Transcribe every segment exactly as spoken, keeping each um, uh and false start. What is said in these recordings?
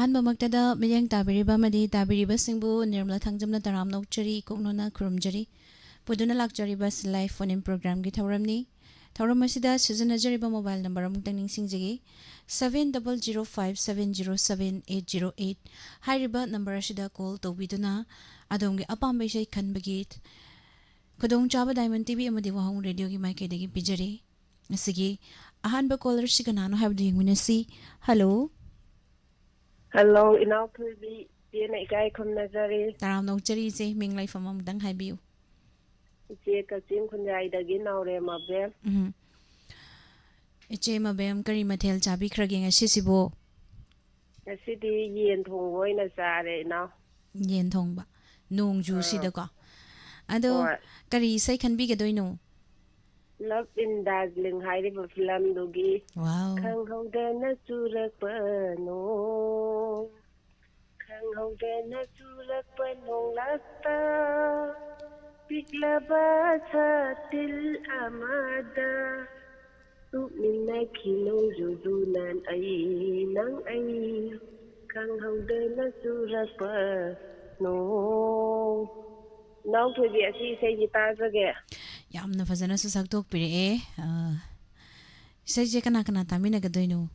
ꯑꯍꯥꯟꯕꯃꯛꯇꯗ ꯃꯤꯠꯌꯦꯡ ꯇꯥꯕꯤꯔꯤꯕ ꯑꯃꯗꯤ ꯇꯥꯕꯤꯔꯤꯕꯁꯤꯡꯕꯨ ꯅꯤꯔꯃꯂꯥ ꯊꯥꯡꯖꯝꯅ ꯇꯔꯥꯝꯅ ꯑꯣꯛꯆꯔꯤ, ꯀꯣꯛꯅꯣꯅ ꯈꯨꯔꯨꯝꯖꯔꯤ꯫ ꯄꯨꯗꯨꯅ ꯂꯥꯛꯆꯔꯤꯕ ꯁꯤꯂꯥꯏ ꯐꯣꯟ ꯏꯟ ꯄ꯭ꯔꯣꯒ꯭ꯔꯥꯝꯒꯤ ꯊꯧꯔꯝꯅꯤ꯫ ꯊꯧꯔꯝ ꯑꯁꯤꯗ ꯁꯤꯖꯤꯟꯅꯖꯔꯤꯕ ꯃꯣꯕꯥꯏꯜ ꯅꯝꯕꯔ ꯑꯃꯨꯛꯇꯪ ꯅꯤꯡꯁꯤꯡꯖꯒꯦ, seven double zero five seven zero seven eight zero eight꯫ ꯍꯥꯏꯔꯤꯕ ꯅꯝꯕꯔ ꯑꯁꯤꯗ ꯀꯣꯜ ꯇꯧꯕꯤꯗꯨꯅ ꯑꯗꯣꯝꯒꯤ ꯑꯄꯥꯝꯕ ꯏꯁꯩ ꯈꯟꯕꯒꯤ ꯈꯨꯗꯣꯡꯆꯥꯕ ꯗꯥꯏꯃꯟ ꯇꯤꯚꯤ ꯑꯃꯗꯤ ꯋꯥꯍꯣꯡ ꯔꯦꯗꯤꯑꯣꯒꯤ ꯃꯥꯏꯀꯩꯗꯒꯤ ꯄꯤꯖꯔꯤ꯫ ꯉꯁꯤꯒꯤ ꯑꯍꯥꯟꯕ ꯀꯣꯂꯔꯁꯤ ꯀꯅꯥꯅꯣ ꯍꯥꯏꯕꯗꯨ ꯌꯦꯡꯃꯤꯟꯅꯁꯤ꯫ ꯍꯜꯂꯣ꯫ ꯍꯜꯂꯣ, ꯏꯅꯥꯎꯊꯣꯏꯕꯤ꯫ ꯏꯆꯦꯅ ꯏꯀꯥꯏ ꯈꯨꯝꯅꯖꯔꯤ꯫ ꯇꯔꯥꯝꯅ ꯑꯣꯛꯆꯔꯤ ꯏꯆꯦ, ꯃꯤꯡ ꯂꯩꯐꯝ ꯑꯃꯨꯛꯇꯪ ꯍꯥꯏꯕꯤꯌꯨ꯫ ꯏꯆꯦ ꯀꯛꯆꯤꯡ ꯈꯨꯟꯌꯥꯏꯗꯒꯤ ꯅꯥꯎꯔꯦꯝ ꯑꯕꯦꯝ꯫ ꯎꯝ꯫ ꯏꯆꯦ ꯃꯕꯦꯝ, ꯀꯔꯤ ꯃꯊꯦꯜ ꯆꯥꯕꯤꯈ꯭ꯔꯒꯦ ꯉꯁꯤꯁꯤꯕꯨ? ꯉꯁꯤꯗꯤ ꯌꯦꯟ ꯊꯣꯡꯕ ꯑꯣꯏꯅ ꯆꯥꯔꯦ, ꯏꯅꯥꯎ꯫ ꯌꯦꯟ ꯊꯣꯡꯕ꯫ ꯅꯣꯡꯖꯨꯁꯤꯗꯀꯣ꯫ ꯑꯗꯣ ꯍꯣꯏ꯫ ꯀꯔꯤ ꯏꯁꯩ ꯈꯟꯕꯤꯒꯗꯣꯏꯅꯣ? Love in Darjeeling ꯍꯥꯏꯔꯤꯕ ꯐꯤꯂꯝꯗꯨꯒꯤ ꯋꯥꯎ꯫ ꯈꯪꯍꯧꯗꯅ ꯆꯨꯔꯛꯄ ꯅꯣꯡ, ꯈꯪꯍꯧꯗꯅ ꯆꯨꯔꯛꯄ ꯅꯣꯡꯂꯛꯇ ꯄꯤꯛꯂꯕ ꯁꯥꯇꯤꯜ ꯑꯃꯗ ꯇꯨꯃꯤꯟꯅꯈꯤ ꯅꯣꯡꯖꯨꯗꯨꯅ ꯑꯩ ꯅꯪ ꯑꯩ ꯈꯪꯍꯧꯗꯅ ꯆꯨꯔꯛꯄ ꯅꯣꯡ꯫ ꯏꯅꯥꯎꯊꯣꯏꯕꯤ, ꯑꯁꯤ ꯏꯁꯩꯁꯤ ꯇꯥꯖꯒꯦ꯫ ꯌꯥꯝꯅ ꯐꯖꯅꯁꯨ ꯁꯛꯇꯣꯛꯄꯤꯔꯛꯑꯦ꯫ ꯑ, ꯏꯁꯩꯁꯦ ꯀꯅꯥ ꯀꯅꯥ ꯇꯥꯃꯤꯟꯅꯒꯗꯣꯏꯅꯣ?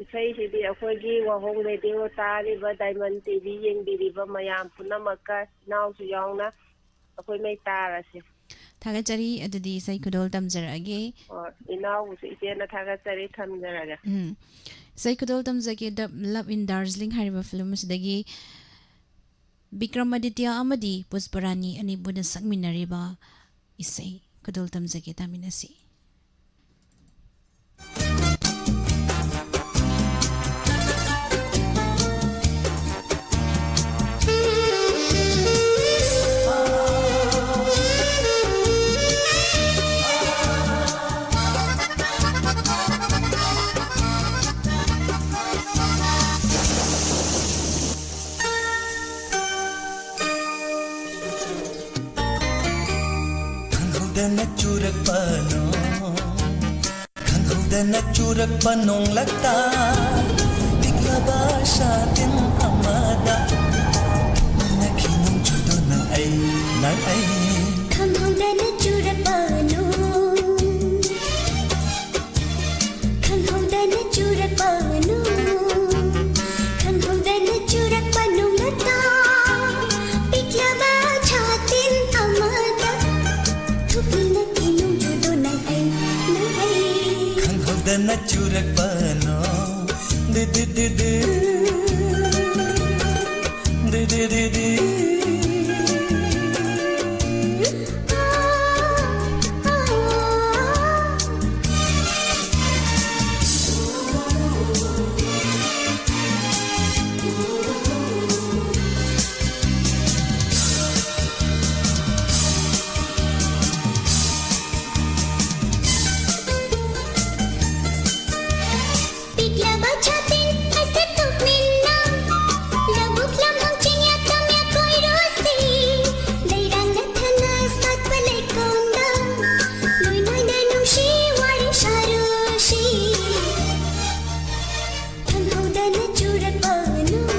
ꯏꯁꯩꯁꯤꯗꯤ ꯑꯩꯈꯣꯏꯒꯤ ꯋꯥꯍꯣꯡ ꯔꯦꯗꯤꯑꯣ ꯇꯥꯔꯤꯕ, ꯗꯥꯏꯃꯟ ꯇꯤꯚꯤ ꯌꯦꯡꯕꯤꯔꯤꯕ ꯃꯌꯥꯝ ꯄꯨꯝꯅꯃꯛꯀ, ꯏꯅꯥꯎꯁꯨ ꯌꯥꯎꯅ ꯑꯩꯈꯣꯏ ꯃꯩ ꯇꯥꯔꯁꯦ꯫ ꯊꯥꯒꯠꯆꯔꯤ꯫ ꯑꯗꯨꯗꯤ ꯏꯁꯩ ꯈꯨꯗꯣꯜ ꯇꯝꯖꯔꯛꯑꯒꯦ꯫ ꯑꯣ, ꯏꯅꯥꯎꯕꯨꯁꯨ ꯏꯆꯦꯅ ꯊꯥꯒꯠꯆꯔꯤ, ꯊꯝꯖꯔꯒꯦ꯫ ꯎꯝ꯫ ꯏꯁꯩ ꯈꯨꯗꯣꯜ ꯇꯝꯖꯒꯦ, ꯗ ꯂꯞ ꯏꯟ ꯗꯥꯔꯖꯤꯂꯤꯡ ꯍꯥꯏꯔꯤꯕ ꯐꯤꯂꯝ ꯑꯁꯤꯗꯒꯤ ꯕꯤꯀ꯭ꯔꯃꯥꯗꯤꯇ꯭ꯌ ꯑꯃꯗꯤ ꯄꯨꯁꯄꯔꯥꯅꯤ ꯑꯅꯤꯕꯨꯅ ꯁꯛꯃꯤꯟꯅꯔꯤꯕ ꯏꯁꯩ ꯈꯨꯗꯣꯜ ꯇꯝꯖꯒꯦ, ꯇꯥꯃꯤꯟꯅꯁꯤ꯫ ꯈꯪꯍꯧꯗꯅ ꯆꯨꯔꯛꯄ ꯅꯣꯡ, ꯈꯪꯍꯧꯗꯅ ꯆꯨꯔꯛꯄ ꯅꯣꯡꯂꯛꯇ ꯄꯤꯛꯂꯕ ꯁꯥꯇꯤꯟ ꯑꯃꯗ ꯅꯪꯒꯤ ꯅꯣꯡꯖꯨꯗꯣ ꯅꯪ ꯑꯩ, ꯅꯪ ꯑꯩ꯫ ꯈꯪꯍꯧꯗꯅ ꯆꯨꯔꯛꯄ ꯅꯣꯡ, ꯈꯪꯍꯧꯗꯅ ꯆꯨꯔꯛꯄ ꯅꯣꯡ, ꯈꯪꯍꯧꯗꯅ ꯆꯨꯔꯛꯄ ꯅꯣꯡꯂꯛꯇ ꯄꯤꯛꯂꯕ ꯁꯥꯇꯤꯟ ꯑꯃꯗ ꯊꯨꯞꯂꯤ ꯅꯪꯒꯤ ꯅꯣꯡꯖꯨꯗꯣ ꯅꯪ ꯑꯩ, ꯅꯪ ꯑꯩ꯫ ꯈꯪꯍꯧꯗꯅ ꯆꯨꯔꯛꯄ ꯅꯣꯡ꯫ ꯗꯤ ꯗꯤ ꯗꯤ ꯗꯤ꯫ ꯗꯤ ꯗꯤ ꯗꯤ ꯗꯤ꯫ ꯄꯤꯛꯂꯕ ꯁꯥꯇꯤꯟ ꯑꯁꯤ ꯇꯨꯞꯃꯤꯟꯅ ꯂꯧꯕꯨꯛ ꯂꯝꯍꯥꯡ ꯆꯤꯡꯌꯥ ꯇꯝꯌꯥ ꯀꯣꯏꯔꯨꯁꯤ꯫ ꯂꯩꯔꯥꯡ ꯂꯊꯅ ꯁꯥꯠꯄ ꯂꯩꯀꯣꯜꯗ ꯅꯣꯏ ꯅꯣꯏꯅ ꯅꯨꯡꯁꯤ ꯋꯥꯔꯤ ꯁꯥꯔꯨꯁꯤ꯫ ꯈꯪꯍꯧꯗꯅ ꯆꯨꯔꯛꯄ ꯅꯣꯡ꯫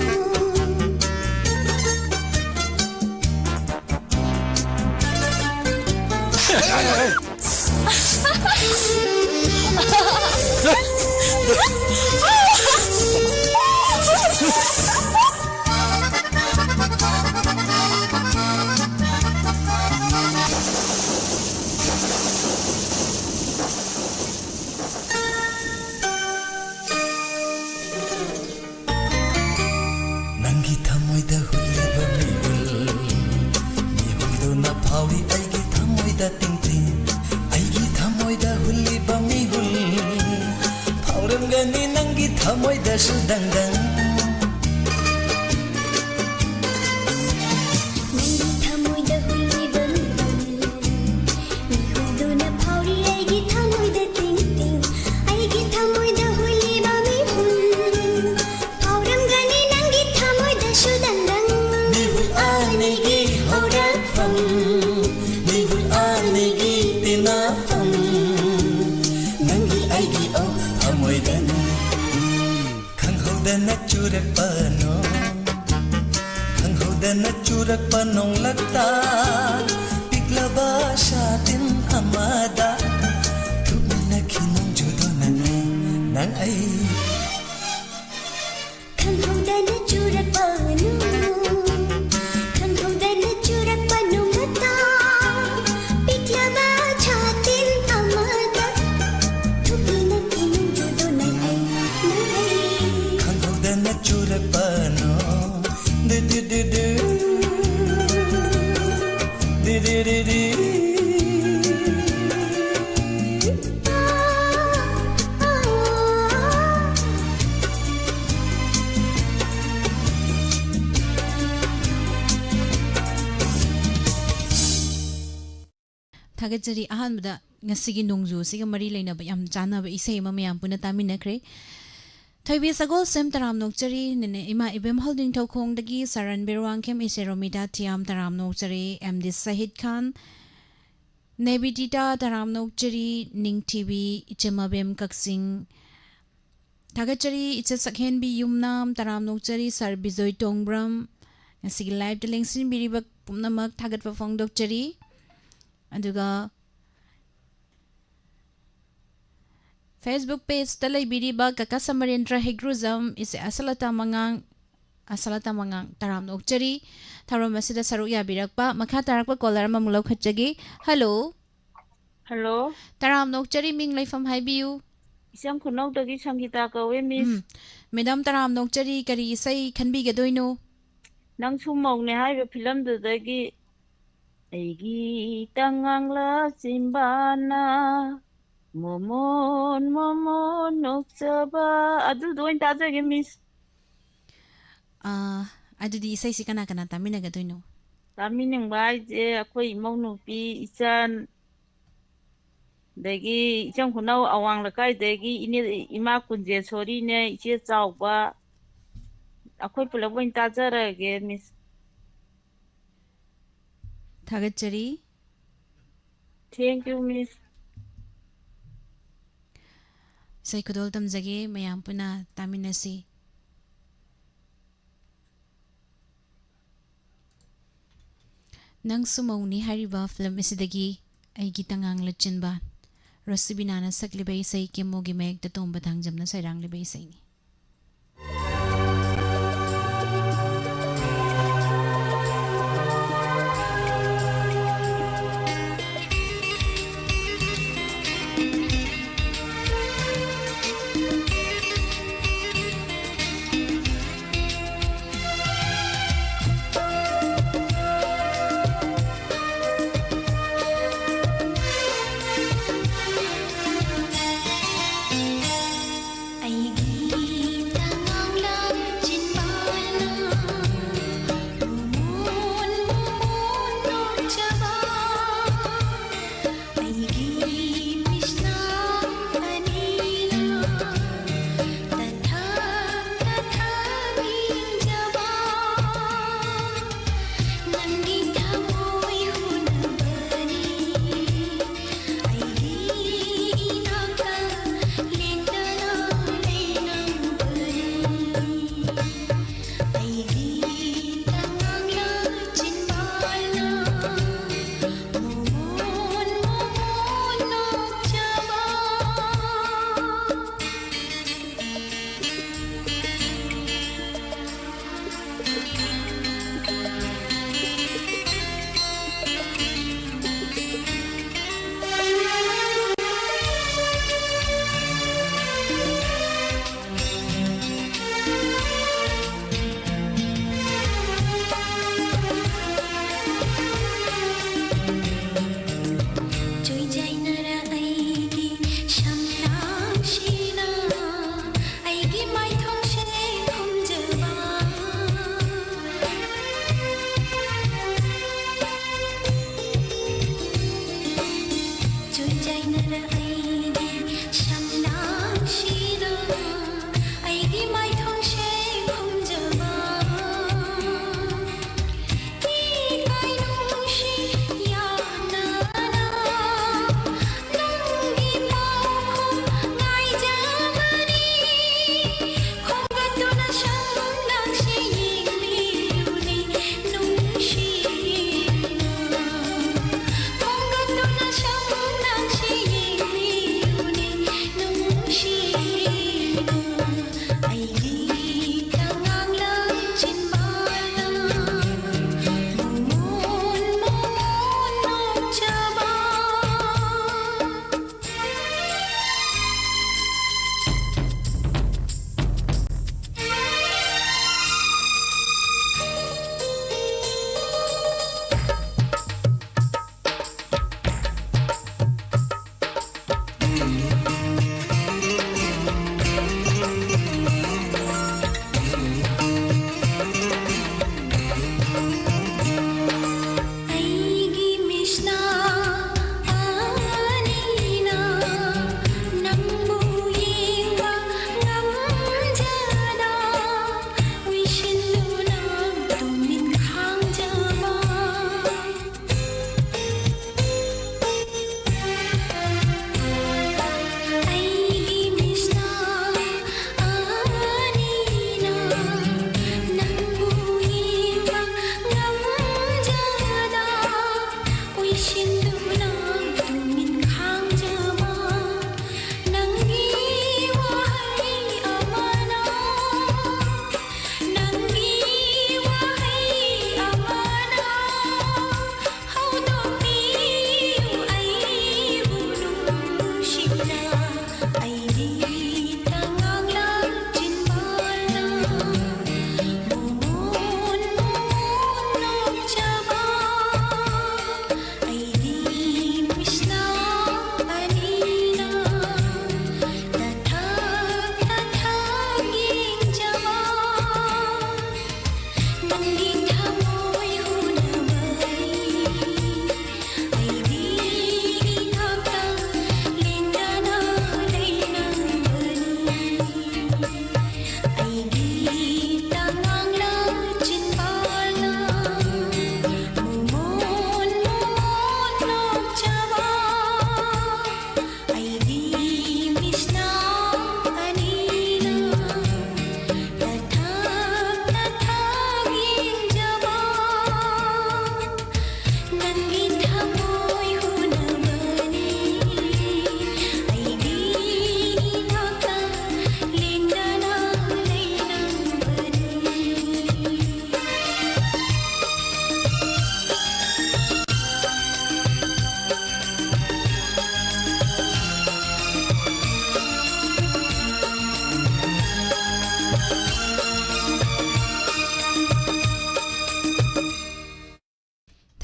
ꯅꯪꯒꯤ ꯊꯃꯣꯏꯗ ꯍꯨꯜꯂꯤꯕ ꯃꯤꯍꯨꯜ, ꯃꯤꯍꯨꯜꯗꯨꯅ ꯐꯥꯎꯔꯤ ꯑꯩꯒꯤ ꯊꯃꯣꯏꯗ ꯇꯤꯡ ꯇꯤꯡ꯫ ꯑꯩꯒꯤ ꯊꯃꯣꯏꯗ ꯍꯨꯜꯂꯤꯕ ꯃꯤꯍꯨꯜ, ꯐꯥꯎꯔꯝꯒꯅꯤ ꯅꯪꯒꯤ ꯊꯃꯣꯏꯗꯁꯨ ꯗꯪ ꯗꯪ꯫ ꯅꯪꯒꯤ ꯊꯃꯣꯏꯗ ꯍꯨꯜꯂꯤꯕ ꯃꯤꯍꯨꯜ, ꯃꯤꯍꯨꯜꯗꯨꯅ ꯐꯥꯎꯔꯤ ꯑꯩꯒꯤ ꯊꯃꯣꯏꯗ ꯇꯤꯡ ꯇꯤꯡ꯫ ꯑꯩꯒꯤ ꯊꯃꯣꯏꯗ ꯍꯨꯜꯂꯤꯕ ꯃꯤꯍꯨꯜ, ꯐꯥꯎꯔꯝꯒꯅꯤ ꯅꯪꯒꯤ ꯊꯃꯣꯏꯗꯁꯨ ꯗꯪ ꯗꯪ꯫ ꯃꯤꯍꯨꯜ ꯑꯅꯤꯒꯤ ꯍꯧꯔꯛꯐꯝ, ꯃꯤꯍꯨꯜ ꯑꯅꯤꯒꯤ ꯇꯤꯟꯅꯐꯝ, ꯅꯪꯒꯤ ꯑꯩꯒꯤ ꯑꯣ ꯊꯃꯣꯏꯗꯅꯤ꯫ ꯈꯪꯍꯧꯗꯅ ꯄꯅꯣꯡꯂꯛꯇ ꯄꯤꯛꯂꯕ ꯁꯥꯇꯤꯟ ꯑꯃꯗ ꯊꯨꯞꯃꯤꯟꯅꯈꯤ ꯅꯣꯡꯖꯨꯗꯣ ꯅꯪ ꯑꯩ, ꯅꯪ ꯑꯩ꯫ ꯈꯪꯍꯧꯗꯅ ꯆꯨꯔꯛꯄ ꯅꯣꯡ, ꯈꯪꯍꯧꯗꯅ ꯆꯨꯔꯛꯄ ꯅꯣꯡꯃꯇ ꯄꯤꯛꯂꯕ ꯁꯥꯇꯤꯟ ꯑꯃꯗ ꯊꯨꯞꯃꯤꯟꯅꯈꯤ ꯅꯣꯡꯖꯨꯗꯣ ꯅꯪ ꯑꯩ, ꯅꯪ ꯑꯩ꯫ ꯈꯪꯍꯧꯗꯅ ꯆꯨꯔꯛꯄ ꯅꯣꯡ, ꯗꯨ ꯗꯨ ꯗꯨ ꯗꯨ꯫ ꯗꯨ ꯗꯨ ꯗꯨ ꯗꯨ꯫ ꯊꯥꯒꯠꯆꯔꯤ꯫ ꯑꯍꯥꯟꯕꯗ ꯉꯁꯤꯒꯤ ꯅꯣꯡꯖꯨ ꯑꯁꯤꯒ ꯃꯔꯤ ꯂꯩꯅꯕ ꯌꯥꯝ ꯆꯥꯟꯅꯕ ꯏꯁꯩ ꯑꯃ ꯃꯌꯥꯝ ꯄꯨꯟꯅ ꯇꯥꯃꯤꯟꯅꯈ꯭ꯔꯦ꯫ ꯊꯣꯏꯕꯤ ꯁꯒꯣꯜꯁꯦꯝ ꯇꯔꯥꯝꯅ ꯑꯣꯛꯆꯔꯤ, ꯅꯦꯅꯦ ꯏꯃꯥ ꯏꯕꯦꯝꯍꯜ ꯅꯤꯡꯊꯧꯈꯣꯡꯗꯒꯤ ꯁꯔꯟ ꯕꯤꯔꯋꯥꯡꯈꯦꯝ, ꯏꯆꯦ ꯔꯣꯃꯤꯇꯥ ꯊꯤꯌꯥꯝ ꯇꯔꯥꯝꯅ ꯑꯣꯛꯆꯔꯤ, ꯑꯦꯝ ꯗꯤ ꯁꯍꯤꯗ ꯈꯥꯟ, ꯅꯦꯕꯤꯗꯤꯇꯥ ꯇꯔꯥꯝꯅ ꯑꯣꯛꯆꯔꯤ, ꯅꯤꯡꯊꯤꯕꯤ, ꯏꯆꯦ ꯃꯕꯦꯝ ꯀꯛꯆꯤꯡ, ꯊꯥꯒꯠꯆꯔꯤ꯫ ꯏꯆꯦ ꯁꯛꯍꯦꯟꯕꯤ ꯌꯨꯝꯅꯥꯝ ꯇꯔꯥꯝꯅ ꯑꯣꯛꯆꯔꯤ, ꯁꯥꯔ ꯕꯤꯖꯣꯏ ꯇꯣꯡꯕ꯭ꯔꯝ, ꯉꯁꯤꯒꯤ ꯂꯥꯏꯚꯇ ꯂꯦꯡꯁꯤꯟꯕꯤꯔꯤꯕ ꯄꯨꯝꯅꯃꯛ ꯊꯥꯒꯠꯄ ꯐꯣꯡꯗꯣꯛꯆꯔꯤ꯫ ꯑꯗꯨꯒ Facebook pageꯇ ꯂꯩꯕꯤꯔꯤꯕ ꯀꯀꯥ ꯁꯃꯔꯦꯟꯗ꯭ꯔ ꯍꯩꯒ꯭ꯔꯨꯖꯝ, ꯏꯆꯦ ꯑꯁꯂꯇꯥ ꯃꯉꯥꯡ, ꯑꯁꯂꯇꯥ ꯃꯉꯥꯡ ꯇꯔꯥꯝꯅ ꯑꯣꯛꯆꯔꯤ꯫ ꯊꯧꯔꯝ ꯑꯁꯤꯗ ꯁꯔꯨꯛ ꯌꯥꯕꯤꯔꯛꯄ ꯃꯈꯥ ꯇꯥꯔꯛꯄ caller ꯑꯃꯃꯨꯛ ꯂꯧꯈꯠꯆꯒꯦ꯫ ꯍꯜꯂꯣ꯫ ꯍꯜꯂꯣ꯫ ꯇꯔꯥꯝꯅ ꯑꯣꯛꯆꯔꯤ, ꯃꯤꯡ ꯂꯩꯐꯝ ꯍꯥꯏꯕꯤꯌꯨ꯫ ꯏꯆꯝ ꯈꯨꯅꯧꯗꯒꯤ ꯁꯪꯒꯤꯇꯥ ꯀꯧꯋꯦ, ꯃꯤꯁ꯫ ꯎꯝ꯫ ꯃꯦꯗꯥꯝ ꯇꯔꯥꯝꯅ ꯑꯣꯛꯆꯔꯤ, ꯀꯔꯤ ꯏꯁꯩ ꯈꯟꯕꯤꯒꯗꯣꯏꯅꯣ? ꯅꯪꯁꯨ ꯃꯧꯅꯦ ꯍꯥꯏꯔꯤꯕ ꯐꯤꯂꯝꯗꯨꯗꯒꯤ ꯑꯩꯒꯤ ꯇꯉꯥꯡꯂ ꯆꯤꯝꯕꯥꯅ ꯃꯣꯃꯣꯟ ꯃꯣꯃꯣꯟ ꯅꯣꯛꯆꯕ, ꯑꯗꯨꯗꯣ ꯑꯣꯏꯅ ꯇꯥꯖꯒꯦ, ꯃꯤꯁ꯫ ꯑꯥ, ꯑꯗꯨꯗꯤ ꯏꯁꯩꯁꯤ ꯀꯅꯥ ꯀꯅꯥ ꯇꯥꯃꯤꯟꯅꯒꯗꯣꯏꯅꯣ? ꯇꯥꯃꯤꯟꯅꯤꯡꯕ ꯍꯥꯏꯁꯦ ꯑꯩꯈꯣꯏ ꯏꯃꯧ ꯅꯨꯄꯤ, ꯏꯆꯟ, ꯑꯗꯒꯤ ꯏꯆꯝ ꯈꯨꯅꯧ ꯑꯋꯥꯡ ꯂꯩꯀꯥꯏꯗꯒꯤ ꯏꯅꯦ, ꯏꯃꯥ ꯀꯨꯟꯖꯦꯁꯣꯔꯤꯅꯦ, ꯏꯆꯦ ꯆꯥꯎꯕ, ꯑꯩꯈꯣꯏ ꯄꯨꯂꯞ ꯑꯣꯏꯅ ꯇꯥꯖꯔꯒꯦ, ꯃꯤꯁ꯫ ꯊꯥꯒꯠꯆꯔꯤ꯫ Thank you, ꯃꯤꯁ꯫ ꯏꯁꯩ ꯈꯨꯗꯣꯜ ꯇꯝꯖꯒꯦ, ꯃꯌꯥꯝ ꯄꯨꯟꯅ ꯇꯥꯃꯤꯟꯅꯁꯤ꯫ ꯅꯪꯁꯨ ꯃꯧꯅꯤ ꯍꯥꯏꯔꯤꯕ ꯐꯤꯂꯝ ꯑꯁꯤꯗꯒꯤ ꯑꯩꯒꯤ ꯇꯉꯥꯡ ꯂꯨꯆꯤꯟꯕ, ꯔꯣꯁꯤꯕꯤꯅꯥꯅ ꯁꯛꯂꯤꯕ ꯏꯁꯩ, ꯀꯦꯃꯣꯒꯤ ꯃꯌꯦꯛꯇ ꯇꯣꯝꯕ ꯊꯥꯡꯖꯝꯅ ꯁꯩꯔꯥꯡꯂꯤꯕ ꯏꯁꯩꯅꯤ꯫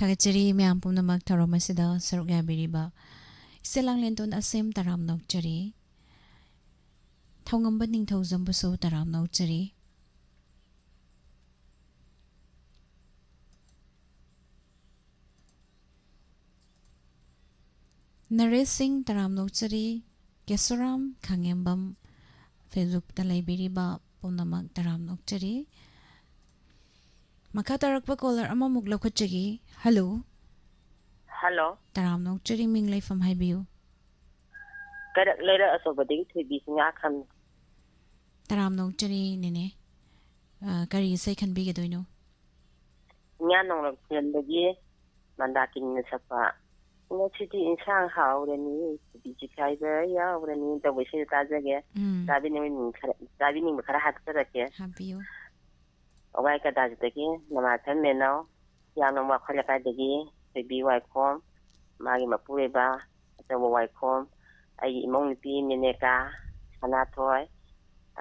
ꯊꯥꯒꯠꯆꯔꯤ ꯃꯌꯥꯝ ꯄꯨꯝꯅꯃꯛ ꯊꯧꯔꯝ ꯑꯁꯤꯗ ꯁꯔꯨꯛ ꯌꯥꯕꯤꯔꯤꯕ꯫ ꯏꯆꯦ ꯂꯥꯡꯂꯦꯟꯇꯣꯟ ꯑꯁꯦꯝ ꯇꯔꯥꯝꯅ ꯑꯣꯛꯆꯔꯤ꯫ ꯊꯧꯉꯝꯕ ꯅꯤꯡꯊꯧꯖꯝꯕꯨꯁꯨ ꯇꯔꯥꯝꯅ ꯑꯣꯛꯆꯔꯤ꯫ ꯅꯔꯦꯁ ꯁꯤꯡ ꯇꯔꯥꯝꯅ ꯑꯣꯛꯆꯔꯤ꯫ ꯀꯦꯁꯣꯔꯥꯝ ꯈꯥꯉꯦꯝꯕꯝ, Facebook-ꯇ ꯂꯩꯕꯤꯔꯤꯕ ꯄꯨꯝꯅꯃꯛ ꯇꯔꯥꯝꯅ ꯑꯣꯛꯆꯔꯤ꯫ ꯃꯈꯥ ꯇꯥꯔꯛꯄ caller ꯑꯃꯃꯨꯛ ꯂꯧꯈꯠꯆꯒꯦ꯫ Hello꯫ Hello꯫ ꯇꯔꯥꯝꯅ ꯑꯣꯛꯆꯔꯤ, ꯃꯤꯡ ꯂꯩꯐꯝ ꯍꯥꯏꯕꯤꯌꯨ꯫ ꯀꯩꯔꯛ ꯂꯩꯔꯛ ꯑꯆꯧꯕꯗꯒꯤ ꯊꯣꯏꯕꯤ ꯆꯤꯡꯉꯥꯈꯝ꯫ ꯇꯔꯥꯝꯅ ꯑꯣꯛꯆꯔꯤ ꯅꯦꯅꯦ꯫ ꯑ, ꯀꯔꯤ ꯏꯁꯩ ꯈꯟꯕꯤꯒꯗꯣꯏꯅꯣ? ꯏꯉꯥ ꯅꯣꯡꯂꯛ ꯐꯤꯂꯝꯗꯒꯤ ꯃꯟꯗꯥꯀꯤꯅꯤꯅ ꯁꯛꯄ "ꯉꯁꯤꯗꯤ ꯏꯟꯁꯥꯡ ꯍꯥꯎꯔꯅꯤ, ꯀꯣꯕꯤ ꯆꯤꯈꯥꯏꯕ ꯌꯥꯎꯔꯅꯤ" ꯇꯧꯕ ꯏꯁꯩꯗꯣ ꯇꯥꯖꯒꯦ꯫ ꯎꯝ꯫ ꯇꯥꯕꯤꯅꯤꯡꯕ ꯈꯔ, ꯇꯥꯕꯤꯅꯤꯡꯕ ꯈꯔ ꯍꯥꯞꯆꯔꯛꯀꯦ꯫ ꯍꯥꯞꯄꯤꯌꯨ꯫ ꯋꯥꯏ ꯀꯗꯥꯖꯤꯗꯒꯤ ꯅꯃꯥꯊꯟ ꯃꯦꯅꯧ, ꯍꯤꯌꯥꯡꯂꯝ ꯋꯥꯈꯜ ꯂꯩꯀꯥꯏꯗꯒꯤ ꯊꯣꯏꯕꯤ ꯋꯥꯏꯈꯣꯝ, ꯃꯥꯒꯤ ꯃꯄꯨꯔꯣꯏꯕ ꯑꯆꯧꯕ ꯋꯥꯏꯈꯣꯝ, ꯑꯩꯒꯤ ꯏꯃꯧ ꯅꯨꯄꯤ ꯃꯤꯅꯦꯀꯥ, ꯁꯅꯥꯊꯣꯏ,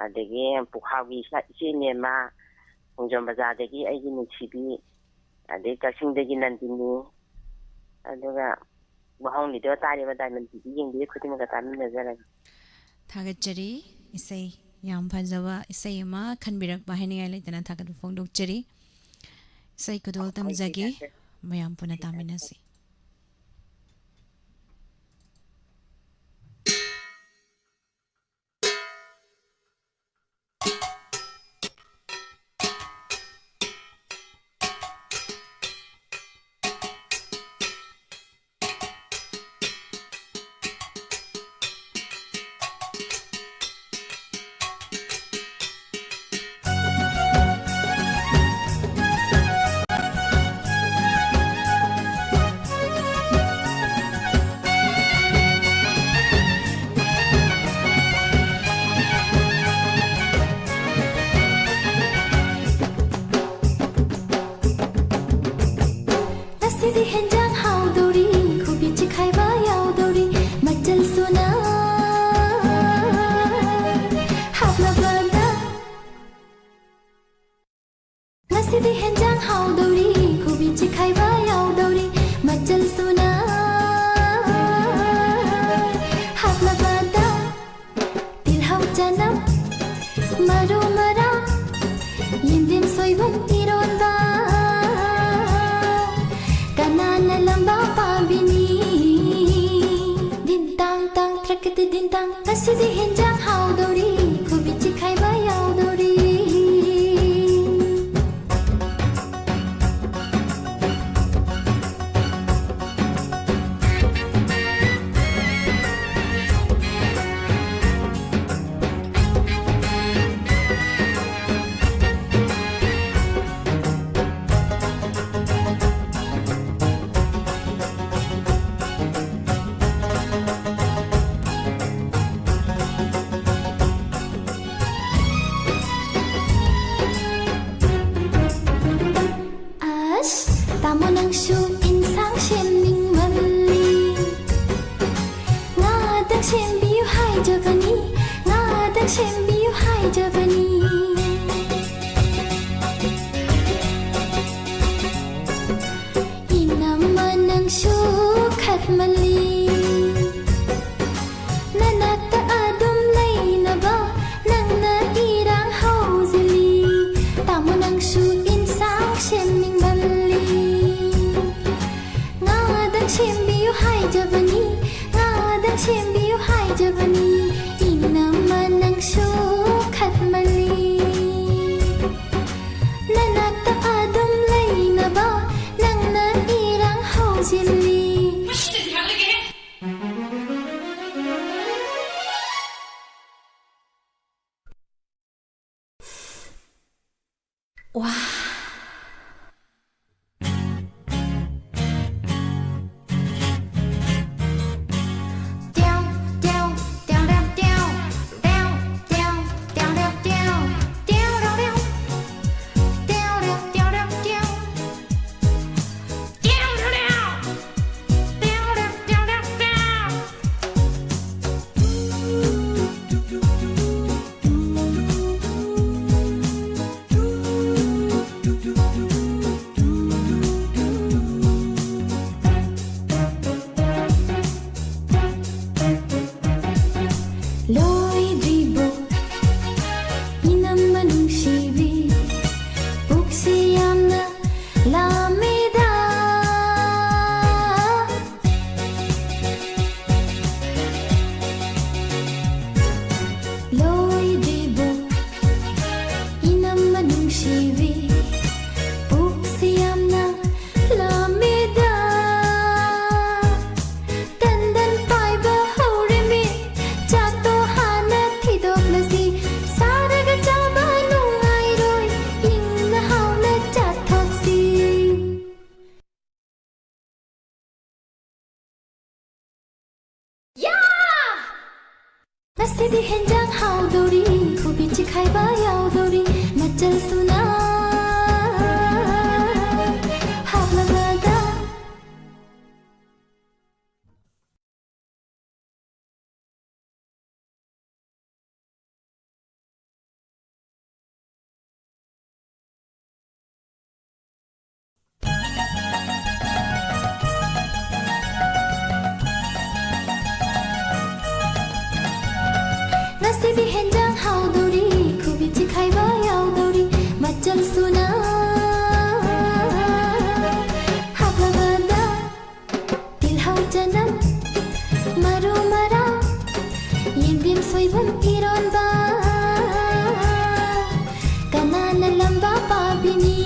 ꯑꯗꯒꯤ ꯄꯨꯈꯥꯎꯒꯤ ꯏꯆꯥ, ꯏꯆꯦ ꯅꯦꯃꯥ, ꯈꯣꯡꯖꯣꯝ ꯕꯖꯥꯔꯗꯒꯤ ꯑꯩꯒꯤ ꯅꯨꯡꯁꯤꯕꯤ, ꯑꯗꯩ ꯀꯛꯆꯤꯡꯗꯒꯤ ꯅꯟꯗꯤꯅꯤ, ꯑꯗꯨꯒ ꯋꯥꯍꯪ video ꯇꯥꯔꯤꯕ ꯗꯥꯏꯃꯟ ꯇꯤꯚꯤ ꯌꯦꯡꯕꯤꯔꯤ ꯈꯨꯗꯤꯡꯃꯛꯀ ꯇꯥꯃꯤꯟꯅꯖꯔꯒꯦ꯫ ꯊꯥꯒꯠꯆꯔꯤ꯫ ꯏꯁꯩ ꯌꯥꯝ ꯐꯖꯕ ꯏꯁꯩ ꯑꯃ ꯈꯟꯕꯤꯔꯛꯄ ꯍꯥꯏꯅꯤꯡꯉꯥꯏ ꯂꯩꯇꯅ ꯊꯥꯒꯠꯄ ꯐꯣꯡꯗꯣꯛꯆꯔꯤ꯫ ꯏꯁꯩ ꯈꯨꯗꯣꯜ ꯇꯝꯖꯒꯦ꯫ ꯃꯌꯥꯝ ꯄꯨꯟꯅ ꯇꯥꯃꯤꯟꯅꯁꯤ꯫ ꯉꯁꯤꯗꯤ ꯍꯦꯟꯖꯥꯡ ꯍꯥꯎꯗꯧꯔꯤ, ꯀꯣꯕꯤ ꯆꯤꯛꯈꯥꯏꯕ ꯌꯥꯎꯗꯧꯔꯤ꯫ ꯑꯁ, ꯇꯥꯃꯣ ꯅꯪꯁꯨ ꯏꯟꯁꯥꯡ ꯁꯦꯝꯅꯤꯡꯃꯜꯂꯤ꯫ ꯉꯥꯗꯪ ꯁꯦꯝꯕꯤꯌꯨ ꯍꯥꯏꯖꯕꯅꯤ, ꯉꯥꯗꯪ ꯁꯦꯝꯕꯤꯌꯨ ꯍꯥꯏꯖꯕꯅꯤ꯫ ꯏꯅꯝꯃ ꯅꯪꯁꯨ ꯈꯠꯃꯜꯂꯤ꯫ ꯅꯅꯥꯛꯇ ꯑꯗꯨꯝ ꯂꯩꯅꯕ ꯅꯪꯅ ꯏꯔꯥꯡ ꯍꯧꯖꯤꯜꯂꯤ꯫ ꯇꯥꯃꯣ ꯅꯪꯁꯨ ꯏꯟꯁꯥꯡ ꯁꯦꯝꯅꯤꯡꯃꯜꯂꯤ꯫ ꯉꯥꯗꯪ ꯁꯦꯝꯕꯤꯌꯨ ꯍꯥꯏꯖꯕꯅꯤ, ꯉꯥꯗꯪ ꯁꯦꯝꯕꯤꯌꯨ ꯍꯥꯏꯖꯕꯅꯤ꯫ ꯏꯅꯝꯃ ꯅꯪꯁꯨ ꯈꯠꯃꯜꯂꯤ꯫ ꯉꯁꯤꯗꯤ ꯍꯦꯟꯖꯥꯡ ꯍꯥꯎꯗꯧꯔꯤ, ꯈꯨꯕꯤ ꯆꯤꯈꯥꯏꯕ ꯌꯥꯎꯗꯧꯔꯤ, ꯃꯆꯜ ꯁꯨꯅ ꯍꯥꯞꯂꯕꯗ꯫ ꯉꯁꯤꯗꯤ ꯍꯦꯟꯖꯥꯡ ꯍꯥꯎꯗꯧꯔꯤ, ꯈꯨꯕꯤ ꯆꯤꯈꯥꯏꯕ ꯌꯥꯎꯗꯧꯔꯤ, ꯃꯆꯜ ꯁꯨꯅ ꯍꯥꯞꯂꯕꯗ꯫ ꯇꯤꯜꯍꯧ ꯆꯅꯝ ꯃꯔꯨ ꯃꯔꯥꯡ, ꯌꯦꯟꯗꯦꯝ ꯁꯣꯏꯕꯨꯝ ꯏꯔꯣꯟꯕ, ꯀꯅꯥꯅ ꯂꯝꯕꯥ ꯄꯥꯕꯤꯅꯤ?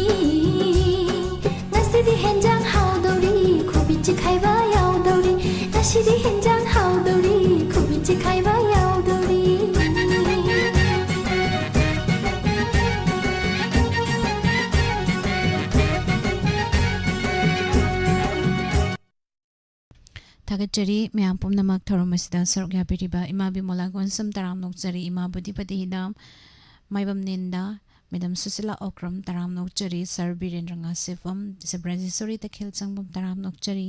ꯉꯁꯤꯗꯤ ꯍꯦꯟꯖꯥꯡ ꯍꯥꯎꯗꯧꯔꯤ, ꯈꯨꯕꯤ ꯆꯤꯈꯥꯏꯕ ꯌꯥꯎꯗꯧꯔꯤ꯫ ꯉꯁꯤꯗꯤ ꯍꯦꯟꯖꯥꯡ ꯍꯥꯎꯗꯧꯔꯤ, ꯈꯨꯕꯤ ꯆꯤꯈꯥꯏꯕ ꯌꯥꯎꯗꯧꯔꯤ꯫ ꯊꯥꯒꯠꯆꯔꯤ ꯃꯌꯥꯝ ꯄꯨꯝꯅꯃꯛ ꯊꯧꯔꯝ ꯑꯁꯤꯗ ꯁꯔꯨꯛ ꯌꯥꯕꯤꯔꯤꯕ ꯏꯃꯥ ꯕꯤꯃꯣꯂꯥ ꯒꯣꯟꯁꯝ ꯇꯔꯥꯝꯅ ꯑꯣꯛꯆꯔꯤ, ꯏꯃꯥ ꯕꯨꯙꯤꯄꯇꯤ ꯍꯤꯗꯥꯝ, ꯃꯥꯏꯕꯝ ꯅꯦꯟꯗꯥ, ꯃꯦꯗꯥꯝ ꯁꯨꯁꯤꯂꯥ ꯑꯣꯀ꯭ꯔꯝ ꯇꯔꯥꯝꯅ ꯑꯣꯛꯆꯔꯤ, ꯁꯥꯔ ꯕꯤꯔꯦꯟꯗ꯭ꯔ ꯉꯥꯁꯤꯐꯝ, ꯁꯤꯕ꯭ꯔꯥꯖꯦꯁꯣꯔꯤ ꯇꯈꯦꯜ ꯁꯪꯕꯝ ꯇꯔꯥꯝꯅ ꯑꯣꯛꯆꯔꯤ꯫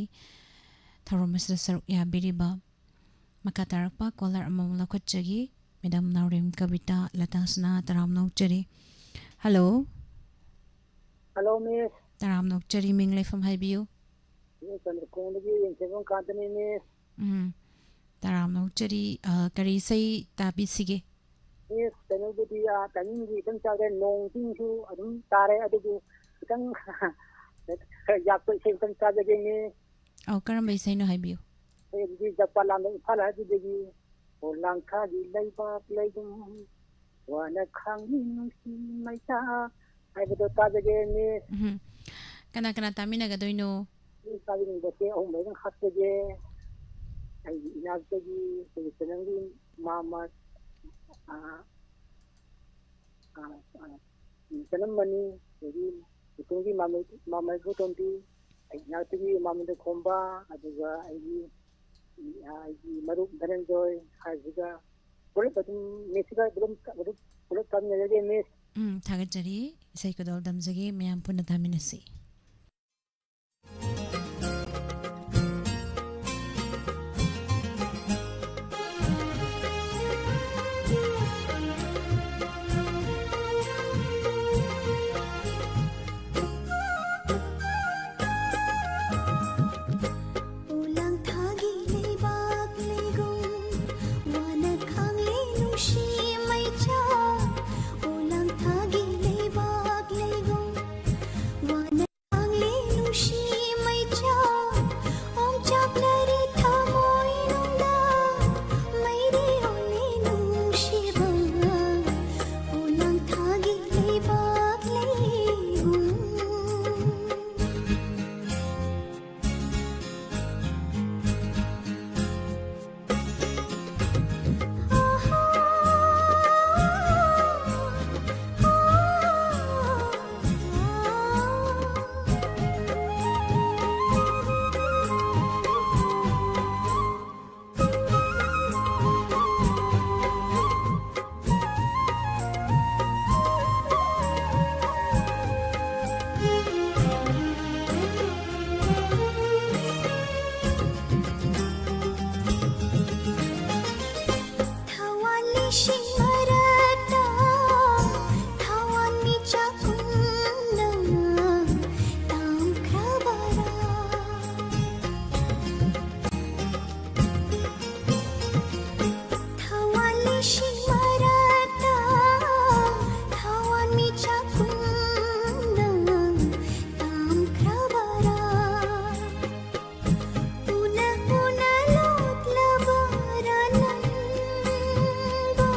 ꯊꯧꯔꯝ ꯑꯁꯤꯗ ꯁꯔꯨꯛ ꯌꯥꯕꯤꯔꯤꯕ ꯃꯈꯥ ꯇꯥꯔꯛꯄ ꯀꯣꯂꯔ ꯑꯃꯃꯝ ꯂꯧꯈꯠꯆꯒꯦ꯫ ꯃꯦꯗꯥꯝ ꯅꯥꯎꯔꯦꯝ ꯀꯕꯤꯇꯥ ꯂꯇꯥꯁꯅꯥ ꯇꯔꯥꯝꯅ ꯑꯣꯛꯆꯔꯤ꯫ ꯍꯜꯂꯣ꯫ ꯍꯜꯂꯣ, ꯃꯤꯁ꯫ ꯇꯔꯥꯝꯅ ꯑꯣꯛꯆꯔꯤ, ꯃꯤꯡ ꯂꯩꯐꯝ ꯍꯥꯏꯕꯤꯌꯨ꯫ ꯃꯤꯁ ꯆꯟꯗ꯭ꯔꯀꯣꯡꯗꯒꯤ ꯌꯦꯡꯊꯦꯝꯕꯝ ꯀꯥꯟꯇꯅꯤ, ꯃꯤꯁ꯫ ꯎꯝ꯫ ꯇꯔꯥꯝꯅ ꯑꯣꯛꯆꯔꯤ꯫ ꯑ, ꯀꯔꯤ ꯏꯁꯩ ꯇꯥꯕꯤꯁꯤꯒꯦ? ꯃꯤꯁ, ꯀꯩꯅꯣꯕꯨꯗꯤ, ꯑ, timing ꯕꯨꯗꯤ ꯏꯆꯟ ꯆꯥꯔꯦ, ꯅꯣꯡ ꯆꯤꯡꯁꯨ ꯑꯗꯨꯝ ꯇꯥꯔꯦ, ꯑꯗꯨꯕꯨ ꯈꯤꯇꯪ ꯈꯔ ꯌꯥꯛꯄ ꯏꯁꯩ ꯈꯤꯇꯪ ꯇꯥꯖꯒꯦ, ꯃꯤꯁ꯫ ꯑꯧ, ꯀꯔꯝꯕ ꯏꯁꯩꯅꯣ ꯍꯥꯏꯕꯤꯌꯨ꯫ ꯑꯩ ꯑꯗꯨꯗꯤ ꯖꯄꯥꯟ ꯂꯥꯟꯗ ꯏꯝꯐꯥꯜ ꯍꯥꯏꯕꯗꯒꯤ, "ꯑꯣ ꯂꯥꯡꯊꯥꯒꯤ ꯂꯩꯕꯥꯛ ꯂꯩꯗꯨꯝ ꯋꯥꯅ ꯈꯥꯡꯂꯤ ꯅꯨꯡꯁꯤ ꯃꯩꯁꯥ" ꯍꯥꯏꯕꯗꯣ ꯇꯥꯖꯒꯦ, ꯃꯤꯁ꯫ ꯎꯝ꯫ ꯀꯅꯥ ꯀꯅꯥ ꯇꯥꯃꯤꯟꯅꯒꯗꯣꯏꯅꯣ? ꯃꯤꯁ, ꯇꯥꯕꯤꯅꯤꯡꯕꯁꯦ ꯑꯍꯨꯝ ꯃꯔꯤꯗꯪ ꯍꯥꯞꯆꯒꯦ꯫ ꯑꯩꯒꯤ ꯏꯅꯥꯛꯇꯒꯤ ꯑꯩꯈꯣꯏꯒꯤ ꯆꯅꯝꯒꯤ ꯃꯥꯃ, ꯑ, ꯑ, ꯑ, ꯆꯅꯝꯃꯅꯤ, ꯑꯗꯒꯤ ꯏꯇꯣꯝꯒꯤ ꯃꯥꯃꯩ, ꯃꯥꯃꯩ ꯏꯕꯣꯇꯣꯝꯕꯤ, ꯑꯩ ꯏꯅꯥꯛꯇꯒꯤ ꯃꯥꯃꯗ ꯈꯣꯝꯕ, ꯑꯗꯨꯒ ꯑꯩꯒꯤ, ꯑꯩꯒꯤ ꯃꯔꯨꯞ ꯙꯅꯟꯖꯣꯏ ꯍꯥꯏꯁꯤꯒ, ꯄꯨꯂꯞ ꯑꯗꯨꯝ ꯃꯤꯁꯀ ꯑꯗꯨꯝ ꯑꯗꯨꯝ ꯄꯨꯂꯞ ꯇꯥꯃꯤꯟꯅꯖꯒꯦ, ꯃꯤꯁ꯫ ꯎꯝ, ꯊꯥꯒꯠꯆꯔꯤ꯫ ꯏꯁꯩ ꯈꯨꯗꯣꯜ ꯇꯝꯖꯒꯦ, ꯃꯌꯥꯝ ꯄꯨꯟꯅ ꯇꯥꯃꯤꯟꯅꯁꯤ꯫ ꯎꯂꯥꯡ ꯊꯥꯒꯤ ꯂꯩꯕꯥꯛ ꯂꯩꯒꯨꯝ, ꯋꯥꯅ ꯈꯥꯡꯂꯦ ꯅꯨꯡꯁꯤ ꯃꯩꯆꯥ꯫ ꯎꯂꯥꯡ ꯊꯥꯒꯤ ꯂꯩꯕꯥꯛ ꯂꯩꯒꯨꯝ, ꯋꯥꯅ ꯈꯥꯡꯂꯦ ꯅꯨꯡꯁꯤ ꯃꯩꯆꯥ꯫ ꯑꯣꯝꯆꯥꯛꯅꯔꯦ ꯊꯃꯣꯏꯅꯨꯡꯗ, ꯃꯩꯔꯤ ꯑꯣꯜꯂꯦ ꯅꯨꯡꯁꯤꯕ꯫ ꯎꯂꯥꯡ ꯊꯥꯒꯤ ꯂꯩꯕꯥꯛ ꯂꯩꯒꯨꯝ꯫ ꯊꯋꯥꯟ ꯂꯤꯁꯤꯡ ꯃꯔꯛꯇ ꯊꯋꯥꯟ ꯃꯤꯆꯥꯛ ꯀꯨꯝꯅ ꯇꯝꯈ꯭ꯔꯕꯔꯥ? ꯊꯋꯥꯟ ꯂꯤꯁꯤꯡ ꯃꯔꯛꯇ ꯊꯋꯥꯟ ꯃꯤꯆꯥꯛ ꯀꯨꯝꯅ ꯇꯝꯈ꯭ꯔꯕꯔꯥ? ꯎꯅ ꯎꯅ ꯂꯣꯠꯂꯕꯔꯥ ꯅꯪꯕꯨ?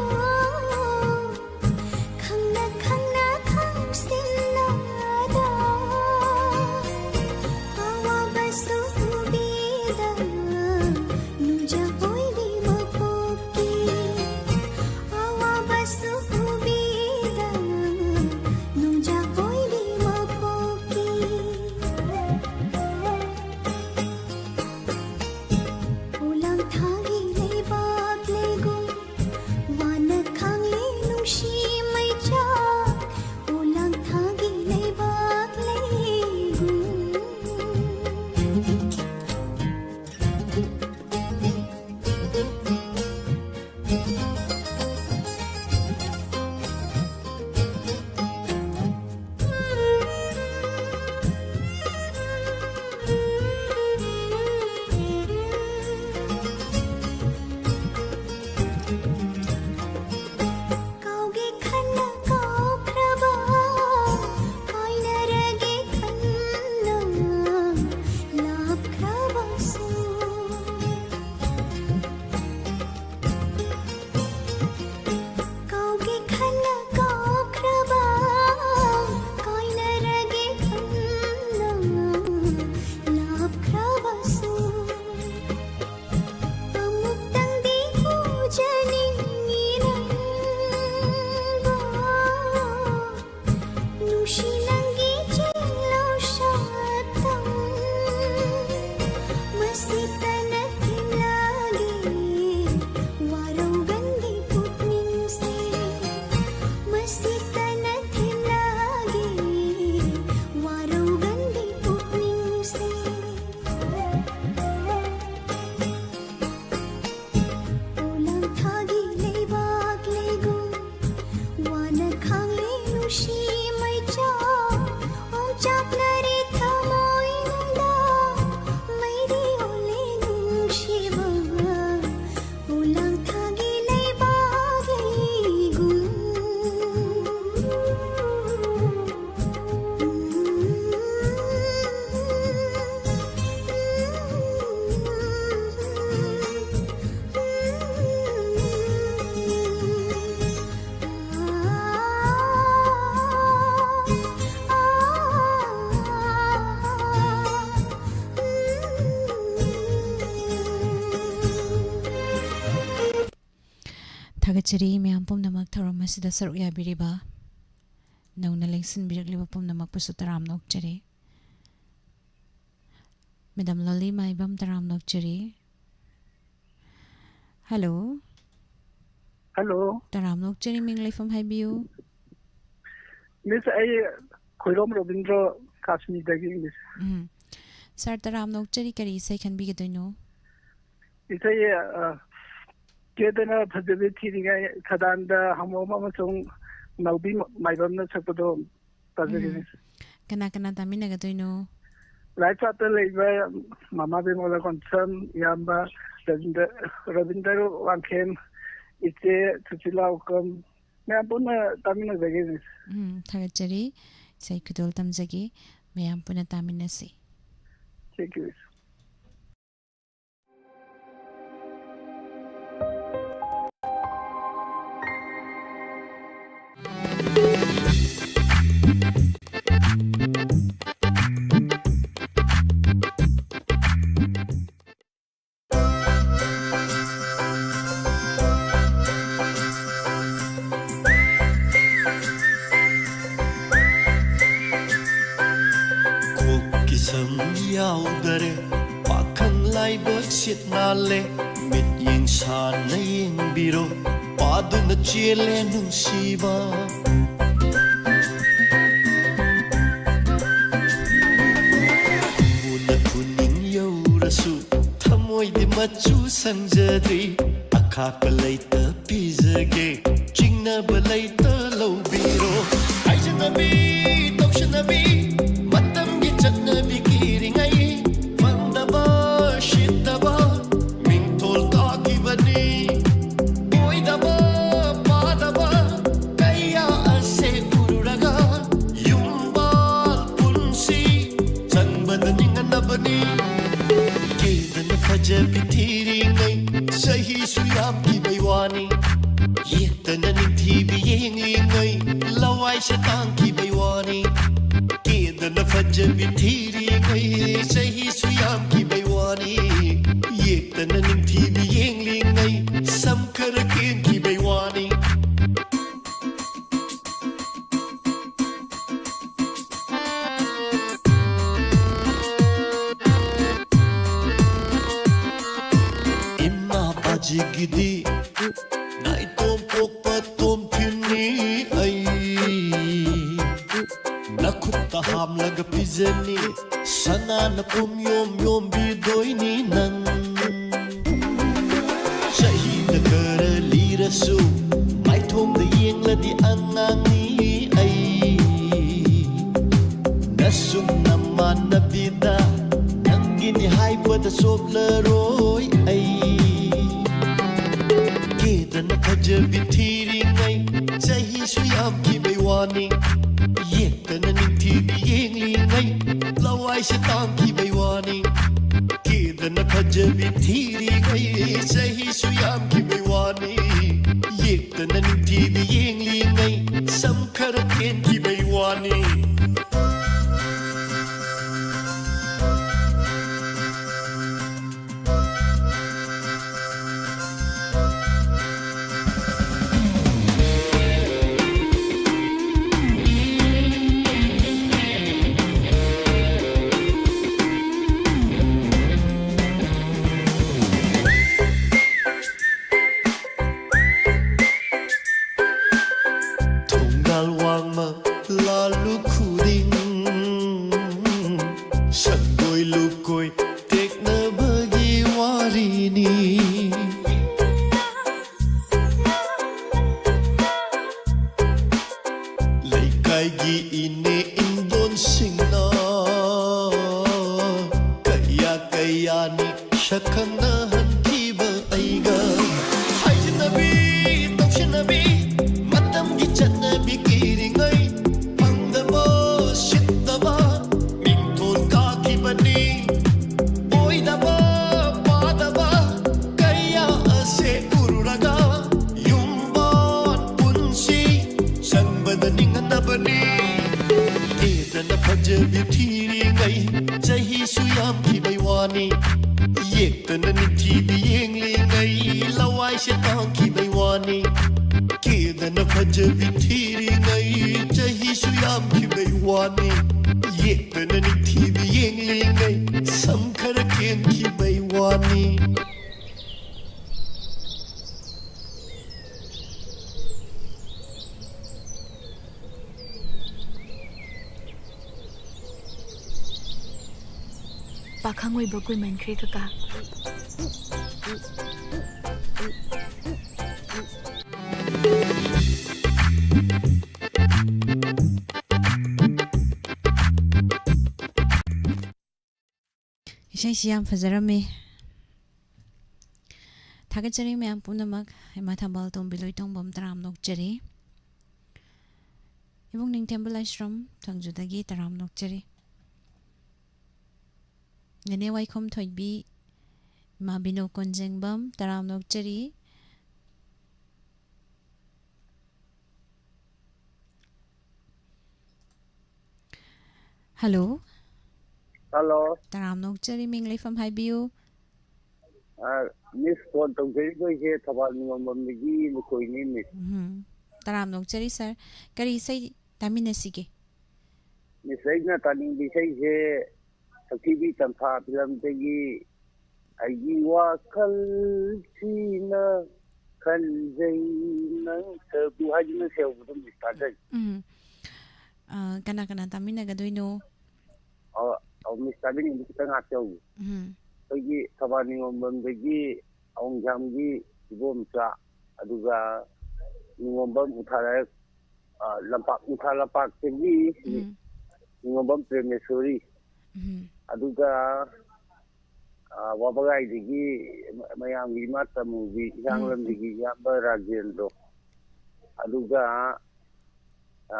ꯊꯥꯒꯠꯆꯔꯤ ꯃꯌꯥꯝ ꯄꯨꯝꯅꯃꯛ ꯊꯧꯔꯝ ꯑꯁꯤꯗ ꯁꯔꯨꯛ ꯌꯥꯕꯤꯔꯤꯕ, ꯅꯧꯅ ꯂꯦꯡꯁꯤꯟꯕꯤꯔꯛꯂꯤꯕ ꯄꯨꯝꯅꯃꯛꯄꯨꯁꯨ ꯇꯔꯥꯝꯅ ꯑꯣꯛꯆꯔꯤ꯫ ꯃꯦꯗꯥꯝ ꯂꯣꯂꯤ ꯃꯥꯏꯕꯝ ꯇꯔꯥꯝꯅ ꯑꯣꯛꯆꯔꯤ꯫ ꯍꯜꯂꯣ꯫ ꯍꯜꯂꯣ꯫ ꯇꯔꯥꯝꯅ ꯑꯣꯛꯆꯔꯤ, ꯃꯤꯡ ꯂꯩꯐꯝ ꯍꯥꯏꯕꯤꯌꯨ꯫ ꯃꯤꯁ, ꯑꯩ ꯈꯣꯏꯔꯣꯝ ꯔꯣꯕꯤꯟꯗ꯭ꯔꯣ ꯀꯥꯁꯃꯤꯔꯗꯒꯤ, ꯃꯤꯁ꯫ ꯎꯝ꯫ ꯁꯥꯔ, ꯇꯔꯥꯝꯅ ꯑꯣꯛꯆꯔꯤ, ꯀꯔꯤ ꯏꯁꯩ ꯈꯟꯕꯤꯒꯗꯣꯏꯅꯣ? ꯏꯁꯩ, ꯑ, ꯀꯦꯗꯅ ꯐꯖꯕꯤ ꯊꯤꯔꯤꯉꯩ ꯈꯗꯥꯡꯗ ꯍꯪꯉꯣꯝ ꯑꯃꯁꯨꯡ ꯅꯥꯎꯕꯤ ꯃꯥꯏꯕꯝꯅ ꯁꯛꯄꯗꯣ ꯇꯥꯖꯒꯦ, ꯎꯝ꯫ ꯃꯤꯁ꯫ ꯀꯅꯥ ꯀꯅꯥ ꯇꯥꯃꯤꯟꯅꯒꯗꯣꯏꯅꯣ? ꯂꯥꯏꯐ ꯄꯥꯠꯇ ꯂꯩꯕ ꯃꯃꯥ ꯕꯦꯃꯣꯂꯥ ꯀꯣꯟꯁꯝ, ꯏꯌꯥꯝꯕ ꯔꯕꯤꯟꯗ꯭ꯔ, ꯔꯕꯤꯟꯗ꯭ꯔ ꯋꯥꯡꯈꯦꯝ, ꯏꯆꯦ ꯁꯨꯁꯤꯂꯥ ꯎꯀꯝ, ꯃꯌꯥꯝ ꯄꯨꯟꯅ ꯇꯥꯃꯤꯟꯅꯖꯒꯦ, ꯃꯤꯁ꯫ ꯎꯝ, ꯊꯥꯒꯠꯆꯔꯤ꯫ ꯏꯁꯩ ꯈꯨꯗꯣꯜ ꯇꯝꯖꯒꯦ꯫ ꯃꯌꯥꯝ ꯄꯨꯟꯅ ꯇꯥꯃꯤꯟꯅꯁꯤ꯫ Thank you, ꯃꯤꯁ꯫ ꯀꯣꯛꯀꯤ ꯁꯝ ꯌꯥꯎꯗꯔꯦ, ꯄꯥꯈꯪ ꯂꯥꯏꯕꯛ ꯁꯤꯠ ꯅꯥꯜꯂꯦ, ꯃꯤꯠꯌꯦꯡ ꯁꯥꯟꯅ ꯌꯦꯡꯕꯤꯔꯣ, ꯄꯥꯗꯨꯅ ꯆꯦꯜꯂꯦ ꯅꯨꯡꯁꯤꯕ꯫ ꯈꯨꯅꯤꯡ ꯌꯧꯔꯁꯨ ꯊꯃꯣꯏꯗꯤ ꯃꯆꯨ ꯁꯪꯖꯗ꯭ꯔꯤ, ꯑꯈꯥꯛꯄ ꯂꯩꯇ ꯄꯤꯖꯒꯦ, ꯆꯤꯡꯅꯕ ꯂꯩꯇ ꯂꯧꯕꯤꯔꯣ꯫ ꯍꯥꯏꯖꯅꯕꯤ, ꯇꯧꯁꯤꯟꯅꯕꯤ, ꯃꯇꯝꯒꯤ ꯆꯠꯅꯕꯤ ꯀꯤꯔꯤꯉꯩ, ꯐꯪꯗꯕ, ꯁꯤꯠꯇꯕ, ꯃꯤꯡꯊꯣꯜ ꯀꯥꯈꯤꯕꯅꯤ꯫ ꯑꯣꯏꯗꯕ, ꯄꯥꯗꯕ ꯀꯌꯥ ꯑꯁꯦ ꯎꯔꯨꯔꯒ, ꯌꯨꯝꯕꯥꯜ ꯄꯨꯟꯁꯤ ꯆꯪꯕꯗ ꯅꯤꯡꯍꯟꯅꯕꯅꯤ꯫ ꯀꯦꯗꯅ ꯐꯖꯕꯤ ꯊꯤꯔꯤꯉꯩ ꯆꯍꯤꯁꯨ ꯌꯥꯝꯈꯤꯕꯩ ꯋꯥꯅꯤ꯫ ꯌꯦꯛꯇꯅ ꯅꯤꯡꯊꯤꯕꯤ ꯌꯦꯡꯂꯤꯉꯩ ꯂꯋꯥꯏꯁꯦ ꯇꯥꯡꯈꯤꯕꯩ ꯋꯥꯅꯤ꯫ ꯀꯦꯗꯅ ꯐꯖꯕꯤ ꯊꯤꯔꯤꯉꯩ ꯆꯍꯤꯁꯨ ꯌꯥꯝꯈꯤꯕꯩ ꯋꯥꯅꯤ꯫ ꯌꯦꯛꯇꯅ ꯅꯤꯡꯊꯤꯕꯤ ꯌꯦꯡꯂꯤꯉꯩ ꯁꯝ ꯈꯔ ꯀꯦꯟꯈꯤꯕꯩ ꯁꯤꯒꯤꯗꯤ ꯅꯥꯏꯇꯣꯝ ꯄꯣꯛꯄ ꯇꯣꯝꯊꯤꯟꯅꯤ ꯑꯩ꯫ ꯅꯈꯨꯠꯇ ꯍꯥꯝꯂꯒ ꯄꯤꯖꯅꯤ, ꯁꯅꯥꯅ ꯄꯨꯝ ꯌꯣꯝ ꯌꯣꯝꯕꯤꯗꯣꯏꯅꯤ ꯅꯪ꯫ ꯆꯍꯤꯅ ꯈꯔ ꯂꯤꯔꯁꯨ, ꯃꯥꯏꯊꯣꯡꯗ ꯌꯦꯡꯂꯗꯤ ꯑꯉꯥꯡꯅꯤ ꯑꯩ꯫ ꯅꯁꯨꯝ ꯅꯃꯥꯟꯅꯕꯤꯗ ꯅꯪꯒꯤꯅꯤ ꯍꯥꯏꯕꯗ ꯆꯣꯞꯂꯔꯣꯏ ꯑꯩ꯫ ꯀꯦꯗꯅ ꯐꯖꯕꯤ ꯊꯤꯔꯤꯉꯩ ꯆꯍꯤꯁꯨ ꯌꯥꯝꯈꯤꯕꯩ ꯋꯥꯅꯤ꯫ ꯌꯦꯛꯇꯅ ꯅꯤꯡꯊꯤꯕꯤ ꯌꯦꯡꯂꯤꯉꯩ ꯂꯋꯥꯏꯁꯦ ꯇꯥꯡꯈꯤꯕꯩ ꯋꯥꯅꯤ꯫ ꯀꯦꯗꯅ ꯐꯖꯕꯤ ꯊꯤꯔꯤꯉꯩ ꯆꯍꯤꯁꯨ ꯌꯥꯝꯈꯤꯕꯩ ꯋꯥꯅꯤ꯫ ꯌꯦꯛꯇꯅ ꯅꯤꯡꯊꯤꯕꯤ ꯌꯦꯡꯂꯤꯉꯩ ꯁꯝ ꯈꯔ ꯀꯦꯟꯈꯤꯕꯩ ꯋꯥꯅꯤ꯫ ꯊꯣꯡꯒꯥꯜ ꯋꯥꯡꯃ ꯂꯥꯜꯂꯨ ꯈꯨꯗꯤꯡ ꯁꯪꯒꯣꯏ ꯂꯨꯀꯣꯏ ꯇꯦꯛꯅꯕꯒꯤ ꯋꯥꯔꯤꯅꯤ꯫ ꯂꯩꯀꯥꯏꯒꯤ ꯏꯅꯦ ꯏꯟꯗꯣꯟꯁꯤꯡꯅ ꯀꯌꯥ ꯀꯌꯥꯅꯤ ꯁꯛꯈꯪꯅꯍꯟꯈꯤꯕ ꯑꯩꯒ꯫ ꯍꯥꯏꯖꯤꯟꯅꯕꯤ, ꯇꯧꯁꯤꯟꯅꯕꯤ, ꯃꯇꯝꯒꯤ ꯆꯠꯅꯕꯤ ꯀꯤꯔꯤꯉꯩ ꯐꯪꯗꯕ, ꯁꯤꯠꯇꯕ ꯃꯤꯡꯊꯣꯜ ꯀꯥꯈꯤꯕꯅꯤ꯫ ꯑꯣꯏꯗꯕ ꯄꯥꯗꯕ ꯀꯌꯥ ꯑꯁꯦ ꯎꯔꯨꯔꯒ ꯌꯨꯝꯕꯥꯟ ꯄꯨꯟꯁꯤ ꯆꯪꯕꯗ ꯅꯤꯡꯍꯟꯅꯕꯅꯤ꯫ ꯀꯦꯗꯅ ꯐꯖꯕꯤ ꯊꯤꯔꯤꯉꯩ ꯆꯍꯤꯁꯨ ꯌꯥꯝꯈꯤꯕꯩ ꯋꯥꯅꯤ꯫ ꯌꯦꯛꯇꯅ ꯅꯤꯡꯊꯤꯕꯤ ꯌꯦꯡꯂꯤꯉꯩ ꯂꯋꯥꯏꯁꯦ ꯇꯥꯡꯈꯤꯕꯩ ꯋꯥꯅꯤ꯫ ꯀꯦꯗꯅ ꯐꯖꯕꯤ ꯊꯤꯔꯤꯉꯩ ꯆꯍꯤꯁꯨ ꯌꯥꯝꯈꯤꯕꯩ ꯋꯥꯅꯤ꯫ ꯌꯦꯛꯇꯅ ꯅꯤꯡꯊꯤꯕꯤ ꯌꯦꯡꯂꯤꯉꯩ ꯁꯝ ꯈꯔ ꯀꯦꯟꯈꯤꯕꯩ ꯋꯥꯅꯤ꯫ ꯄꯥꯈꯪ ꯑꯣꯏꯕ ꯀꯨꯏꯃꯟꯈ꯭ꯔꯦ ꯀꯀꯥ꯫ ꯏꯁꯩꯁꯤ ꯌꯥꯝ ꯐꯖꯔꯝꯃꯤ꯫ ꯊꯥꯒꯠꯆꯔꯤ ꯃꯌꯥꯝ ꯄꯨꯝꯅꯃꯛ꯫ ꯏꯃꯥ ꯊꯝꯕꯥꯜ ꯇꯣꯝꯕꯤ ꯂꯣꯏꯇꯣꯡꯕꯝ ꯇꯔꯥꯝ ꯅꯣꯛꯆꯔꯤ꯫ ꯏꯕꯨꯡ ꯅꯤꯡꯊꯦꯝꯕ ꯂꯥꯏꯁ꯭ꯔꯝ ꯊꯥꯡꯖꯨꯗꯒꯤ ꯇꯔꯥꯝ ꯅꯣꯛꯆꯔꯤ꯫ ꯅꯦꯅꯦ ꯋꯥꯏꯈꯣꯝ ꯊꯣꯏꯕꯤ, ꯏꯃꯥ ꯕꯤꯅꯣ ꯀꯣꯟꯖꯦꯡꯕꯝ ꯇꯔꯥꯝ ꯅꯣꯛꯆꯔꯤ꯫ ꯍꯜꯂꯣ꯫ ꯍꯜꯂꯣ꯫ ꯇꯔꯥꯝ ꯅꯣꯛꯆꯔꯤ, ꯃꯤꯡ ꯂꯩꯐꯝ ꯍꯥꯏꯕꯤꯌꯨ꯫ ꯑ, ꯃꯤꯁ, ꯐꯣꯟ ꯇꯧꯖꯔꯤꯕ ꯑꯩꯁꯦ ꯊꯧꯕꯥꯜ ꯅꯤꯉꯣꯝꯕꯝꯗꯒꯤ ꯂꯨꯀꯣꯏꯅꯤ, ꯃꯤꯁ꯫ ꯎꯝ꯫ ꯇꯔꯥꯝ ꯅꯣꯛꯆꯔꯤ, ꯁꯥꯔ꯫ ꯀꯔꯤ ꯏꯁꯩ ꯇꯥꯃꯤꯟꯅꯁꯤꯒꯦ? ꯃꯤꯁ, ꯑꯩꯅ ꯇꯥꯅꯤꯡꯕ ꯏꯁꯩꯁꯦ ꯁꯛꯊꯤꯕꯤ ꯇꯝꯐꯥ ꯐꯤꯂꯝꯗꯒꯤ "ꯑꯩꯒꯤ ꯋꯥꯈꯜꯁꯤꯅ ꯈꯟꯖꯩ ꯅꯪꯇꯕꯨ" ꯍꯥꯏꯗꯨꯅ ꯁꯦꯡꯕꯗꯣ ꯃꯤꯁ ꯇꯥꯖꯩ꯫ ꯎꯝ꯫ ꯑ, ꯀꯅꯥ ꯀꯅꯥ ꯇꯥꯃꯤꯟꯅꯒꯗꯣꯏꯅꯣ? ꯑ, ꯑ, ꯃꯤꯁ ꯇꯥꯕꯤꯅꯤꯡꯕ ꯈꯤꯇꯪ ꯉꯥꯛꯆꯧ꯫ ꯎꯝ꯫ ꯑꯩꯈꯣꯏꯒꯤ ꯊꯧꯕꯥꯜ ꯅꯤꯉꯣꯝꯕꯝꯗꯒꯤ ꯑꯋꯨꯡꯖꯥꯝꯒꯤ ꯏꯕꯣꯝꯆꯥ, ꯑꯗꯨꯒ ꯅꯤꯉꯣꯝꯕꯝ ꯎꯊꯥꯔ ꯑ, ꯂꯝꯄꯥꯛ, ꯏꯝꯐꯥꯜ ꯂꯝꯄꯥꯛꯇꯒꯤ ꯎꯝ꯫ ꯅꯤꯉꯣꯝꯕꯝ ꯄ꯭ꯔꯦꯃꯦꯁꯣꯔꯤ, ꯎꯝ꯫ ꯑꯗꯨꯒ, ꯑ, ꯋꯥꯕꯒꯥꯏꯗꯒꯤ ꯃ-, ꯃꯌꯥꯝꯒꯤ ꯏꯃꯥ ꯇꯃꯨꯕꯤ, ꯎꯝ, ꯎꯝ꯫ ꯍꯤꯌꯥꯡꯂꯝꯗꯒꯤ ꯏꯌꯥꯝꯕ ꯔꯥꯖꯦꯟꯗ꯭ꯔꯣ, ꯑꯗꯨꯒ, ꯑ,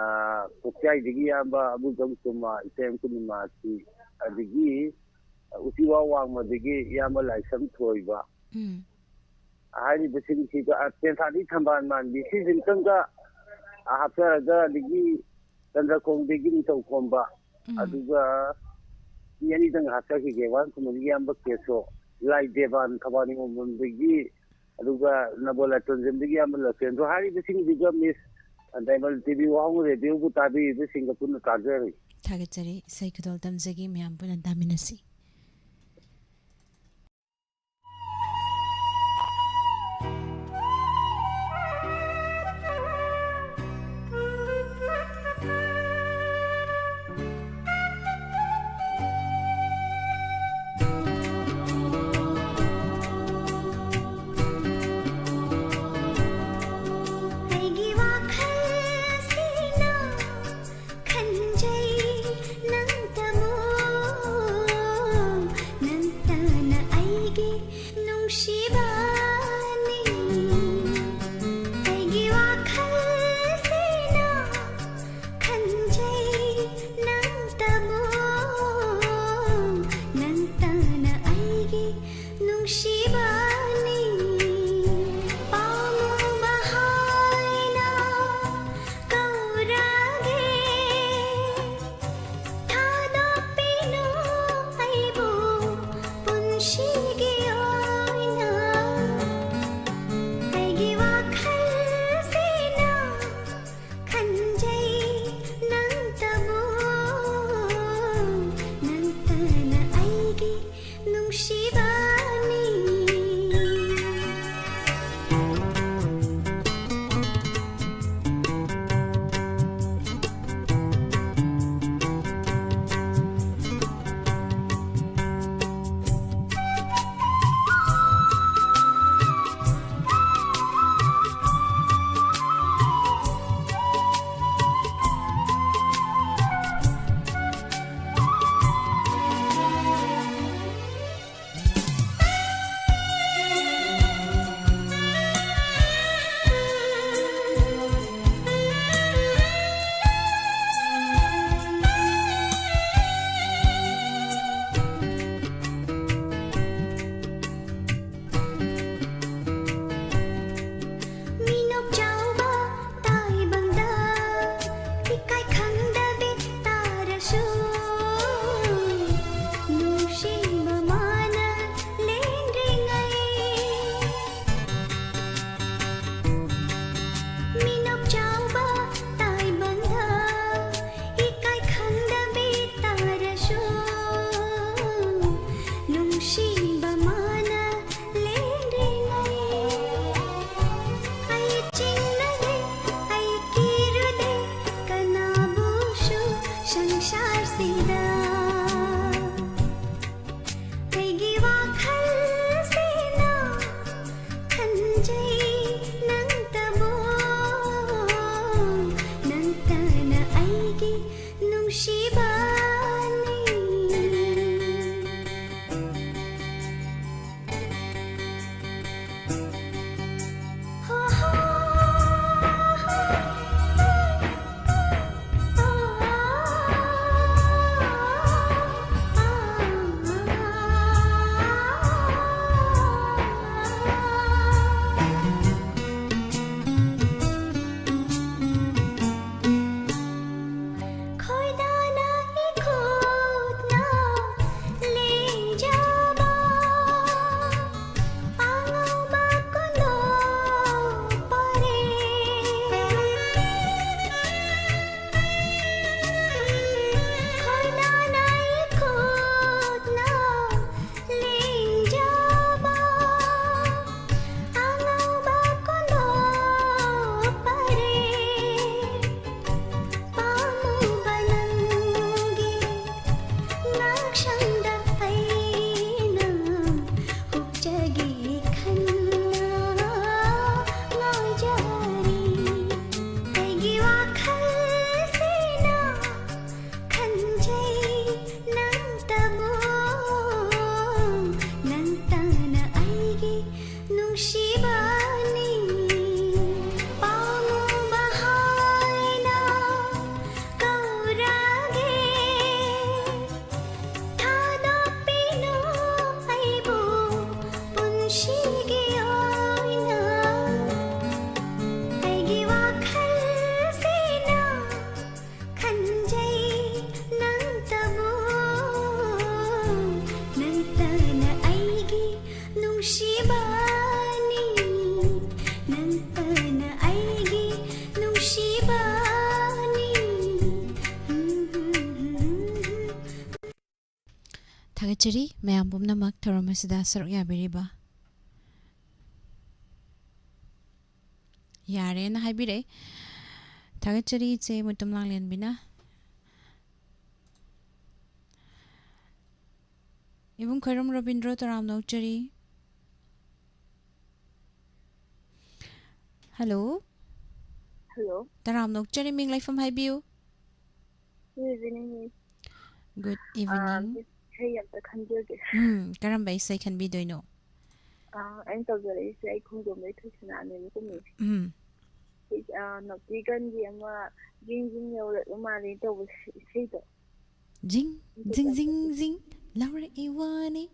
ꯀꯣꯛꯆꯥꯏꯗꯒꯤ ꯏꯌꯥꯝꯕ ꯑꯕꯨꯖꯝ ꯀꯨꯃꯥꯔ, ꯏꯇꯦꯝ ꯄꯨꯔꯅꯤꯃꯥꯁꯤ, ꯑꯗꯒꯤ ꯎꯆꯤꯋꯥ ꯋꯥꯡꯃꯗꯒꯤ ꯏꯌꯥꯝꯕ ꯂꯥꯏꯁ꯭ꯔꯝ ꯊꯣꯏꯕ, ꯎꯝ꯫ ꯍꯥꯏꯔꯤꯕꯁꯤꯡꯁꯤꯒ, ꯑ, ꯇꯦꯟꯊꯥꯗꯤ ꯊꯝꯕꯥꯜ ꯃꯥꯟꯕꯤ, ꯁꯤꯁꯤꯝꯇꯪꯒ, ꯑ, ꯍꯥꯞꯆꯔꯒ, ꯑꯗꯒꯤ ꯆꯟꯗ꯭ꯔꯈꯣꯡꯗꯒꯤ ꯅꯤꯡꯊꯧꯈꯣꯝꯕ, ꯎꯝ꯫ ꯑꯗꯨꯒ ꯃꯤ ꯑꯅꯤꯗꯪ ꯍꯥꯞꯆꯈꯤꯒꯦ, ꯋꯥꯍꯦꯡ ꯈꯨꯃꯟꯒꯤ ꯏꯌꯥꯝꯕ ꯀꯦꯁꯣ, ꯂꯥꯏ ꯗꯦꯕꯥꯟ ꯊꯧꯕꯥꯜ ꯅꯤꯉꯣꯝꯕꯝꯗꯒꯤ, ꯑꯗꯨꯒ ꯅꯝꯕꯣꯜ ꯂꯥꯏꯁ꯭ꯔꯝꯗꯒꯤ ꯏꯌꯥꯝꯕ ꯂꯣꯀꯦꯟꯗ꯭ꯔꯣ, ꯍꯥꯏꯔꯤꯕꯁꯤꯡꯁꯤꯒ ꯃꯤꯁ ꯗꯥꯏꯃꯟ ꯇꯤ ꯚꯤ ꯋꯥꯍꯪ ꯔꯦꯗꯤꯑꯣꯕꯨ ꯇꯥꯕꯤꯔꯤꯕꯁꯤꯡꯒ ꯄꯨꯟꯅ ꯇꯥꯖꯔꯤ꯫ ꯊꯥꯒꯠꯆꯔꯤ꯫ ꯏꯁꯩ ꯈꯨꯗꯣꯜ ꯇꯝꯖꯒꯦ, ꯃꯌꯥꯝ ꯄꯨꯟꯅ ꯇꯥꯃꯤꯟꯅꯁꯤ꯫ ꯅꯨꯡꯁꯤꯕꯅꯤ ꯄꯥꯎꯕ ꯍꯥꯏꯅ ꯀꯧꯔꯒꯦ꯫ ꯊꯥꯗꯣꯛꯄꯤꯅꯨ ꯑꯩꯕꯨ ꯄꯨꯟꯁꯤꯒꯤ ꯑꯣꯏꯅ꯫ ꯑꯩꯒꯤ ꯋꯥꯈꯜꯁꯤꯅ ꯈꯟꯖꯩ ꯅꯪꯇꯕꯨ꯫ ꯅꯪꯇꯅ ꯑꯩꯒꯤ ꯅꯨꯡꯁꯤꯕꯅꯤ꯫ ꯅꯪꯇꯅ ꯑꯩꯒꯤ ꯅꯨꯡꯁꯤꯕꯅꯤ꯫ ꯊꯥꯒꯠꯆꯔꯤ ꯃꯌꯥꯝ ꯄꯨꯝꯅꯃꯛ ꯊꯧꯔꯝ ꯑꯁꯤꯗ ꯁꯔꯨꯛ ꯌꯥꯕꯤꯔꯤꯕ꯫ ꯌꯥꯔꯦꯅ ꯍꯥꯏꯕꯤꯔꯛꯑꯦ꯫ ꯊꯥꯒꯠꯆꯔꯤ ꯏꯆꯦ ꯃꯨꯇꯨꯝ ꯂꯥꯡꯂꯦꯟꯕꯤꯅ꯫ ꯏꯕꯨꯡ ꯈꯣꯏꯔꯝ ꯔꯣꯕꯤꯟꯗ꯭ꯔꯣ ꯇꯔꯥꯝꯅ ꯑꯣꯛꯆꯔꯤ꯫ ꯍꯜꯂꯣ꯫ ꯍꯜꯂꯣ꯫ ꯇꯔꯥꯝꯅ ꯑꯣꯛꯆꯔꯤ, ꯃꯤꯡ ꯂꯩꯐꯝ ꯍꯥꯏꯕꯤꯌꯨ꯫ Good evening, Miss. Good evening. Miss, ꯏꯁꯩ ꯑꯝꯇ ꯈꯟꯖꯒꯦ꯫ ꯎꯝ, ꯀꯔꯝꯕ ꯏꯁꯩ ꯈꯟꯕꯤꯗꯣꯏꯅꯣ? ꯑꯥ, ꯑꯩꯅ ꯇꯧꯖꯔꯛꯏꯁꯦ ꯑꯩ ꯈꯣꯡꯖꯣꯝꯗꯩ ꯊꯣꯏꯁꯅꯥꯅꯦꯕꯀꯣ, Miss꯫ ꯎꯝ꯫ ꯁꯤ, ꯑꯥ, ꯅꯣꯇꯤ ꯒꯟꯒꯤ ꯑꯃ ꯖꯤꯡ ꯖꯤꯡ ꯌꯧꯔꯛꯂ ꯃꯥꯜꯂꯦ ꯇꯧꯕ ꯏꯁꯩꯗꯣ꯫ ꯖꯤꯡ, ꯖꯤꯡ, ꯖꯤꯡ, ꯖꯤꯡ, ꯂꯥꯎꯔꯛꯏ ꯋꯥꯅꯤ,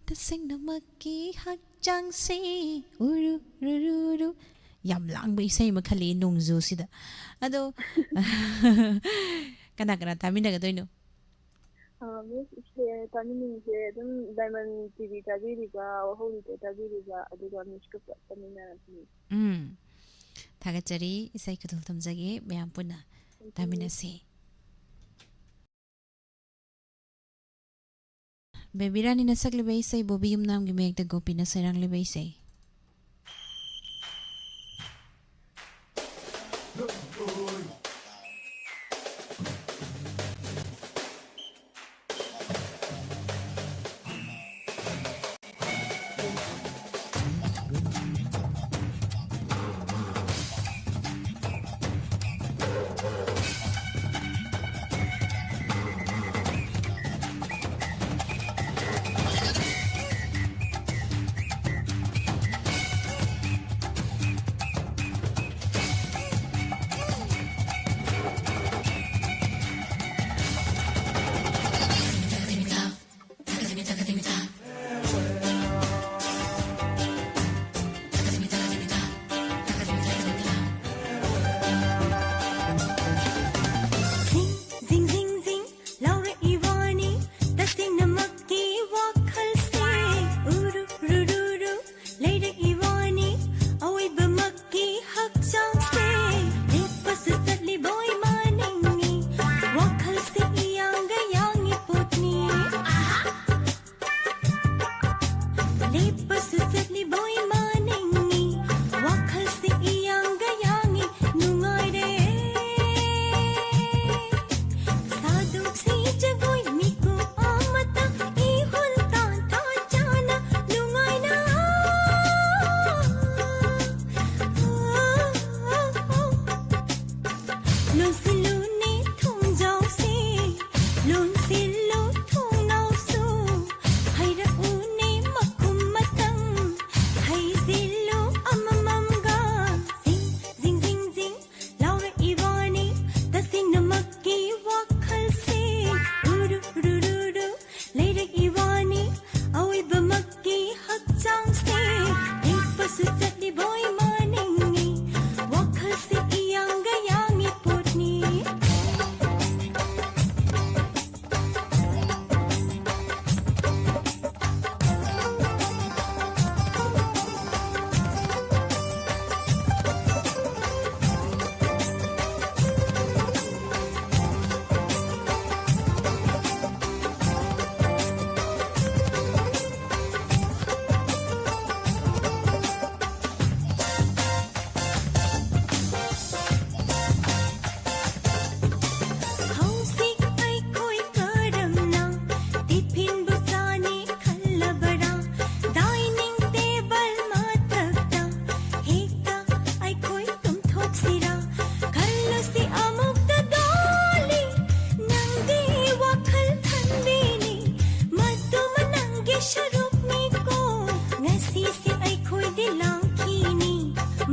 ꯇꯁꯦꯡꯅꯃꯛꯀꯤ ꯍꯛꯆꯥꯡꯁꯤ꯫ ꯎꯔꯨ, ꯔꯨ, ꯔꯨ, ꯔꯨ꯫ ꯌꯥꯝ ꯂꯥꯡꯕ ꯏꯁꯩ ꯑꯃ ꯈꯜꯂꯛꯑꯦ ꯅꯣꯡꯖꯨꯁꯤꯗ꯫ ꯑꯗꯣ, ꯀꯅꯥ ꯀꯅꯥ ꯇꯥꯃꯤꯟꯅꯒꯗꯣꯏꯅꯣ? ꯑꯥ, Miss, ꯏꯁꯩ ꯇꯥꯃꯤꯟꯅꯕꯁꯦ ꯑꯗꯨꯝ Diamond T V ꯇꯥꯕꯤꯔꯤꯕ, ꯋꯥꯍꯧꯔꯤꯗ ꯇꯥꯕꯤꯔꯤꯕ, ꯑꯗꯨꯒ Miss ꯀ ꯄꯨꯂꯞ ꯇꯥꯃꯤꯟꯅꯔꯛꯄꯅꯤ꯫ ꯎꯝ꯫ ꯊꯥꯒꯠꯆꯔꯤ꯫ ꯏꯁꯩ ꯈꯨꯗꯣꯜ ꯊꯝꯖꯒꯦ ꯃꯌꯥꯝ ꯄꯨꯟꯅ꯫ Thank you, Miss. ꯇꯥꯃꯤꯟꯅꯁꯤ꯫ ꯕꯦꯕꯤ ꯔꯥꯅꯤꯅ ꯁꯛꯂꯤꯕ ꯏꯁꯩ ꯕꯣꯕꯤ ꯌꯨꯝꯅꯥꯝꯒꯤ ꯃꯌꯦꯛꯇ ꯒꯣꯄꯤꯅ ꯁꯩꯔꯥꯡꯂꯤꯕ ꯏꯁꯩ꯫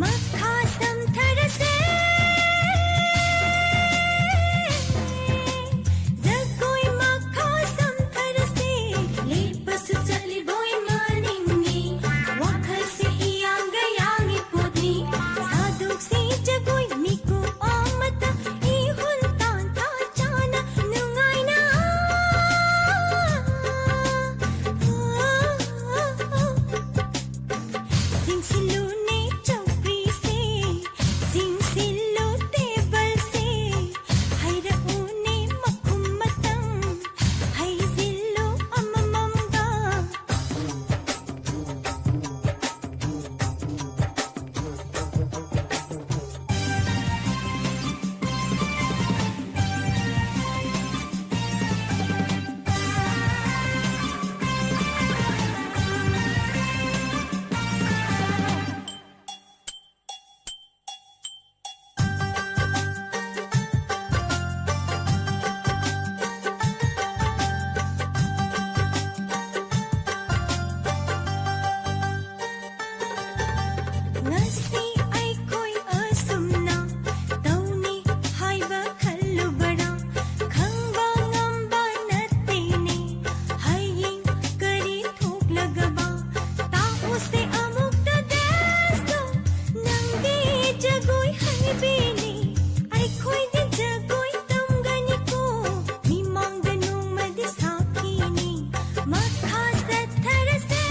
ꯃꯈꯥ ꯁꯝꯊꯔꯁꯦ, ꯖꯒꯣꯏ ꯃꯈꯥ ꯁꯝꯊꯔꯁꯦ, ꯂꯦꯞꯄꯁꯨ ꯆꯠꯂꯤꯕꯣꯏ ꯃꯅꯤꯡꯅꯤ, ꯋꯥꯈꯜꯁꯤ ꯏꯌꯥꯡꯒ ꯌꯥꯡꯉꯤ ꯄꯣꯠꯅꯤ, ꯁꯥꯗꯣꯛꯁꯤ ꯖꯒꯣꯏ ꯃꯤꯀꯨꯞ ꯑꯃꯇ, ꯏꯍꯨꯜ ꯇꯥꯟꯊꯥ ꯆꯥꯅ ꯅꯨꯡꯉꯥꯏꯅ꯫ ꯆꯤꯡꯁꯤꯜꯂꯨꯅꯦ ꯆꯧꯀ꯭ꯔꯤꯁꯦ, ꯆꯤꯡꯁꯤꯜꯂꯨ ꯇꯦꯕꯜꯁꯦ, ꯍꯩꯔꯛꯎꯅꯦ ꯃꯈꯨꯝ ꯃꯇꯪ, ꯍꯩꯖꯤꯜꯂꯨ ꯑꯃꯃꯝꯒ꯫ ꯉꯁꯤ ꯑꯩꯈꯣꯏ ꯑꯁꯨꯝꯅ ꯇꯧꯅꯤ ꯍꯥꯏꯕ ꯈꯜꯂꯨꯕꯔꯥ? ꯈꯪꯕ ꯉꯝꯕ ꯅꯠꯇꯦꯅꯦ, ꯍꯌꯦꯡ ꯀꯔꯤ ꯊꯣꯛꯂꯒꯕ? ꯇꯥꯛꯎꯁꯦ ꯑꯃꯨꯛꯇ dance ꯇꯣ, ꯅꯪꯗꯤ ꯖꯒꯣꯏ ꯍꯩꯕꯤꯅꯤ, ꯑꯩꯈꯣꯏꯗꯤ ꯖꯒꯣꯏ ꯇꯝꯒꯅꯤꯀꯣ, ꯃꯤꯃꯥꯡꯗ ꯅꯣꯡꯃꯗꯤ ꯁꯥꯈꯤꯅꯤ, ꯃꯈꯥ ꯆꯠꯊꯔꯁꯦ꯫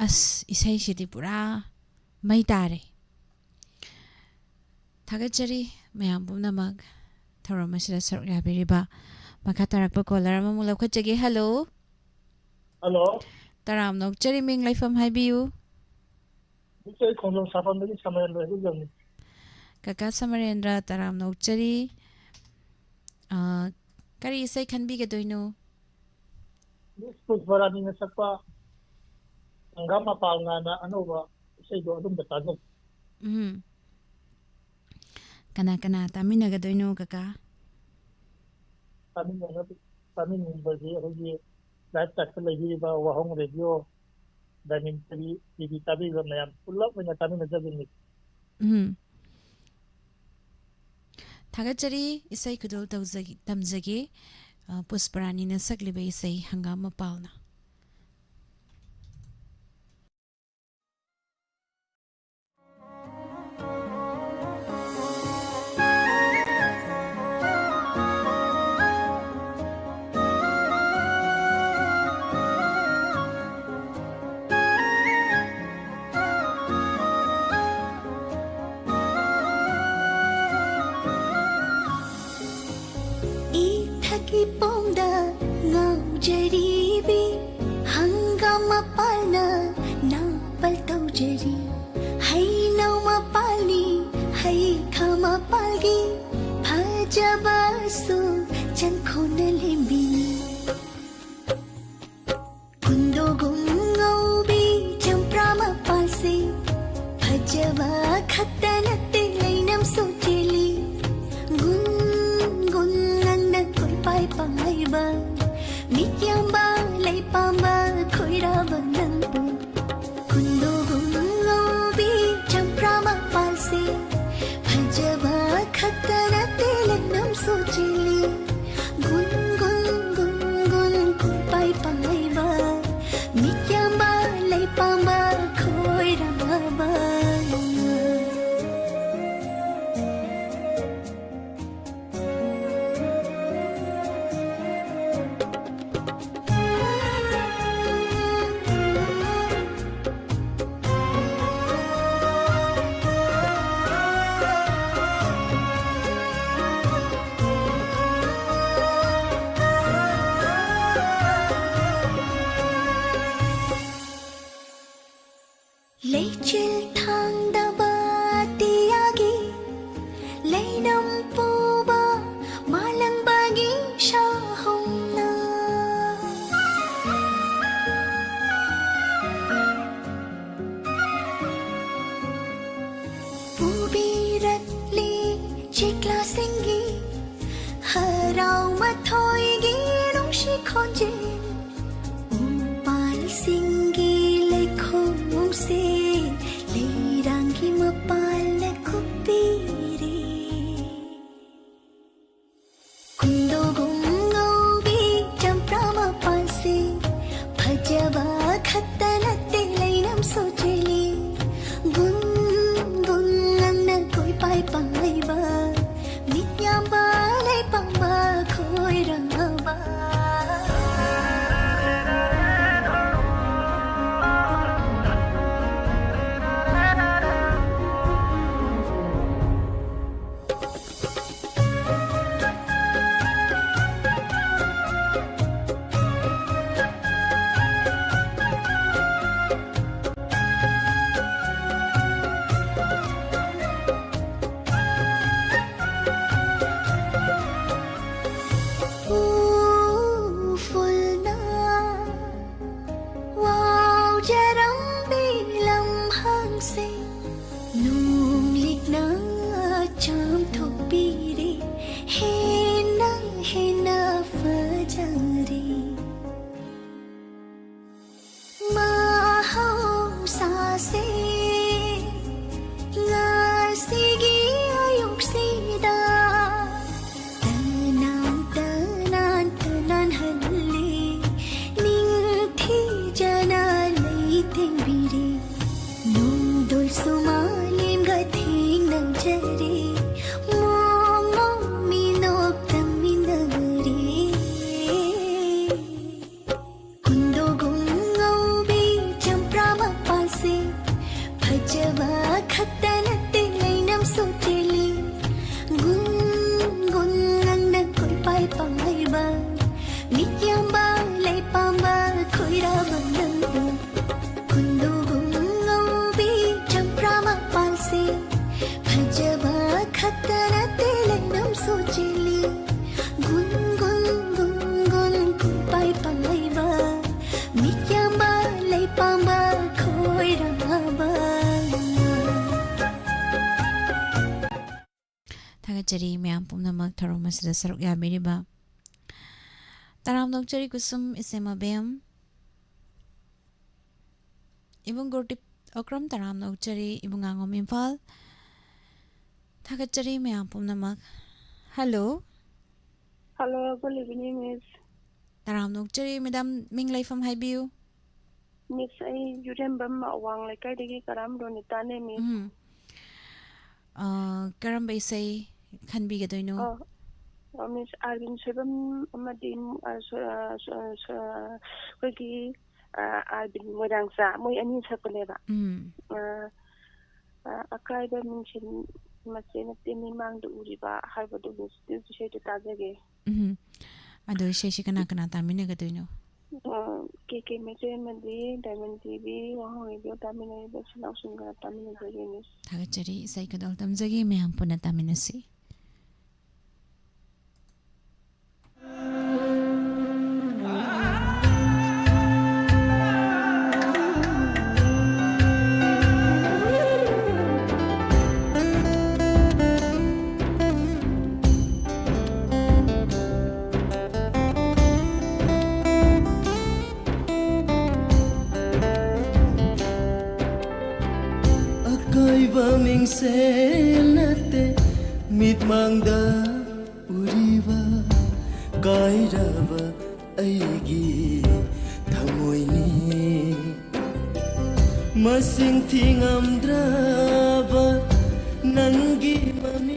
ꯑꯁ, ꯏꯁꯩꯁꯤꯗꯤ ꯄꯨꯔꯥ ꯃꯩ ꯇꯥꯔꯦ꯫ ꯊꯥꯒꯠꯆꯔꯤ ꯃꯌꯥꯝ ꯄꯨꯝꯅꯃꯛ ꯊꯧꯔꯝ ꯑꯁꯤꯗ ꯁꯔꯨꯛ ꯌꯥꯕꯤꯔꯤꯕ꯫ ꯃꯈꯥ ꯇꯥꯔꯛꯄ ꯀꯣꯂꯔ ꯑꯃꯃꯨꯛ ꯂꯧꯈꯠꯆꯒꯦ꯫ ꯍꯜꯂꯣ꯫ ꯍꯜꯂꯣ꯫ ꯇꯔꯥꯝꯅ ꯑꯣꯛꯆꯔꯤ, ꯃꯤꯡ ꯂꯩꯐꯝ ꯍꯥꯏꯕꯤꯌꯨ꯫ ꯑꯩ ꯈꯣꯡꯖꯣꯝ ꯁꯥꯄꯝꯗꯒꯤ ꯁꯃꯔꯦꯟꯗ꯭ꯔ ꯍꯥꯏꯖꯕꯅꯤ꯫ ꯀꯀꯥ ꯁꯃꯔꯦꯟꯗ꯭ꯔ, ꯇꯔꯥꯝꯅ ꯑꯣꯛꯆꯔꯤ꯫ ꯑ, ꯀꯔꯤ ꯏꯁꯩ ꯈꯟꯕꯤꯒꯗꯣꯏꯅꯣ? ꯃꯤꯁ ꯄꯨꯁꯄꯔꯥꯅꯤꯅ ꯁꯛꯄ ꯍꯪꯒꯥꯝ ꯃꯄꯥꯜꯅ ꯑꯅꯧꯕ ꯏꯁꯩꯗꯣ ꯑꯗꯨꯝꯕ ꯇꯥꯖꯩ꯫ ꯎꯝ꯫ ꯀꯅꯥ ꯀꯅꯥ ꯇꯥꯃꯤꯟꯅꯒꯗꯣꯏꯅꯣ, ꯀꯀꯥ? ꯇꯥꯃꯤꯟꯅꯒ-, ꯇꯥꯃꯤꯟꯅꯕꯁꯤ ꯑꯩꯈꯣꯏꯒꯤ ꯂꯥꯏꯞ ꯆꯥꯠꯇ ꯂꯩꯕꯤꯔꯤꯕ ꯋꯥꯍꯣꯡ ꯔꯦꯗꯤꯑꯣ, ꯗꯥꯏꯃꯟ ꯇꯤꯚꯤ, ꯇꯤꯚꯤ ꯇꯥꯕꯤꯕ ꯃꯌꯥꯝ ꯄꯨꯂꯞ ꯑꯣꯏꯅ ꯇꯥꯃꯤꯟꯅꯖꯕꯅꯤ꯫ ꯎꯝ꯫ ꯊꯥꯒꯠꯆꯔꯤ, ꯏꯁꯩ ꯈꯨꯗꯣꯜ ꯇꯧꯖꯒꯦ-, ꯇꯝꯖꯒꯦ, ꯑ, ꯄꯨꯁꯄꯔꯥꯅꯤꯅ ꯁꯛꯂꯤꯕ ꯏꯁꯩ ꯍꯪꯒꯥꯝ ꯃꯄꯥꯜꯅ꯫ ꯏꯊꯛ ꯏꯄꯣꯝꯗ ꯉꯥꯎꯖꯔꯤꯕꯤ ꯍꯪꯒꯥꯝ ꯃꯄꯥꯜꯅ ꯅꯥꯄꯜ ꯇꯧꯖꯔꯤ꯫ ꯍꯩꯅꯧ ꯃꯄꯥꯜꯅꯤ ꯍꯩꯈꯥ ꯃꯄꯥꯜꯒꯤ ꯐꯖꯕꯁꯨ ꯆꯪꯈꯣꯟꯅ ꯂꯦꯝꯕꯤꯅꯤ꯫ ꯀꯨꯟꯗꯣꯒꯨꯝ ꯉꯧꯕꯤ ꯆꯝꯄ꯭ꯔꯥ ꯃꯄꯥꯜꯁꯦ ꯐꯖꯕ ꯈꯛꯇ ꯅꯠꯇꯦ, ꯂꯩꯅꯝꯁꯨ ꯆꯦꯜꯂꯤ꯫ ꯒꯨꯟ ꯒꯨꯟ ꯉꯪꯅ ꯀꯣꯏꯄꯥꯏ ꯄꯥꯏꯕ ꯃꯤꯠꯌꯥꯝꯕ ꯂꯩꯄꯥꯝꯕ ꯈꯣꯏꯔꯥꯕ ꯅꯪꯕꯨ꯫ ꯀꯨꯟꯗꯣꯒꯨꯝ ꯉꯧꯕꯤ ꯆꯝꯄ꯭ꯔꯥ ꯃꯄꯥꯜꯁꯦ ꯐꯖꯕ ꯈꯛꯇ ꯅꯠꯇꯦ, ꯂꯩꯅꯝꯁꯨ ꯆꯦꯜꯂꯤ꯫ ꯒꯨꯟ ꯒꯨꯟ ꯒꯨꯟ ꯒꯨꯟ ꯀꯣꯏꯄꯥꯏ ꯄꯥꯏꯕ ꯃꯤꯠꯌꯥꯝꯕ ꯂꯩꯄꯥꯝꯕ ꯈꯣꯏꯔꯥꯕ꯫ ꯐꯖꯔꯦ꯫ ꯃꯍꯧꯁꯥꯁꯦ ꯉꯁꯤꯒꯤ ꯑꯌꯨꯛꯁꯤꯗ ꯇꯅꯥꯟ ꯇꯅꯥꯟ ꯇꯅꯥꯟꯍꯜꯂꯤ꯫ ꯅꯤꯡꯊꯤꯖꯅ ꯂꯩꯇꯦꯡꯕꯤꯔꯦ꯫ ꯅꯣꯡꯗꯣꯏꯁꯨ ꯃꯥꯂꯦꯝꯒ ꯊꯦꯡꯅꯖꯔꯦ꯫ ꯃꯣꯃꯣ ꯃꯤꯅꯣꯛ ꯇꯝꯃꯤꯟꯅꯔꯦ꯫ ꯀꯨꯟꯗꯣꯒꯨꯝ ꯉꯧꯕꯤ ꯆꯝꯄ꯭ꯔꯥ ꯃꯄꯥꯟꯁꯦ ꯐꯖꯕ ꯈꯛꯇ ꯅꯠꯇꯦ, ꯂꯩꯅꯝꯁꯨ ꯆꯦꯜꯂꯤ꯫ ꯒꯨꯟ ꯒꯨꯟ ꯉꯪꯅ ꯀꯣꯏꯄꯥꯏ ꯄꯥꯏꯕ ꯃꯤꯠꯌꯥꯝꯕ ꯂꯩꯄꯥꯝꯕ ꯈꯣꯏꯔꯥꯕ ꯅꯪꯕꯨ꯫ ꯀꯨꯟꯗꯣꯒꯨꯝ ꯉꯧꯕꯤ ꯆꯝꯄ꯭ꯔꯥ ꯃꯄꯥꯟꯁꯦ ꯐꯖꯕ ꯈꯛꯇ ꯅꯠꯇꯦ, ꯂꯩꯅꯝꯁꯨ ꯆꯦꯜꯂꯤ꯫ ꯒꯨꯟ ꯒꯨꯟ ꯒꯨꯟ ꯒꯨꯟ ꯀꯣꯏꯄꯥꯏ ꯄꯥꯏꯕ ꯃꯤꯠꯌꯥꯝꯕ ꯂꯩꯄꯥꯝꯕ ꯈꯣꯏꯔꯥꯕ꯫ ꯊꯥꯒꯠꯆꯔꯤ ꯃꯌꯥꯝ ꯄꯨꯝꯅꯃꯛ ꯊꯧꯔꯝ ꯑꯁꯤꯗ ꯁꯔꯨꯛ ꯌꯥꯕꯤꯔꯤꯕ꯫ ꯇꯔꯥꯝꯅ ꯑꯣꯛꯆꯔꯤ ꯀꯨꯁꯨꯝ ꯏꯆꯦꯃꯕꯦꯝ꯫ ꯏꯕꯨꯡ ꯒꯨꯔꯗꯤꯞ ꯑꯣꯀ꯭ꯔꯝ ꯇꯔꯥꯝꯅ ꯑꯣꯛꯆꯔꯤ, ꯏꯕꯨꯡꯉꯥꯉꯣꯝ ꯏꯝꯐꯥꯜ꯫ ꯊꯥꯒꯠꯆꯔꯤ ꯃꯌꯥꯝ ꯄꯨꯝꯅꯃꯛ꯫ Hello. Hello, good evening, miss꯫ ꯇꯔꯥꯝꯅ ꯑꯣꯛꯆꯔꯤ ꯃꯦꯗꯥꯝ, ꯃꯤꯡ ꯂꯩꯐꯝ ꯍꯥꯏꯕꯤꯌꯨ꯫ Miss, ꯑꯩ ꯌꯨꯔꯦꯝꯕꯝ ꯑꯋꯥꯡ ꯂꯩꯀꯥꯏꯗꯒꯤ ꯀꯔꯥꯝ ꯔꯣꯅꯤꯇꯥꯅꯦ, miss꯫ ꯎꯝ꯫ ꯑ, ꯀꯔꯝꯕ ꯏꯁꯩ ꯈꯟꯕꯤꯒꯗꯣꯏꯅꯣ? ꯑ, ꯑ, miss, ꯑꯥꯔꯕꯤꯟ ꯁꯣꯏꯕꯝ ꯑꯃꯗꯤ, ꯑ, ꯁꯣ-, ꯑ, ꯁꯣ-, ꯁꯣ-, ꯑꯩꯈꯣꯏꯒꯤ, ꯑ, ꯑꯥꯔꯕꯤꯟ ꯃꯣꯏꯔꯥꯡꯆꯥ, ꯃꯣꯏ ꯑꯅꯤ ꯁꯛꯄꯅꯦꯕ꯫ ꯎꯝ꯫ ꯑ, ꯑ, ꯑꯀꯥꯏꯕ ꯃꯤꯡꯁꯦꯜ ꯃꯆꯦ ꯅꯠꯇꯦ ꯃꯤꯃꯥꯡꯗ ꯎꯔꯤꯕ ꯍꯥꯏꯕꯗꯨ, miss, ꯑꯗꯨ ꯏꯁꯩꯗꯨ ꯇꯥꯖꯒꯦ꯫ ꯎꯝ꯫ ꯑꯗꯣ ꯏꯁꯩꯁꯤ ꯀꯅꯥ ꯀꯅꯥ ꯇꯥꯃꯤꯟꯅꯒꯗꯣꯏꯅꯣ? ꯑ, ꯀꯦ ꯀꯦ ꯃꯩꯇꯩ ꯑꯃꯗꯤ ꯗꯥꯏꯃꯟ ꯇꯤ ꯚꯤ ꯋꯥꯍꯪ ꯔꯦꯗꯤꯑꯣ ꯇꯥꯃꯤꯟꯅꯔꯤꯕ ꯏꯆꯤꯟ ꯏꯅꯥꯎꯁꯤꯡꯒ ꯇꯥꯃꯤꯟꯅꯖꯒꯦ, miss꯫ ꯊꯥꯒꯠꯆꯔꯤ꯫ ꯏꯁꯩ ꯈꯨꯗꯣꯜ ꯇꯝꯖꯒꯦ, ꯃꯌꯥꯝ ꯄꯨꯟꯅ ꯇꯥꯃꯤꯟꯅꯁꯤ꯫ ꯃꯤꯡꯁꯦꯜ ꯅꯠꯇꯦ ꯃꯤꯠꯃꯥꯡꯗ ꯎꯔꯤꯕ, ꯀꯥꯏꯔꯕ ꯑꯩꯒꯤ ꯊꯃꯣꯏꯅꯤ꯫ ꯃꯁꯤꯡ ꯊꯤꯉꯝꯗ꯭ꯔꯕ ꯅꯪꯒꯤ ꯃꯃꯤ꯫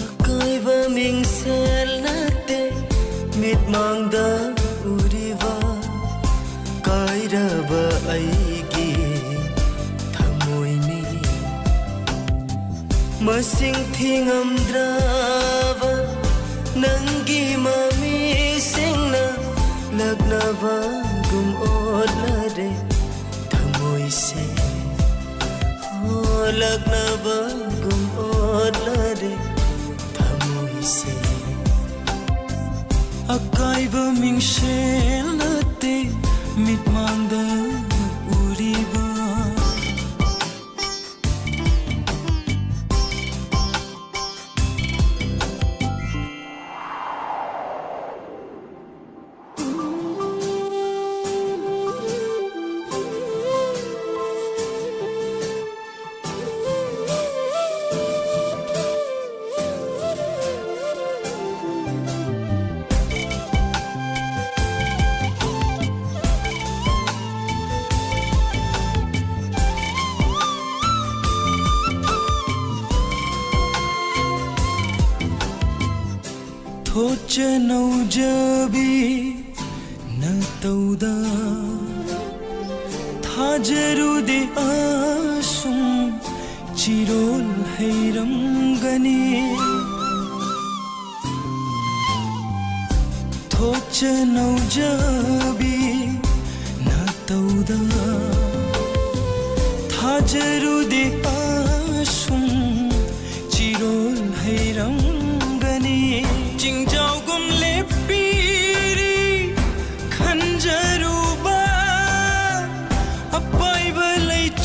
ꯑꯀꯥꯏꯕ ꯃꯤꯡꯁꯦꯜ ꯅꯠꯇꯦ ꯃꯤꯠꯃꯥꯡꯗ ꯎꯔꯤꯕ, ꯀꯥꯏꯔꯕ ꯑꯩꯒꯤ ꯊꯃꯣꯏꯅꯤ꯫ ꯃꯁꯤꯡ ꯊꯤꯉꯝꯗ꯭ꯔꯕ ꯅꯪꯒꯤ ꯃꯃꯤꯁꯤꯡꯅ ꯂꯛꯅꯕꯒꯨꯝ ꯑꯣꯠꯂꯔꯦ ꯊꯃꯣꯏꯁꯦ꯫ ꯑꯣ, ꯂꯛꯅꯕꯒꯨꯝ ꯑꯣꯠꯂꯔꯦ ꯊꯃꯣꯏꯁꯦ꯫ ꯑꯀꯥꯏꯕ ꯃꯤꯡꯁꯦꯜ ꯅꯠꯇꯦ ꯃꯤꯠꯃꯥꯡꯗ ꯎꯔꯤꯕ꯫ ꯊꯣꯠꯆ ꯅꯧꯖꯕꯤ ꯅꯇꯧꯗ ꯊꯥꯖꯔꯨꯗꯦ ꯑꯁꯨꯝ ꯆꯤꯔꯣꯜ ꯍꯩꯔꯝꯒꯅꯤ꯫ ꯊꯣꯠꯆ ꯅꯧꯖꯕꯤ ꯅꯇꯧꯗ ꯊꯥꯖꯔꯨꯗꯦ ꯑꯁꯨꯝ ꯆꯤꯔꯣꯜ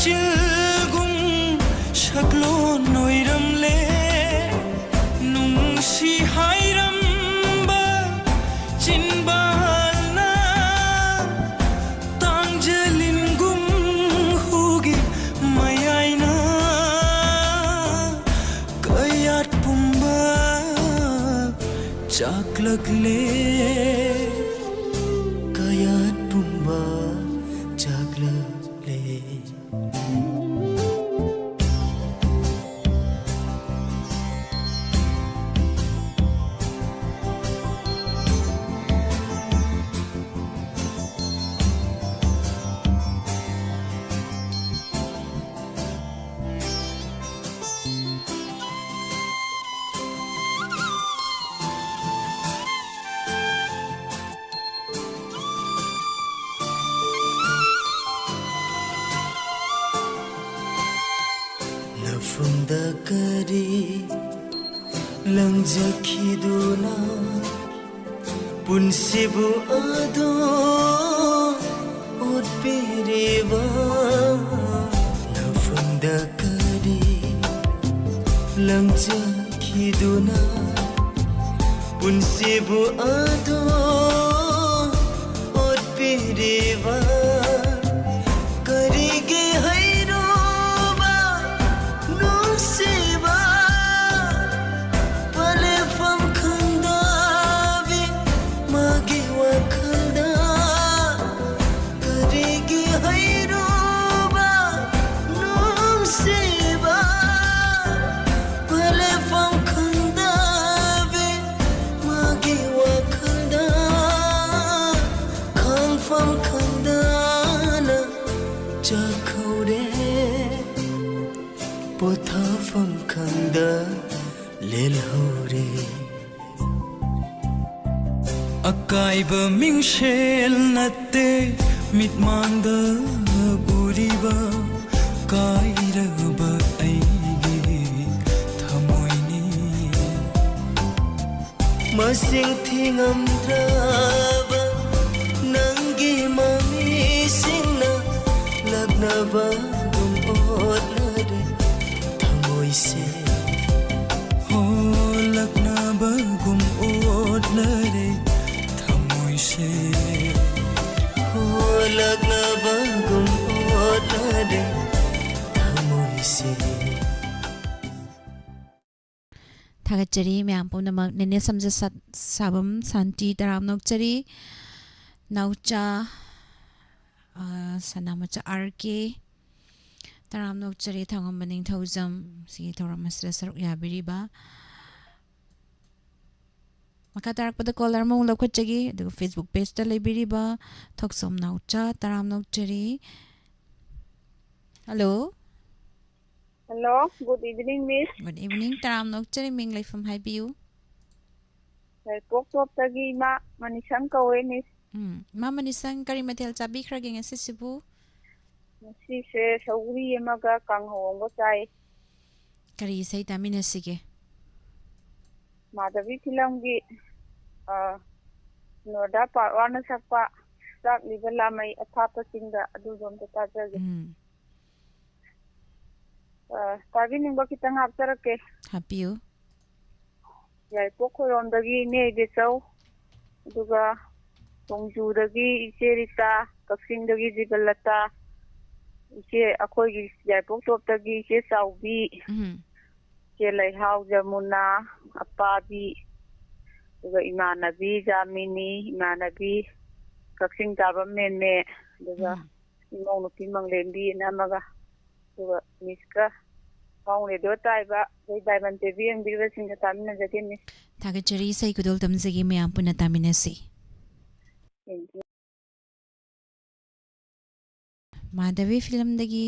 ꯆꯤꯜꯒꯨꯝ ꯁꯛꯂꯣꯟ ꯑꯣꯏꯔꯝꯂꯦ꯫ ꯅꯨꯡꯁꯤ ꯍꯥꯏꯔꯝꯕ ꯆꯤꯟꯕꯥꯜꯅ ꯇꯥꯡꯖꯂꯤꯟꯒꯨꯝ ꯍꯨꯒꯤ ꯃꯌꯥꯏꯅ ꯀꯌꯥꯠ ꯄꯨꯝꯕ ꯆꯥꯛꯂꯛꯂꯦ꯫ ꯀꯌꯥꯠ ꯄꯨꯝꯕ ꯆꯥꯛꯂꯛꯂꯦ꯫ ꯅꯐꯨꯟꯗ ꯀꯔꯤ ꯂꯪꯖꯈꯤꯗꯨꯅ ꯄꯨꯟꯁꯤꯕꯨ ꯑꯗꯣ ꯑꯣꯠꯄꯤꯔꯤꯕ? ꯅꯐꯨꯟꯗ ꯀꯔꯤ ꯂꯪꯖꯈꯤꯗꯨꯅ ꯄꯨꯟꯁꯤꯕꯨ ꯑꯗꯣ ꯑꯣꯠꯄꯤꯔꯤꯕ? ꯀꯔꯤꯒꯤ ꯍꯩꯔꯨꯕ ꯅꯨꯡꯁꯤꯕ ꯄꯂꯦꯐꯝ ꯈꯪꯗꯕꯤ ꯃꯥꯒꯤ ꯋꯥꯈꯜꯗ? ꯀꯔꯤꯒꯤ ꯍꯩꯔꯨꯕ ꯅꯨꯡꯁꯤꯕ ꯄꯂꯦꯐꯝ ꯈꯪꯗꯕꯤ ꯃꯥꯒꯤ ꯋꯥꯈꯜꯗ? ꯈꯪꯐꯝ ꯈꯪꯗꯅ ꯆꯥꯛꯍꯧꯔꯦ꯫ ꯄꯣꯊꯥꯐꯝ ꯈꯪꯗ ꯂꯦꯜꯍꯧꯔꯦ꯫ ꯑꯀꯥꯏꯕ ꯃꯤꯡꯁꯦꯜ ꯅꯠꯇꯦ ꯃꯤꯠꯃꯥꯡꯗ ꯎꯔꯤꯕ, ꯀꯥꯏꯔꯕ ꯑꯩꯒꯤ ꯊꯃꯣꯏꯅꯤ꯫ ꯃꯁꯤꯡ ꯊꯤꯉꯝꯗ꯭ꯔꯕ ꯅꯪꯒꯤ ꯃꯃꯤꯁꯤꯡꯅ ꯂꯛꯅꯕ ꯂꯛꯅꯕꯒꯨꯝ ꯍꯣꯠꯅꯔꯦ ꯊꯃꯣꯏꯁꯦ꯫ ꯊꯥꯒꯠꯆꯔꯤ ꯃꯌꯥꯝ ꯄꯨꯝꯅꯃꯛ꯫ ꯅꯦꯅꯦ ꯁꯝꯖ ꯁꯥ-, ꯁꯥꯕꯝ ꯁꯥꯟꯇꯤ, ꯇꯔꯥꯝꯅ ꯑꯣꯛꯆꯔꯤ꯫ ꯅꯥꯎꯆꯥ, ꯑ, ꯁꯅꯥꯃꯆꯥ ꯑꯥꯔ ꯀꯦ, ꯇꯔꯥꯝꯅ ꯑꯣꯛꯆꯔꯤ꯫ ꯊꯥꯡꯉꯝꯕ ꯅꯤꯡꯊꯧꯖꯝ ꯁꯤꯒꯤ ꯊꯧꯔꯝ ꯑꯁꯤꯗ ꯁꯔꯨꯛ ꯌꯥꯕꯤꯔꯤꯕ꯫ ꯃꯈꯥ ꯇꯥꯔꯛꯄꯗ ꯀꯣꯂꯔ ꯑꯃꯃꯨꯛ ꯂꯧꯈꯠꯆꯒꯦ꯫ ꯑꯗꯨꯒ Facebook ꯄꯦꯖꯇ ꯂꯩꯕꯤꯔꯤꯕ ꯊꯣꯛꯆꯣꯝ ꯅꯥꯎꯆꯥ, ꯇꯔꯥꯝꯅ ꯑꯣꯛꯆꯔꯤ꯫ Hello. Hello, good evening, miss꯫ Good evening, ꯇꯔꯥꯝꯅ ꯑꯣꯛꯆꯔꯤ꯫ ꯃꯤꯡ ꯂꯩꯐꯝ ꯍꯥꯏꯕꯤꯌꯨ꯫ ꯌꯥꯏꯔꯤꯄꯣꯛ ꯇꯣꯞꯇꯒꯤ ꯏꯃꯥ ꯃꯅꯤꯁꯪ ꯀꯧꯋꯦ, miss꯫ ꯎꯝ, ꯏꯃꯥ ꯃꯅꯤꯁꯪ, ꯀꯔꯤ ꯃꯊꯦꯜ ꯆꯥꯕꯤꯈ꯭ꯔꯒꯦ ꯉꯁꯤꯁꯤꯕꯨ? ꯉꯁꯤꯁꯦ ꯁꯧꯒ꯭ꯔꯤ ꯑꯃꯒ ꯀꯥꯡꯍꯧ ꯑꯃꯒ ꯆꯥꯏ꯫ ꯀꯔꯤ ꯏꯁꯩ ꯇꯥꯃꯤꯟꯅꯁꯤꯒꯦ? ꯃꯥꯙꯕꯤ ꯐꯤꯂꯝꯒꯤ, ꯑ, ꯅꯣꯔꯗꯥ ꯄꯥꯔꯠ ꯋꯥꯟꯅ ꯁꯛꯄ ꯆꯥꯛꯂꯤꯕ ꯂꯥꯃꯩ ꯑꯊꯥꯞꯄ ꯆꯤꯡꯗ, ꯑꯗꯨꯗꯣ ꯑꯝꯇ ꯇꯥꯖꯒꯦ꯫ ꯎꯝ꯫ ꯑ, ꯇꯥꯕꯤꯅꯤꯡꯕ ꯈꯤꯇꯪ ꯍꯥꯞꯆꯔꯛꯀꯦ꯫ ꯍꯥꯞꯄꯤꯌꯨ꯫ ꯌꯥꯏꯔꯤꯄꯣꯛ ꯈꯣꯏꯔꯣꯝꯗꯒꯤ ꯏꯅꯦ ꯏꯕꯦꯆꯧ, ꯑꯗꯨꯒ ꯊꯣꯡꯖꯨꯗꯒꯤ ꯏꯆꯦ ꯔꯤꯇꯥ, ꯀꯛꯆꯤꯡꯗꯒꯤ ꯖꯤꯕꯂꯇꯥ, ꯏꯆꯦ, ꯑꯩꯈꯣꯏꯒꯤ ꯌꯥꯏꯔꯤꯄꯣꯛ ꯇꯣꯞꯇꯒꯤ ꯏꯆꯦ ꯆꯥꯎꯕꯤ, ꯎꯝ꯫ ꯏꯆꯦ ꯂꯩꯍꯥꯎ ꯖꯃꯨꯅꯥ, ꯑꯄꯥꯕꯤ, ꯑꯗꯨꯒ ꯏꯃꯥꯟꯅꯕꯤ ꯖꯥꯃꯤꯅꯤ, ꯏꯃꯥꯟꯅꯕꯤ ꯀꯛꯆꯤꯡ ꯇꯥꯕꯝ ꯃꯦꯝꯃꯦ, ꯑꯗꯨꯒ ꯎꯝ꯫ ꯏꯃꯧ ꯅꯨꯄꯤ ꯃꯪꯂꯦꯝꯕꯤꯅ ꯑꯃꯒ, ꯑꯗꯨꯒ ꯃꯤꯁꯀ ꯄꯥꯎ ꯔꯦꯗꯤꯑꯣ ꯇꯥꯏꯕ ꯑꯩꯈꯣꯏ ꯗꯥꯏꯃꯟ ꯇꯤꯚꯤ ꯌꯦꯡꯕꯤꯔꯤꯕꯁꯤꯡꯒ ꯇꯥꯃꯤꯟꯅꯖꯒꯦ, ꯃꯤꯁ꯫ ꯊꯥꯒꯠꯆꯔꯤ, ꯏꯁꯩ ꯈꯨꯗꯣꯜ ꯇꯝꯖꯒꯦ, ꯃꯌꯥꯝ ꯄꯨꯟꯅ ꯇꯥꯃꯤꯟꯅꯁꯤ꯫ Thank you꯫ ꯃꯥꯙꯕꯤ ꯐꯤꯂꯝꯗꯒꯤ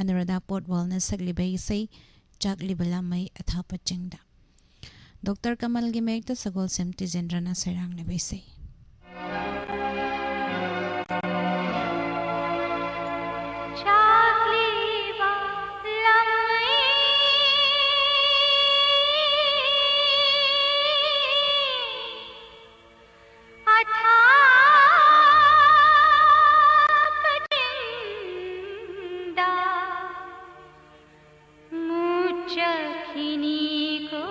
ꯑꯅꯨꯔꯥꯙꯥ ꯄꯣꯠꯋꯥꯜꯅ ꯁꯛꯂꯤꯕ ꯏꯁꯩ ꯆꯥꯛꯂꯤꯕ ꯂꯥꯃꯩ ꯑꯊꯥꯞꯄ ꯆꯤꯡꯗ꯫ ꯗꯣꯛꯇꯔ ꯀꯃꯜꯒꯤ ꯃꯌꯦꯛꯇ ꯁꯒꯣꯜꯁꯦꯝ ꯇꯤꯖꯦꯟꯗ꯭ꯔꯅ ꯁꯩꯔꯥꯡꯂꯤꯕ ꯏꯁꯩ꯫ ꯆꯥꯛꯂꯤꯕ ꯂꯥꯃꯩ ꯑꯊꯥꯞꯄ ꯆꯤꯡꯗ ꯃꯨꯠꯆꯈꯤꯅꯤꯀꯣ꯫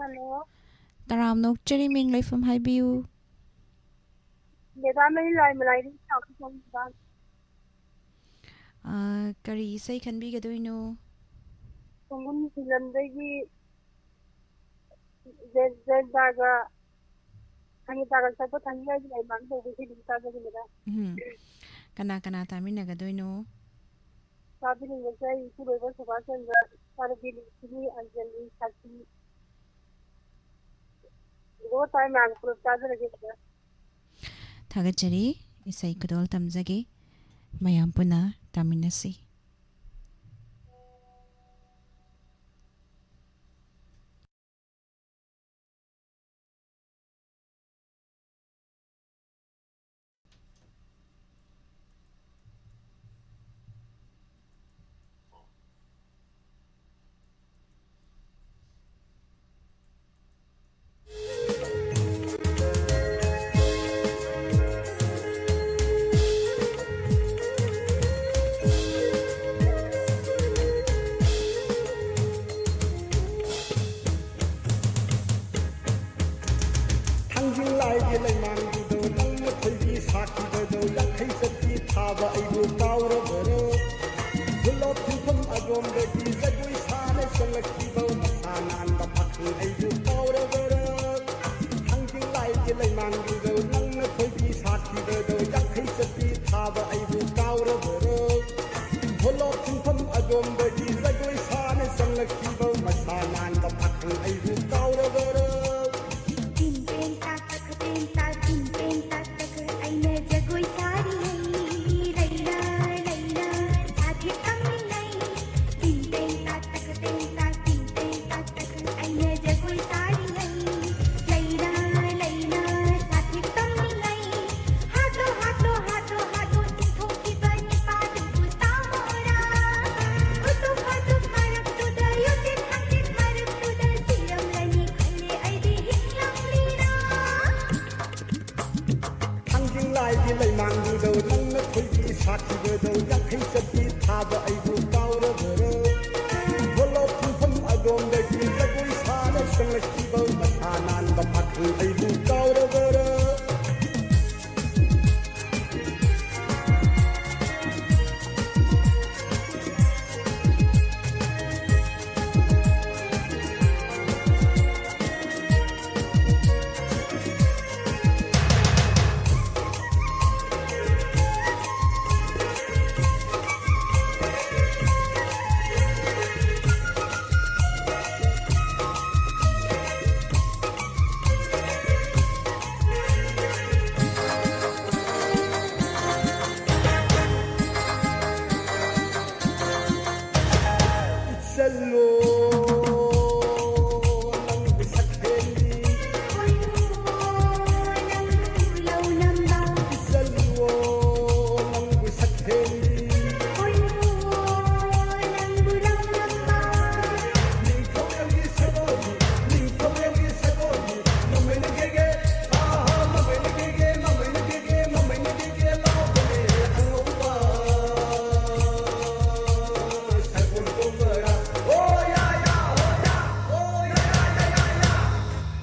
ꯍꯜꯂꯣ꯫ ꯇꯔꯥꯝꯅ ꯑꯣꯛꯆꯔꯤ, ꯃꯤꯡ ꯂꯩꯐꯝ ꯍꯥꯏꯕꯤꯌꯨ꯫ ꯃꯦꯗꯥꯝ, ꯑꯩ ꯂꯥꯏꯃꯂꯥꯏꯗꯒꯤ ꯁꯥꯎ ꯁꯣꯝꯗ꯫ ꯑꯥ, ꯀꯔꯤ ꯏꯁꯩ ꯈꯟꯕꯤꯒꯗꯣꯏꯅꯣ? ꯈꯣꯡꯒꯨꯟ ꯐꯤꯂꯝꯗꯒꯤ ꯖꯦ-, ꯖꯦꯟꯗꯥꯒ ꯁꯪꯒꯤꯇꯥꯒ ꯁꯛꯄ ꯊꯥꯡꯖꯤꯡ ꯂꯥꯏꯒꯤ ꯂꯩꯃꯥꯡ ꯇꯧꯕ ꯏꯁꯩꯗꯨ ꯇꯥꯖꯒꯦ ꯃꯦꯗꯥꯝ꯫ ꯎꯝ꯫ ꯀꯅꯥ ꯀꯅꯥ ꯇꯥꯃꯤꯟꯅꯒꯗꯣꯏꯅꯣ? ꯇꯥꯕꯤꯅꯤꯡꯕꯁꯦ ꯑꯩ ꯏꯄꯨꯔꯣꯏꯕ ꯁꯨꯕꯥꯁ ꯆꯟꯗ꯭ꯔ, ꯏꯆꯥꯅꯨꯄꯤ ꯂꯛꯁꯃꯤ, ꯑꯟꯖꯂꯤ, ꯁꯥꯈꯤ꯫ ꯒꯣ ꯇꯥꯏ ꯃꯌꯥꯝ ꯄꯨꯂꯞ ꯇꯥꯖꯔꯒꯦ ꯃꯦꯗꯥꯝ꯫ ꯊꯥꯒꯠꯆꯔꯤ꯫ ꯏꯁꯩ ꯈꯨꯗꯣꯜ ꯇꯝꯖꯒꯦ꯫ ꯃꯌꯥꯝ ꯄꯨꯟꯅ ꯇꯥꯃꯤꯟꯅꯁꯤ꯫ ꯊꯥꯡꯖꯤꯡ ꯂꯥꯏꯒꯤ ꯂꯩꯃꯥꯡꯗꯨꯗ ꯅꯪꯅ ꯈꯣꯏꯕꯤ ꯁꯥꯈꯤꯕꯗꯣ, ꯌꯥꯡꯈꯩ ꯆꯠꯄꯤ ꯊꯥꯕ ꯑꯩꯕꯨ ꯀꯥꯎꯔꯕꯔꯣ? ꯈꯨꯜꯂꯣꯛ ꯈꯨꯟꯐꯝ ꯑꯗꯣꯝꯗꯒꯤ ꯖꯒꯣꯏ ꯁꯥꯅ ꯆꯪꯂꯛꯈꯤꯕ ꯃꯁꯥ ꯅꯥꯟꯕ ꯄꯥꯈꯪ ꯑꯩꯕꯨ ꯀꯥꯎꯔꯕꯔꯣ? ꯊꯥꯡꯖꯤꯡ ꯂꯥꯏꯒꯤ ꯂꯩꯃꯥꯡꯗꯨꯗ ꯅꯪꯅ ꯈꯣꯏꯕꯤ ꯁꯥꯈꯤꯕꯗꯣ, ꯌꯥꯡꯈꯩ ꯆꯠꯄꯤ ꯊꯥꯕ ꯑꯩꯕꯨ ꯀꯥꯎꯔꯕꯔꯣ? ꯈꯨꯜꯂꯣꯛ ꯈꯨꯟꯐꯝ ꯑꯗꯣꯝꯗꯒꯤ ꯖꯒꯣꯏ ꯁꯥꯅ ꯆꯪꯂꯛꯈꯤꯕ ꯃꯁꯥ ꯅꯥꯟꯕ ꯄꯥꯈꯪ ꯑꯩꯕꯨ ꯀꯥꯎꯔꯕꯔꯣ? ꯇꯤꯟ ꯇꯦꯟ ꯇꯥꯛ ꯇꯛ ꯇꯦꯟ ꯇꯥꯛ ꯇꯤꯟ ꯇꯦꯟ ꯇꯥꯛ ꯇꯛ ꯑꯩꯅ ꯖꯒꯣꯏ ꯁꯥꯔꯤꯉꯩ ꯂꯩꯅ ꯂꯩꯅ ꯁꯥꯊꯦꯛ ꯇꯝꯂꯤꯉꯩ ꯇꯤꯟ ꯇꯦꯟ ꯇꯥꯛ ꯇꯛ ꯇꯦꯟ ꯇꯥꯛ ꯇꯤꯟ ꯇꯦꯟ ꯇꯥꯛ ꯇꯛ ꯑꯩꯅ ꯖꯒꯣꯏ ꯁꯥꯔꯤꯉꯩ ꯂꯩꯅ ꯂꯩꯅ ꯁꯥꯊꯦꯛ ꯇꯝꯂꯤꯉꯩ ꯍꯥꯠꯇꯣ ꯍꯥꯠꯇꯣ ꯍꯥꯠꯇꯣ ꯍꯥꯠꯇꯣ ꯆꯤꯡꯊꯣꯛꯈꯤꯕ ꯅꯤꯄꯥꯗꯨꯕꯨ ꯇꯥꯃꯣꯔꯥ꯫ ꯎꯇꯨꯞ ꯋꯥꯇꯨꯞ ꯃꯔꯛꯇꯨꯗ ꯌꯨꯇꯤꯠ ꯍꯥꯡꯆꯤꯠ ꯃꯔꯛꯇꯨꯗ ꯁꯤꯔꯝꯂꯅꯤ ꯈꯜꯂꯦ ꯑꯩꯗꯤ ꯍꯤꯡꯂꯝꯂꯤꯔꯥ꯫ ꯊꯥꯡꯖꯤꯡ ꯂꯥꯏꯒꯤ ꯂꯩꯃꯥꯡꯗꯨꯗ ꯅꯪꯅ ꯈꯣꯏꯕꯤ ꯁꯥꯈꯤꯕꯗꯣ ꯌꯥꯡꯈꯩ ꯆꯠꯄꯤ ꯊꯥꯕ ꯑꯩꯕꯨ ꯀꯥꯎꯔꯕꯔꯣ? ꯈꯨꯜꯂꯣꯛ ꯈꯨꯟꯐꯝ ꯑꯗꯣꯝꯗꯒꯤ ꯖꯒꯣꯏ ꯁꯥꯅ ꯆꯪꯂꯛꯈꯤ ꯃꯁꯥ ꯅꯥꯟꯕ ꯄꯥꯈꯪ ꯑꯩꯕꯨ ꯀꯥꯎꯔꯕꯔꯥ? ꯆꯠꯂꯣ ꯅꯪꯒꯤ ꯁꯛꯍꯦꯟꯕꯤ꯫ ꯆꯠꯂꯣ ꯅꯪꯒꯤ ꯁꯛꯍꯦꯟꯕꯤ꯫ ꯅꯤꯡꯊꯧꯔꯦꯜꯒꯤ ꯁꯒꯣꯜ, ꯅꯤꯡꯊꯧꯔꯦꯜꯒꯤ ꯁꯒꯣꯜ, ꯃꯃꯩꯅ ꯒꯦꯒꯦ, ꯑꯥ, ꯃꯃꯩꯅ ꯒꯦꯒꯦ, ꯃꯃꯩꯅ ꯒꯦꯒꯦ, ꯃꯃꯩꯅ ꯒꯦꯒꯦ ꯂꯥꯎꯕꯅꯦ ꯑꯉꯧꯕ꯫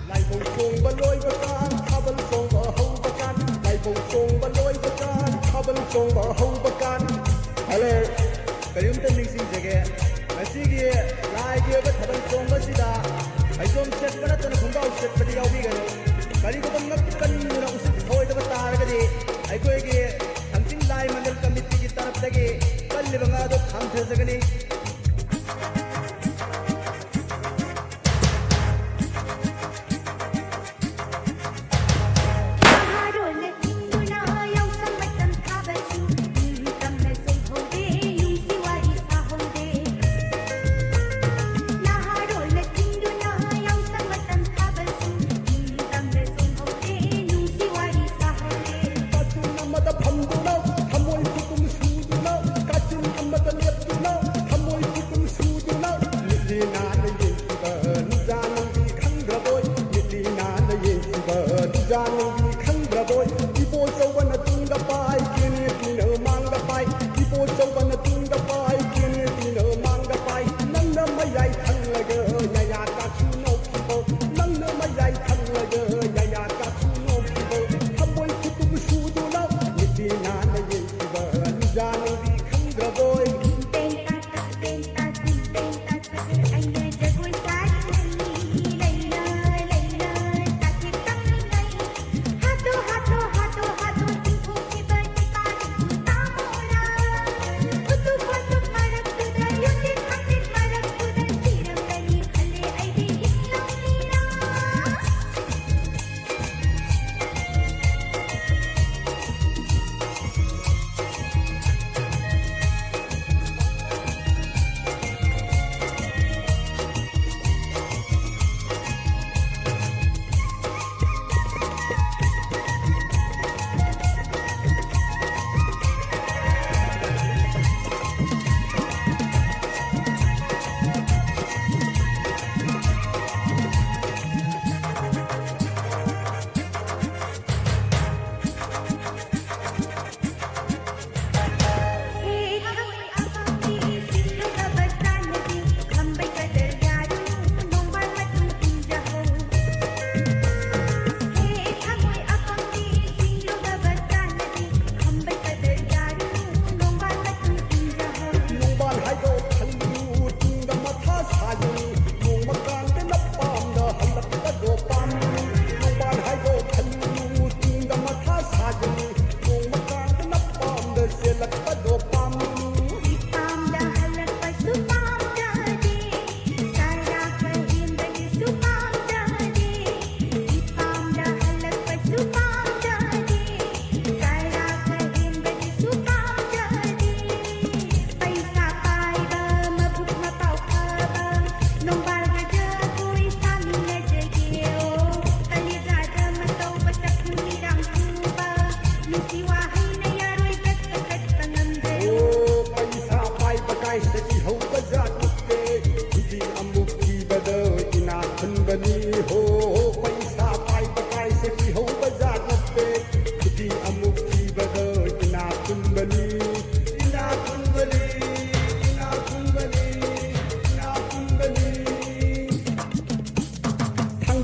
ꯂꯥꯏꯕꯧ ꯆꯣꯡꯕ ꯂꯣꯏꯕ ꯀꯥꯟ, ꯊꯥꯕꯜ ꯆꯣꯡꯕ ꯍꯧꯕ ꯀꯥꯟ, ꯂꯥꯏꯕꯧ ꯆꯣꯡꯕ ꯂꯣꯏꯕ ꯀꯥꯟ, ꯊꯥꯕꯜ ꯆꯣꯡꯕ ꯍꯧꯕ ꯀꯥꯟ꯫ ꯍꯜꯂꯣ, ꯀꯔꯤꯝꯇ ꯅꯤꯡꯁꯤꯡꯖꯒꯦ꯫ ꯉꯁꯤꯒꯤ ꯂꯥꯏꯒꯤ ꯑꯣꯏꯕ ꯊꯥꯕꯜ ꯆꯣꯡꯕꯁꯤꯗ ꯐꯩꯖꯣꯝ ꯁꯦꯠꯄ ꯅꯠꯇꯅ ꯈꯣꯡꯒ꯭ꯔꯥꯎ ꯁꯦꯠꯄꯗꯤ ꯌꯥꯎꯕꯤꯒꯅꯨ꯫ ꯀꯔꯤꯒꯨꯝꯕ ꯉꯛ ꯀꯟꯗꯨꯅ ꯎꯁꯤꯠ ꯊꯑꯣꯏꯗꯕ ꯇꯥꯔꯒꯗꯤ ꯑꯩꯈꯣꯏꯒꯤ ꯊꯥꯡꯖꯤꯡ ꯂꯥꯏ ꯃꯟꯗꯜ ꯀꯃꯤꯇꯤꯒꯤ ꯇꯔꯞꯇꯒꯤ ꯀꯜꯂꯤꯕ ꯉꯥꯗꯣ ꯊꯥꯡꯊꯖꯒꯅꯤ꯫ ꯀꯥꯆꯤꯟ ꯑꯃꯗ ꯐꯝꯗꯨꯅ, ꯊꯃꯣꯏ ꯈꯨꯇꯨꯝ ꯁꯨꯗꯨꯅ, ꯀꯥꯆꯤꯟ ꯑꯃꯗ ꯂꯦꯞꯇꯨꯅ, ꯊꯃꯣꯏ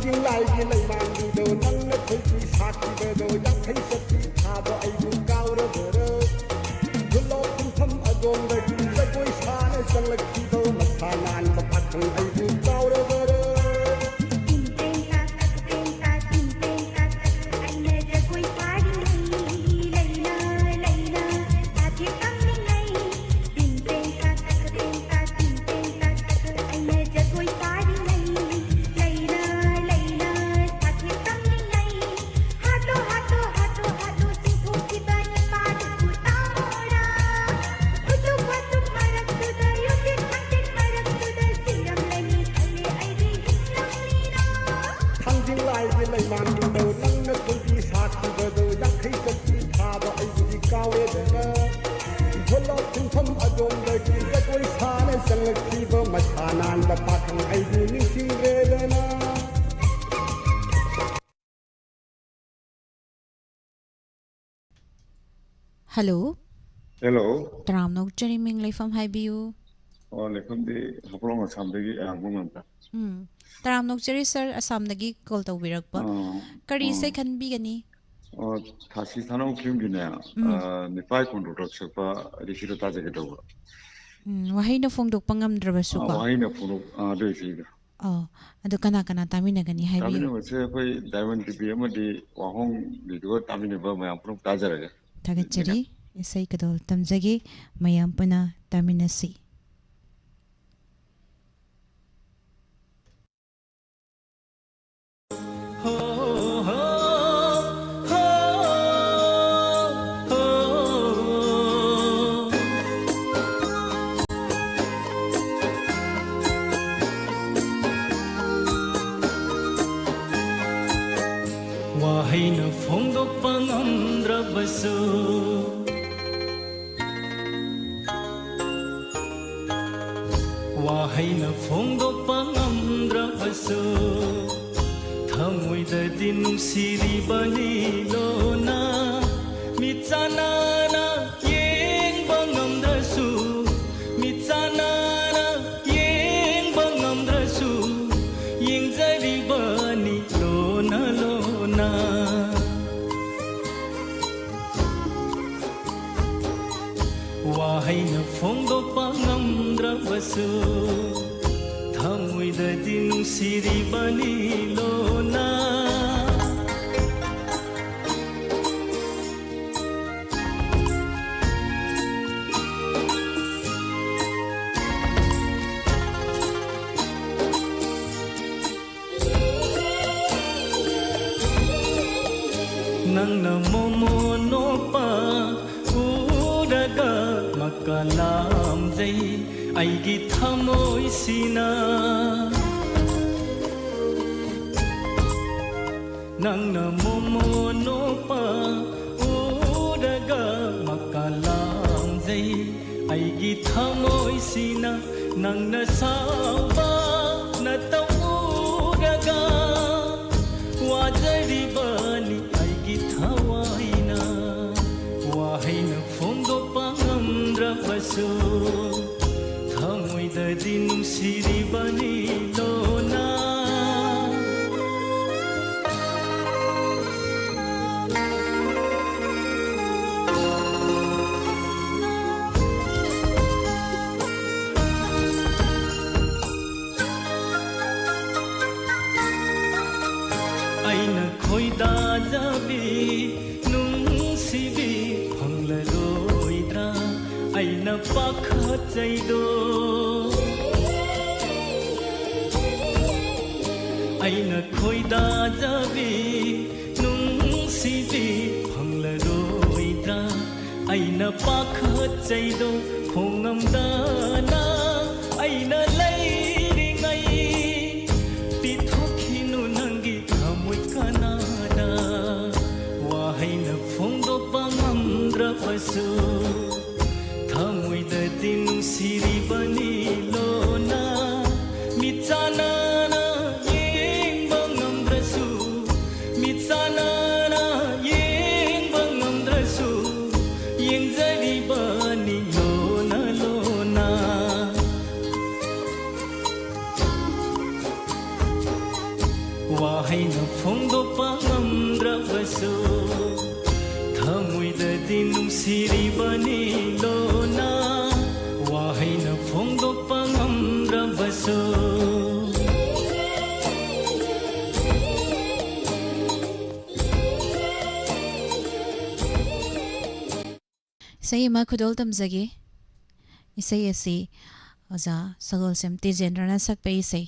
ꯆꯤꯡꯂꯥꯏꯒꯤ ꯂꯩꯃꯥꯟꯕꯤꯗꯣ ꯅꯪꯅ ꯈꯣꯏꯕꯤ ꯁꯥꯈꯤꯕꯗꯣ ꯌꯥꯡꯈꯩ ꯆꯠꯄꯤ ꯊꯥꯕ ꯑꯩꯕꯨ ꯀꯥꯎꯔꯕꯔꯣ? ꯈꯨꯜꯂꯣꯛ ꯈꯨꯟꯐꯝ ꯑꯗꯣꯝꯗꯒꯤ ꯖꯒꯣꯏ ꯁꯥꯅ ꯆꯪꯂꯛꯈꯤꯕ ꯃꯁꯥ ꯅꯥꯟꯕ ꯄꯥꯈꯪ ꯑꯩꯕꯨ ꯀꯥꯎꯔꯕꯔꯣ? ꯇꯤꯡ ꯇꯦꯡ ꯇꯥꯛ ꯇꯛ ꯇꯦꯡ ꯇꯥꯛ ꯇꯤꯡ ꯇꯦꯡ ꯇꯥꯛ ꯇꯛ ꯑꯩꯅ ꯖꯒꯣꯏ ꯁꯥꯔꯤꯉꯩ ꯂꯩꯅ ꯂꯩꯅ ꯁꯥꯊꯦꯛ ꯇꯝꯂꯤꯉꯩ ꯇꯤꯡ ꯇꯦꯡ ꯇꯥꯛ ꯇꯛ ꯇꯦꯡ ꯇꯥꯛ ꯇꯤꯡ ꯇꯦꯡ ꯇꯥꯛ ꯇꯛ ꯑꯩꯅ ꯖꯒꯣꯏ ꯁꯥꯔꯤꯉꯩ ꯂꯩꯅ ꯂꯩꯅ ꯁꯥꯊꯦꯛ ꯇꯝꯂꯤꯉꯩ ꯍꯥꯠꯂꯣ ꯍꯥꯠꯂꯣ ꯍꯥꯠꯂꯣ ꯍꯥꯠꯂꯣ ꯆꯤꯡꯊꯣꯛꯈꯤꯕ ꯅꯨꯄꯥꯗꯨꯕꯨ ꯇꯥꯃꯣꯔꯥ꯫ ꯎꯇꯨꯞ ꯋꯥꯇꯨꯞ ꯃꯔꯛꯇꯨꯗ ꯌꯨꯇꯤꯛ ꯍꯥꯡꯇꯤꯛ ꯃꯔꯛꯇꯨꯗ ꯁꯤꯔꯝꯂꯅꯤ ꯈꯜꯂꯦ ꯑꯩꯗꯤ ꯍꯤꯡꯂꯝꯂꯤꯔꯥ꯫ ꯊꯥꯡꯖꯤꯡ ꯂꯥꯏꯒꯤ ꯂꯩꯃꯥꯟꯕꯤꯗꯣ ꯅꯪꯅ ꯈꯣꯏꯕꯤ ꯁꯥꯈꯤꯕꯗꯣ ꯌꯥꯡꯈꯩ ꯆꯠꯄꯤ ꯊꯥꯕ ꯑꯩꯕꯨꯗꯤ ꯀꯥꯎꯔꯦꯗꯅ꯫ ꯏꯝꯐꯥꯜ ꯊꯤꯡꯐꯝ ꯑꯗꯣꯝꯗꯒꯤ ꯖꯒꯣꯏ ꯁꯥꯅ ꯆꯪꯂꯛꯈꯤꯕ ꯃꯁꯥ ꯅꯥꯟꯕ ꯄꯥꯈꯪ ꯑꯩꯕꯨ ꯅꯤꯡꯁꯤꯡꯗ꯭ꯔꯦꯗꯅ꯫ ꯍꯜꯂꯣ꯫ ꯍꯦꯜꯂꯣ꯫ ꯇꯔꯥꯝꯅ ꯑꯣꯛꯆꯔꯤ, ꯃꯤꯡ ꯂꯩꯐꯝ ꯍꯥꯏꯕꯤꯌꯨ꯫ ꯑꯣ, ꯂꯩꯐꯝꯗꯤ ꯍꯥꯐꯂꯣꯡ ꯑꯁꯥꯝꯗꯒꯤ ꯑꯌꯥꯝꯕ ꯉꯝꯇ꯫ ꯎꯝ꯫ ꯇꯔꯥꯝꯅ ꯑꯣꯛꯆꯔꯤ ꯁꯥꯔ, ꯑꯁꯥꯝꯗꯒꯤ ꯀꯣꯜ ꯇꯧꯕꯤꯔꯛꯄ꯫ ꯑꯥ, ꯀꯔꯤ ꯑꯥ꯫ ꯏꯁꯩ ꯈꯟꯕꯤꯒꯅꯤ? ꯑꯣ, ꯊꯥꯁꯤ ꯊꯥꯅꯧ ꯐꯤꯂꯝꯒꯤꯅꯦ, ꯎꯝ꯫ ꯑꯥ, ꯅꯤꯄꯥꯏ ꯈꯣꯡꯗ꯭ꯔꯣꯛ ꯁꯛꯄ ꯑꯗꯨ ꯁꯤꯗ ꯇꯥꯖꯒꯦ ꯇꯧꯕ꯫ ꯎꯝ, ꯋꯥꯍꯩꯅ ꯐꯣꯡꯗꯣꯛꯄ ꯉꯝꯗ꯭ꯔꯕꯁꯨ ꯑꯥ, ꯀꯣ? ꯋꯥꯍꯩꯅ ꯐꯣꯡꯗꯣꯛ-, ꯑꯥ, ꯑꯗꯨ ꯏꯁꯩꯗꯣ꯫ ꯑꯣ, ꯑꯗꯨ ꯀꯅꯥ ꯀꯅꯥ ꯇꯥꯃꯤꯟꯅꯒꯅꯤ ꯍꯥꯏꯕꯤꯌꯨ꯫ ꯇꯥꯃꯤꯟꯅꯕꯁꯦ ꯑꯩꯈꯣꯏ ꯗꯥꯏꯃꯟ ꯇꯤ ꯚꯤ ꯑꯃꯗꯤ ꯋꯥꯍꯣꯡ ꯔꯦꯗꯤꯑꯣ ꯇꯥꯃꯤꯟꯅꯕ ꯃꯌꯥꯝ ꯄꯨꯝꯅꯃꯛ ꯇꯥꯖꯔꯒꯦ꯫ ꯊꯥꯒꯠꯆꯔꯤ꯫ ꯏꯁꯩ ꯀꯗꯣꯜ ꯇꯝꯖꯒꯦ, ꯃꯌꯥꯝ ꯄꯨꯟꯅ ꯇꯥꯃꯤꯟꯅꯁꯤ꯫ ꯋꯥꯍꯩꯅ ꯐꯣꯡꯗꯣꯛꯄ ꯉꯝꯗ꯭ꯔꯕꯁꯨ, ꯋꯥꯍꯩꯅ ꯐꯣꯡꯗꯣꯛꯄ ꯉꯝꯗ꯭ꯔꯕꯁꯨ, ꯊꯃꯣꯏꯗꯗꯤ ꯅꯨꯡꯁꯤꯔꯤꯕꯅꯤ ꯂꯣꯟꯅ꯫ ꯃꯤꯠ ꯆꯥꯟꯅꯅ ꯌꯦꯡꯕ ꯉꯝꯗ꯭ꯔꯁꯨ, ꯃꯤꯠ ꯆꯥꯟꯅꯅ ꯌꯦꯡꯕ ꯉꯝꯗ꯭ꯔꯁꯨ, ꯌꯦꯡꯖꯔꯤꯕꯅꯤ꯫ ꯐꯣꯡꯗꯣꯛꯄ ꯉꯝꯗ꯭ꯔꯕꯁꯨ ꯊꯃꯣꯏꯗꯗꯤ ꯅꯨꯡꯁꯤꯔꯤꯕꯅꯤ ꯂꯣꯅ꯫ ꯅꯪꯅ ꯃꯣꯃꯣꯟ ꯅꯣꯛꯄ ꯎꯔꯒ ꯃꯀꯥ ꯂꯥꯝꯖꯩ ꯑꯩꯒꯤ ꯊꯃꯣꯏꯁꯤꯅ꯫ ꯅꯪꯅ ꯃꯣꯃꯣꯟ ꯅꯣꯛꯄ ꯎꯔꯒ ꯃꯀꯥ ꯂꯥꯝꯖꯩ ꯑꯩꯒꯤ ꯊꯃꯣꯏꯁꯤꯅ꯫ ꯅꯪꯅ ꯁꯥꯎꯕ ꯅꯇꯧ ꯎꯔꯒ ꯋꯥꯖꯔꯤꯕꯅꯤ ꯑꯩꯒꯤ ꯊꯋꯥꯏꯅ꯫ ꯋꯥꯍꯩꯅ ꯐꯣꯡꯗꯣꯛꯄ ꯉꯝꯗ꯭ꯔꯕꯁꯨ ꯊꯃꯣꯏꯗꯗꯤ ꯅꯨꯡꯁꯤꯔꯤꯕꯅꯤ ꯂꯣꯅ꯫ ꯑꯩꯅ ꯈꯣꯏꯗꯥꯖꯕꯤ ꯅꯨꯡꯁꯤꯕꯤ ꯐꯪꯂꯔꯣꯏꯗ꯭ꯔꯥ ꯑꯩꯅ ꯄꯥꯈꯠꯆꯩꯗꯣ꯫ ꯑꯩꯅ ꯈꯣꯏꯗꯥꯖꯕꯤ ꯅꯨꯡꯁꯤꯕꯤ ꯐꯪꯂꯔꯣꯏꯗ꯭ꯔꯥ ꯑꯩꯅ ꯄꯥꯈꯠꯆꯩꯗꯣ꯫ ꯈꯣꯡꯉꯝꯗꯅ ꯑꯩꯅ ꯂꯩꯔꯤꯉꯩ ꯄꯤꯊꯣꯛꯈꯤꯅꯨ ꯅꯪꯒꯤ ꯊꯃꯣꯏ ꯀꯅꯥꯗ꯫ ꯋꯥꯍꯩꯅ ꯐꯣꯡꯗꯣꯛꯄ ꯉꯝꯗ꯭ꯔꯕꯁꯨ ꯊꯃꯣꯏꯗꯗꯤ ꯅꯨꯡꯁꯤꯔꯤꯕꯅꯤ ꯂꯣꯅ꯫ ꯃꯤꯠꯆꯥꯟꯅꯅ ꯌꯦꯡꯕ ꯉꯝꯗ꯭ꯔꯁꯨ, ꯃꯤꯠꯆꯥꯟꯅꯅ ꯌꯦꯡꯕ ꯉꯝꯗ꯭ꯔꯁꯨ ꯌꯦꯡꯖꯔꯤꯕꯅꯤ ꯂꯣꯅ ꯂꯣꯅ꯫ ꯋꯥꯍꯩꯅ ꯐꯣꯡꯗꯣꯛꯄ ꯉꯝꯗ꯭ꯔꯕꯁꯨ ꯊꯃꯣꯏꯗꯗꯤ ꯅꯨꯡꯁꯤꯔꯤꯕꯅꯤ ꯂꯣꯅ꯫ ꯏꯁꯩ ꯑꯃ ꯈꯨꯗꯣꯜ ꯇꯝꯖꯒꯦ꯫ ꯏꯁꯩ ꯑꯁꯤ ꯑꯣꯖꯥ ꯁꯒꯣꯜꯁꯦꯝ ꯇꯦꯖꯦꯟꯗ꯭ꯔꯅ ꯁꯛꯄ ꯏꯁꯩ꯫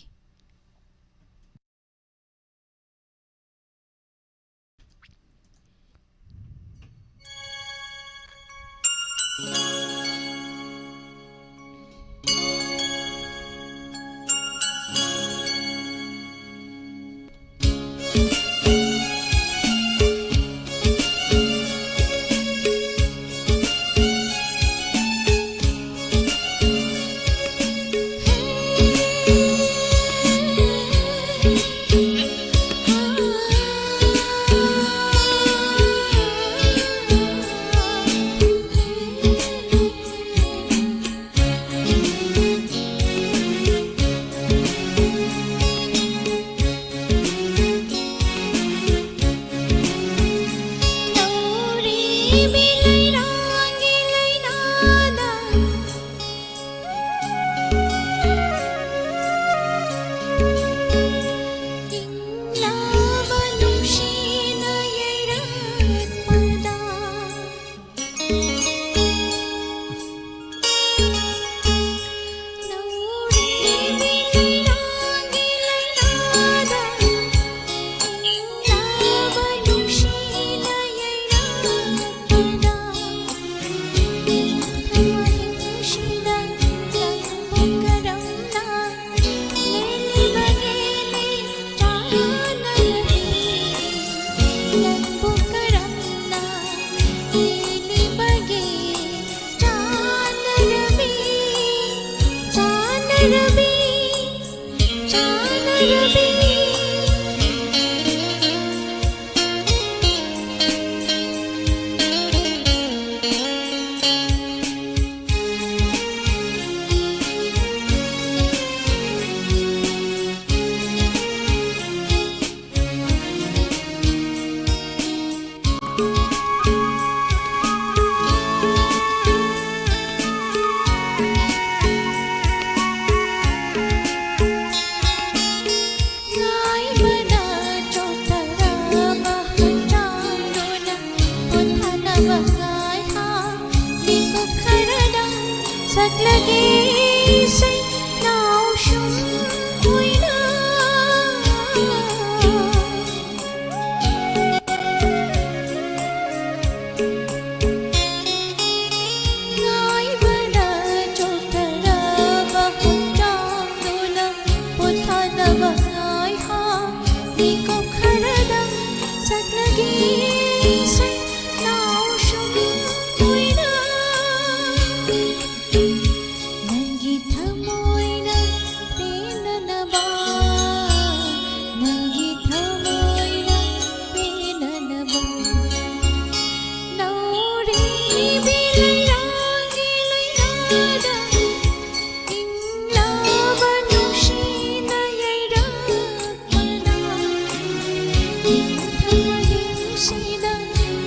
ꯅꯤꯡꯊꯧ ꯑꯍꯤꯡꯁꯤꯗ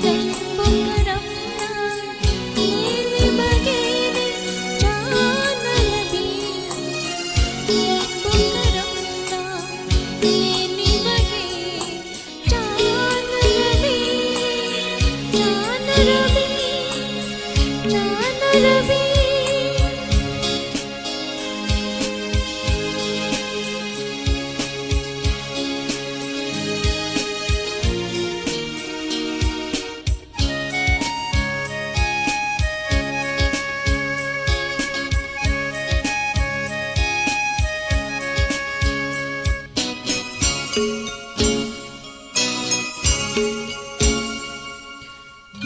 ꯅꯪꯕꯨ ꯀꯔꯝꯅ ꯂꯦꯜꯂꯤꯕꯒꯦꯅꯦ ꯆꯥꯟꯅꯔꯕꯤ? ꯅꯪꯕꯨ ꯀꯔꯝꯅ ꯂꯦꯜꯂꯤꯕꯒꯦ ꯆꯥꯟꯅꯔꯕꯤ? ꯆꯥꯟꯅꯔꯕꯤ, ꯆꯥꯟꯅꯔꯕꯤ꯫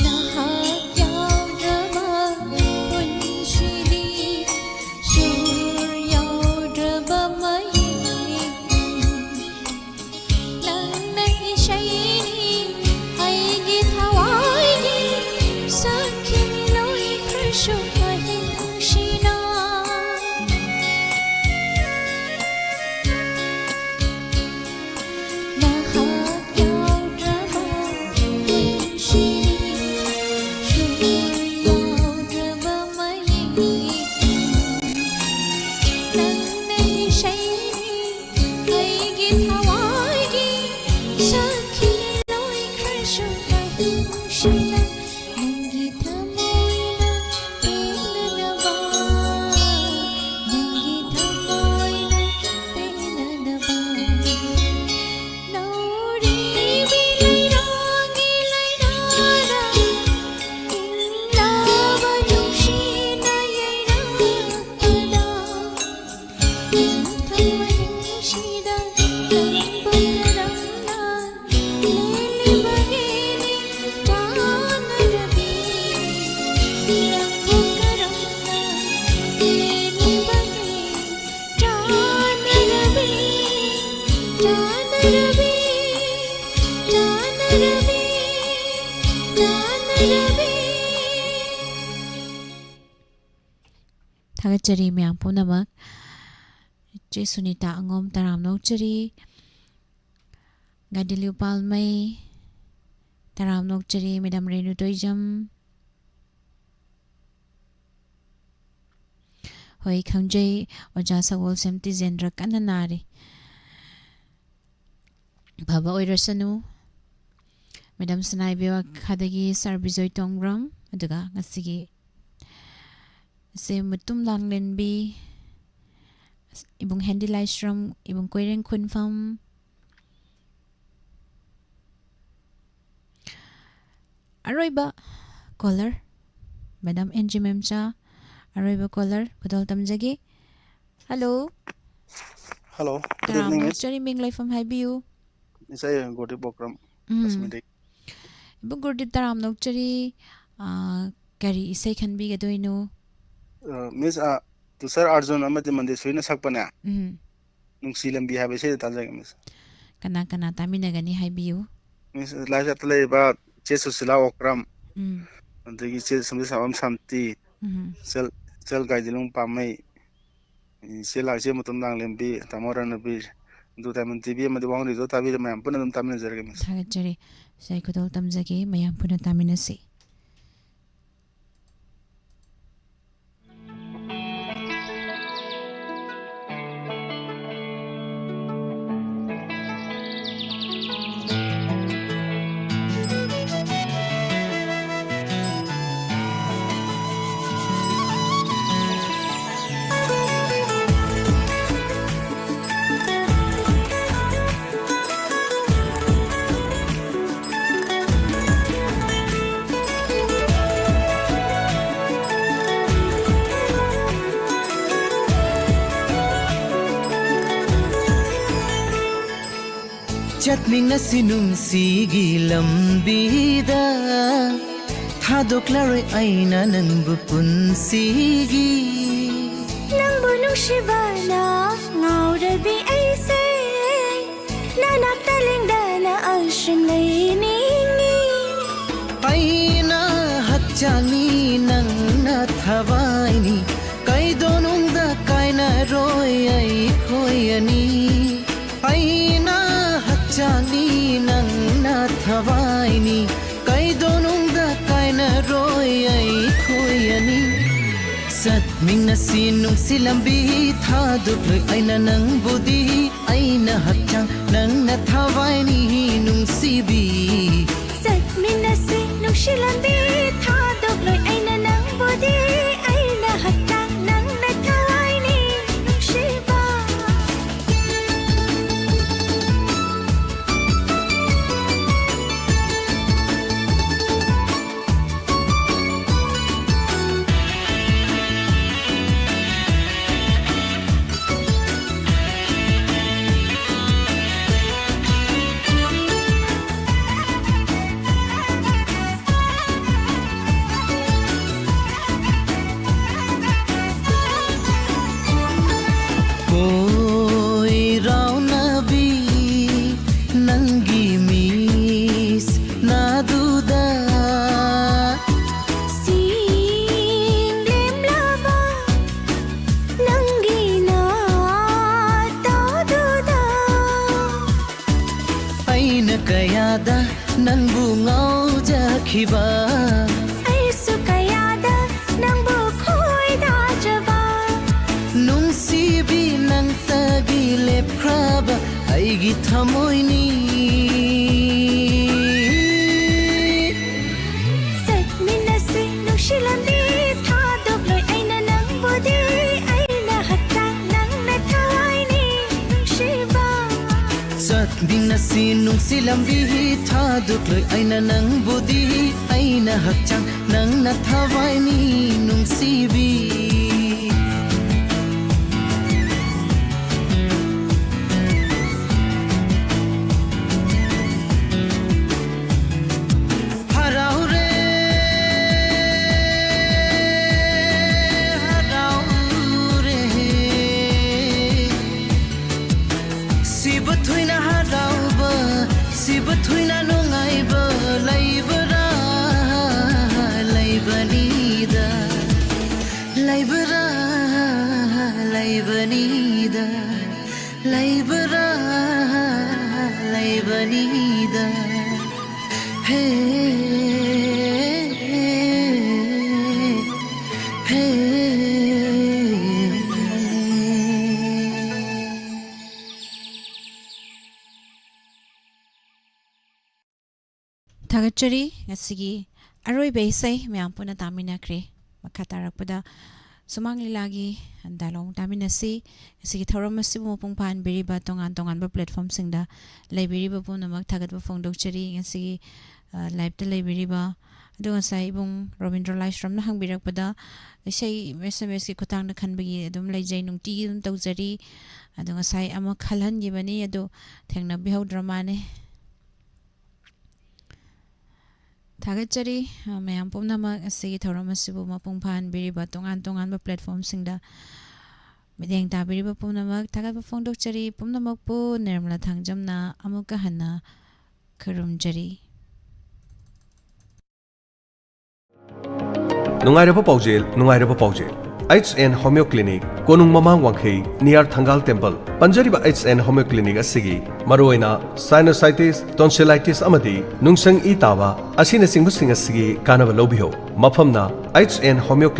ꯅꯍꯥꯛ ꯌꯥꯎꯗ꯭ꯔꯕ ꯄꯨꯟꯁꯤꯗꯤ ꯁꯨꯔ ꯌꯥꯎꯗ꯭ꯔꯕ ꯃꯌꯦꯛ꯫ ꯅꯪꯅ ꯏꯁꯩꯅꯤ ꯑꯩꯒꯤ ꯊꯋꯥꯏꯒꯤ ꯁꯛꯈꯤꯅꯤ ꯂꯣꯏꯈ꯭ꯔꯁꯨ ꯑꯍꯤꯡꯁꯤꯅ꯫ ꯅꯍꯥꯛ ꯌꯥꯎꯗ꯭ꯔꯕ ꯄꯨꯟꯁꯤꯅꯤ ꯁꯨꯔ ꯌꯥꯎꯗ꯭ꯔꯕ ꯃꯌꯦꯛ꯫ ꯅꯪꯅ ꯏꯁꯩꯅꯤ ꯑꯩꯒꯤ ꯊꯋꯥꯏꯒꯤ ꯁꯛꯈꯤꯅꯤ ꯂꯣꯏꯈ꯭ꯔꯁꯨ ꯑꯍꯤꯡꯁꯤꯗ ꯅꯪꯒꯤ ꯊꯃꯣꯏꯅ ꯄꯦꯟꯅꯅꯕ, ꯅꯪꯒꯤ ꯊꯃꯣꯏꯅ ꯄꯦꯟꯅꯅꯕ꯫ ꯅꯧꯔꯤꯕꯤ ꯂꯩꯔꯥꯡꯒꯤ ꯂꯩꯔꯥꯗ ꯏꯪꯂꯕ ꯅꯨꯡꯁꯤꯅ ꯌꯩꯔꯛꯄꯗ ꯅꯤꯡꯊꯧ ꯑꯍꯤꯡꯁꯤꯗ ꯅꯪꯕꯨ ꯀꯔꯝꯅ ꯂꯦꯜꯂꯤꯕꯒꯦꯅꯦ ꯆꯥꯟꯅꯔꯕꯤ? ꯅꯪꯕꯨ ꯀꯔꯝꯅ ꯂꯦꯜꯂꯤꯕꯒꯦ ꯆꯥꯟꯅꯔꯕꯤ? ꯆꯥꯟꯅꯔꯕꯤ, ꯆꯥꯟꯅꯔꯕꯤ, ꯆꯥꯟꯅꯔꯕꯤ꯫ ꯊꯥꯒꯠꯆꯔꯤ ꯃꯌꯥꯝ ꯄꯨꯝꯅꯃꯛ꯫ ꯏꯆꯦ ꯁꯨꯅꯤꯇꯥ ꯑꯉꯣꯝ ꯇꯔꯥꯝꯅ ꯑꯣꯛꯆꯔꯤ꯫ ꯒꯥꯏꯗꯤꯂꯤꯌꯨ ꯄꯥꯜꯃꯩ, ꯇꯔꯥꯝꯅ ꯑꯣꯛꯆꯔꯤ꯫ ꯃꯦꯗꯥꯝ ꯔꯦꯅꯨ ꯇꯣꯏꯖꯝ, ꯍꯣꯏ, ꯈꯪꯖꯩ, ꯑꯣꯖꯥ ꯁꯒꯣꯜꯁꯦꯝ ꯇꯤꯖꯦꯟꯗ꯭ꯔ ꯀꯟꯅ ꯅꯥꯔꯤ꯫ ꯐꯕ ꯑꯣꯏꯔꯁꯅꯨ꯫ ꯃꯦꯗꯥꯝ ꯁꯅꯥꯏꯕꯤ ꯋꯥꯈꯥꯗꯒꯤ ꯁꯥꯔ ꯕꯤꯖꯣꯏ ꯇꯣꯡꯕ꯭ꯔꯝ, ꯑꯗꯨꯒ ꯉꯁꯤꯒꯤ ꯁꯦ ꯃꯨꯇꯨꯝ ꯂꯥꯡꯂꯦꯟꯕꯤ, ꯏꯕꯨꯡ ꯍꯦꯟꯗꯤ ꯂꯥꯏꯁ꯭ꯔꯝ, ꯏꯕꯨꯡ ꯀꯣꯏꯔꯦꯡ ꯈꯨꯟꯐꯝ꯫ ꯑꯔꯣꯏꯕ ꯀꯣꯂꯔ, ꯃꯦꯗꯥꯝ ꯑꯦꯟ ꯖꯤ ꯃꯦꯝꯆꯥ, ꯑꯔꯣꯏꯕ ꯀꯣꯂꯔ, ꯈꯨꯗꯣꯜ ꯇꯝꯖꯒꯦ꯫ ꯍꯜꯂꯣ꯫ ꯍꯜꯂꯣ, good evening, ꯇꯔꯥꯝꯅ ꯃꯤꯁ꯫ ꯑꯣꯛꯆꯔꯤ, ꯃꯤꯡ ꯂꯩꯐꯝ ꯍꯥꯏꯕꯤꯌꯨ꯫ ꯃꯤꯁ, ꯑꯩ ꯒꯨꯔꯗꯤꯞ ꯑꯣꯀ꯭ꯔꯝ, ꯎꯝ꯫ ꯀꯥꯁꯃꯤꯔꯗꯒꯤ꯫ ꯏꯕꯨꯡ ꯒꯨꯔꯗꯤꯞ, ꯇꯔꯥꯝꯅ ꯑꯣꯛꯆꯔꯤ꯫ ꯑꯥ, ꯀꯔꯤ ꯏꯁꯩ ꯈꯟꯕꯤꯒꯗꯣꯏꯅꯣ? ꯑ, ꯃꯤꯁ, ꯑ, ꯇꯨꯁꯥꯔ ꯑꯥꯔꯖꯨꯟ ꯑꯃꯗꯤ ꯃꯟꯗꯦꯁꯣꯔꯤꯅ ꯁꯛꯄꯅꯦ, ꯎꯝ꯫ ꯅꯨꯡꯁꯤ ꯂꯝꯕꯤ ꯍꯥꯏꯕ ꯏꯁꯩꯗꯣ ꯇꯥꯖꯒꯦ, ꯃꯤꯁ꯫ ꯀꯅꯥ ꯀꯅꯥ ꯇꯥꯃꯤꯟꯅꯒꯅꯤ ꯍꯥꯏꯕꯤꯌꯨ꯫ ꯃꯤꯁ, ꯂꯥꯏꯐ ꯆꯥꯠꯇ ꯂꯩꯔꯤꯕ ꯆꯦ ꯁꯨꯁꯤꯂꯥ ꯑꯣꯀ꯭ꯔꯝ, ꯎꯝ꯫ ꯑꯗꯒꯤ ꯆꯦ ꯁꯝꯕꯤꯁꯥꯕꯝ ꯁꯥꯟꯇꯤ, ꯎꯝ꯫ ꯏꯆꯜ, ꯏꯆꯜ ꯒꯥꯏꯗꯤꯂꯨꯡ ꯄꯥꯝꯃꯩ, ꯏꯆꯦ ꯂꯥꯛꯆꯦ ꯃꯨꯇꯨꯝ ꯂꯥꯡꯂꯦꯝꯕꯤ, ꯇꯥꯃꯣ ꯔꯅꯕꯤꯔ, ꯑꯗꯨ ꯗꯥꯏꯃꯟ ꯇꯤ ꯚꯤ ꯑꯃꯗꯤ ꯋꯥꯍꯪ ꯔꯦꯗꯤꯑꯣ ꯇꯥꯕꯤꯔꯤꯕ ꯃꯌꯥꯝ ꯄꯨꯟꯅ ꯑꯗꯨꯝ ꯇꯥꯃꯤꯟꯅꯖꯔꯒꯦ, ꯃꯤꯁ꯫ ꯊꯥꯒꯠꯆꯔꯤ꯫ ꯏꯁꯩ ꯈꯨꯗꯣꯜ ꯇꯝꯖꯒꯦ, ꯃꯌꯥꯝ ꯄꯨꯟꯅ ꯇꯥꯃꯤꯟꯅꯁꯤ꯫ ꯆꯠꯃꯤꯟꯅꯁꯤ ꯅꯨꯡꯁꯤꯒꯤ ꯂꯝꯕꯤꯗ, ꯊꯥꯗꯣꯛꯂꯔꯣꯏ ꯑꯩꯅ ꯅꯪꯕꯨ ꯄꯨꯟꯁꯤꯒꯤ꯫ ꯅꯪꯕꯨ ꯅꯨꯡꯁꯤꯕꯅ ꯉꯥꯎꯔꯕꯤ ꯑꯩꯁꯦ, ꯅꯅꯥꯛꯇ ꯂꯦꯡꯗꯅ ꯑꯩꯁꯨ ꯂꯩꯅꯤꯡꯉꯤ꯫ ꯑꯩꯅ ꯍꯛꯆꯥꯡꯅꯤ, ꯅꯪꯅ ꯊꯋꯥꯏꯅꯤ, ꯀꯩꯗꯧꯅꯨꯡꯗ ꯀꯥꯏꯅꯔꯣꯏ ꯑꯩꯈꯣꯏ ꯑꯅꯤ꯫ ꯑꯩꯅ ꯍꯛꯆꯥꯡꯅꯤ, ꯀꯩꯗꯧꯅꯨꯡꯗ ꯀꯥꯏꯅꯔꯣꯏ ꯑꯩꯈꯣꯏ ꯑꯅꯤ꯫ ꯆꯠꯃꯤꯟꯅꯁꯤ ꯅꯨꯡꯁꯤ ꯂꯝꯕꯤ ꯊꯥꯗꯣꯛꯂꯣꯏ ꯑꯩꯅ ꯅꯪꯕꯨꯗꯤ꯫ ꯑꯩꯅ ꯍꯛꯆꯥꯡ ꯅꯪꯅ ꯊꯋꯥꯏꯅꯤ ꯅꯨꯡꯁꯤꯕꯤ꯫ ꯆꯠꯃꯤꯟꯅꯁꯤ ꯅꯨꯡꯁꯤ ꯂꯝꯕꯤ ꯊꯥꯗꯣꯛꯂꯣꯏ ꯑꯩꯅ ꯅꯪꯕꯨꯗꯤ꯫ ꯑꯩꯅ ꯍꯛꯆꯥꯡ ꯅꯪꯅ ꯊꯋꯥꯏꯅꯤ ꯅꯨꯡꯁꯤꯕ꯫ ꯀꯣꯏꯔꯥꯎꯅꯕꯤ ꯅꯪꯒꯤ ꯃꯤꯁ ꯅꯥꯗꯨꯗ꯫ ꯁꯤꯡꯂꯦꯝꯂꯕ ꯅꯪꯒꯤ ꯅꯥꯇꯣꯗꯨꯗ꯫ ꯑꯩꯅ ꯀꯌꯥꯗ ꯅꯪꯕꯨ ꯉꯥꯎꯖꯈꯤꯕ꯫ ꯑꯩꯁꯨ ꯀꯌꯥꯗ ꯅꯪꯕꯨ ꯈꯣꯏꯗꯥꯖꯕ꯫ ꯅꯨꯡꯁꯤꯕꯤ ꯅꯪꯇꯒꯤ ꯂꯦꯞꯈ꯭ꯔꯕ ꯑꯩꯒꯤ ꯊꯃꯣꯏꯅꯤ꯫ ꯆꯠꯃꯤꯟꯅꯁꯤ ꯅꯨꯡꯁꯤ ꯂꯝꯕꯤ ꯊꯥꯗꯣꯛꯂꯣꯏ ꯑꯩꯅ ꯅꯪꯕꯨꯗꯤ꯫ ꯑꯩꯅ ꯍꯛꯆꯥꯡ ꯅꯪꯅ ꯊꯋꯥꯏꯅꯤ ꯅꯨꯡꯁꯤꯕ꯫ ꯆꯠꯃꯤꯟꯅꯁꯤ ꯅꯨꯡꯁꯤ ꯂꯝꯕꯤ ꯊꯥꯗꯣꯛꯂꯣꯏ ꯑꯩꯅ ꯅꯪꯕꯨꯗꯤ꯫ ꯑꯩꯅ ꯍꯛꯆꯥꯡ ꯅꯪꯅ ꯊꯋꯥꯏꯅꯤ ꯅꯨꯡꯁꯤꯕꯤ꯫ ꯍꯔꯥꯎꯔꯦ, ꯍꯔꯥꯎꯔꯦ꯫ ꯁꯤꯕ ꯊꯨꯏꯅ ꯍꯔꯥꯎꯕ, ꯁꯤꯕ ꯊꯨꯏꯅ ꯅꯨꯡꯉꯥꯏꯕ ꯂꯩꯕ꯭ꯔꯥ? ꯂꯩꯕꯅꯤꯗ, ꯂꯩꯕ꯭ꯔꯥ? ꯂꯩꯕꯅꯤꯗ, ꯂꯩꯕ꯭ꯔꯥ? ꯂꯩꯕꯅꯤꯗ꯫ ꯊꯥꯒꯠꯆꯔꯤ꯫ ꯉꯁꯤꯒꯤ ꯑꯔꯣꯏꯕ ꯏꯁꯩ ꯃꯌꯥꯝ ꯄꯨꯟꯅ ꯇꯥꯃꯤꯟꯅꯈ꯭ꯔꯦ꯫ ꯃꯈꯥ ꯇꯥꯔꯛꯄꯗ ꯁꯨꯃꯥꯡ ꯂꯤꯂꯥꯒꯤ dialogue ꯇꯥꯃꯤꯟꯅꯁꯤ꯫ ꯉꯁꯤꯒꯤ ꯊꯧꯔꯝ ꯑꯁꯤꯕꯨ ꯃꯄꯨꯡ ꯐꯥꯍꯟꯕꯤꯔꯤꯕ ꯇꯣꯉꯥꯟ ꯇꯣꯉꯥꯟꯕ platformꯁꯤꯡꯗ ꯂꯩꯕꯤꯔꯤꯕ ꯄꯨꯝꯅꯃꯛ ꯊꯥꯒꯠꯄ ꯐꯣꯡꯗꯣꯛꯆꯔꯤ꯫ ꯉꯁꯤꯒꯤ, ꯑ, liveꯇ ꯂꯩꯕꯤꯔꯤꯕ, ꯑꯗꯣ ꯉꯁꯥꯏ ꯏꯕꯨꯡ ꯔꯣꯕꯤꯟꯗ꯭ꯔ ꯂꯥꯏꯁ꯭ꯔꯝꯅ ꯍꯪꯕꯤꯔꯛꯄꯗ ꯏꯁꯩ SMSꯀꯤ ꯈꯨꯠꯊꯥꯡꯗ ꯈꯟꯕꯒꯤ ꯑꯗꯨꯝ ꯂꯩꯖꯩ, ꯅꯨꯡꯇꯤꯒꯤ ꯑꯗꯨꯝ ꯇꯧꯖꯔꯤ꯫ ꯑꯗꯣ ꯉꯁꯥꯏ ꯑꯃ ꯈꯜꯍꯟꯈꯤꯕꯅꯤ, ꯑꯗꯨ ꯊꯦꯡꯅꯕꯤꯍꯧꯗ꯭ꯔ ꯃꯥꯜꯂꯦ꯫ ꯊꯥꯒꯠꯆꯔꯤ, ꯑ, ꯃꯌꯥꯝ ꯄꯨꯝꯅꯃꯛ ꯑꯁꯤꯒꯤ ꯊꯧꯔꯝ ꯑꯁꯤꯕꯨ ꯃꯄꯨꯡ ꯐꯥꯍꯟꯕꯤꯔꯤꯕ ꯇꯣꯉꯥꯟ ꯇꯣꯉꯥꯟꯕ platformꯁꯤꯡꯗ ꯃꯤꯠꯌꯦꯡ ꯇꯥꯕꯤꯔꯤꯕ ꯄꯨꯝꯅꯃꯛ ꯊꯥꯒꯠꯄ ꯐꯣꯡꯗꯣꯛꯆꯔꯤ꯫ ꯄꯨꯝꯅꯃꯛꯄꯨ ꯅꯤꯔꯃꯂꯥ ꯊꯥꯡꯖꯝꯅ ꯑꯃꯨꯛꯀ ꯍꯟꯅ ꯈꯨꯔꯨꯝꯖꯔꯤ꯫ ꯅꯨꯡꯉꯥꯏꯔꯕ ꯄꯥꯎꯖꯦꯜ, ꯅꯨꯡꯉꯥꯏꯔꯕ ꯄꯥꯎꯖꯦꯜ꯫ H N Homeo Clinic, ꯀꯣꯅꯨꯡ ꯃꯃꯥꯡ ꯋꯥꯡꯈꯩ, near ꯊꯪꯒꯥꯜ temple꯫ ꯄꯟꯖꯔꯤꯕ H N Homeo Clinic ꯑꯁꯤꯒꯤ ꯃꯔꯨꯑꯣꯏꯅ sinusitis, tonsillitis ꯑꯃꯗꯤ ꯅꯨꯡꯁꯪ ꯏ ꯇꯥꯕ ꯑꯁꯤꯅꯆꯤꯡꯕꯁꯤꯡ ꯑꯁꯤꯒꯤ ꯀꯥꯟꯅꯕ ꯂꯧꯕꯤꯌꯨ꯫ ꯃꯐꯝꯅ H N Homeo Clinic꯫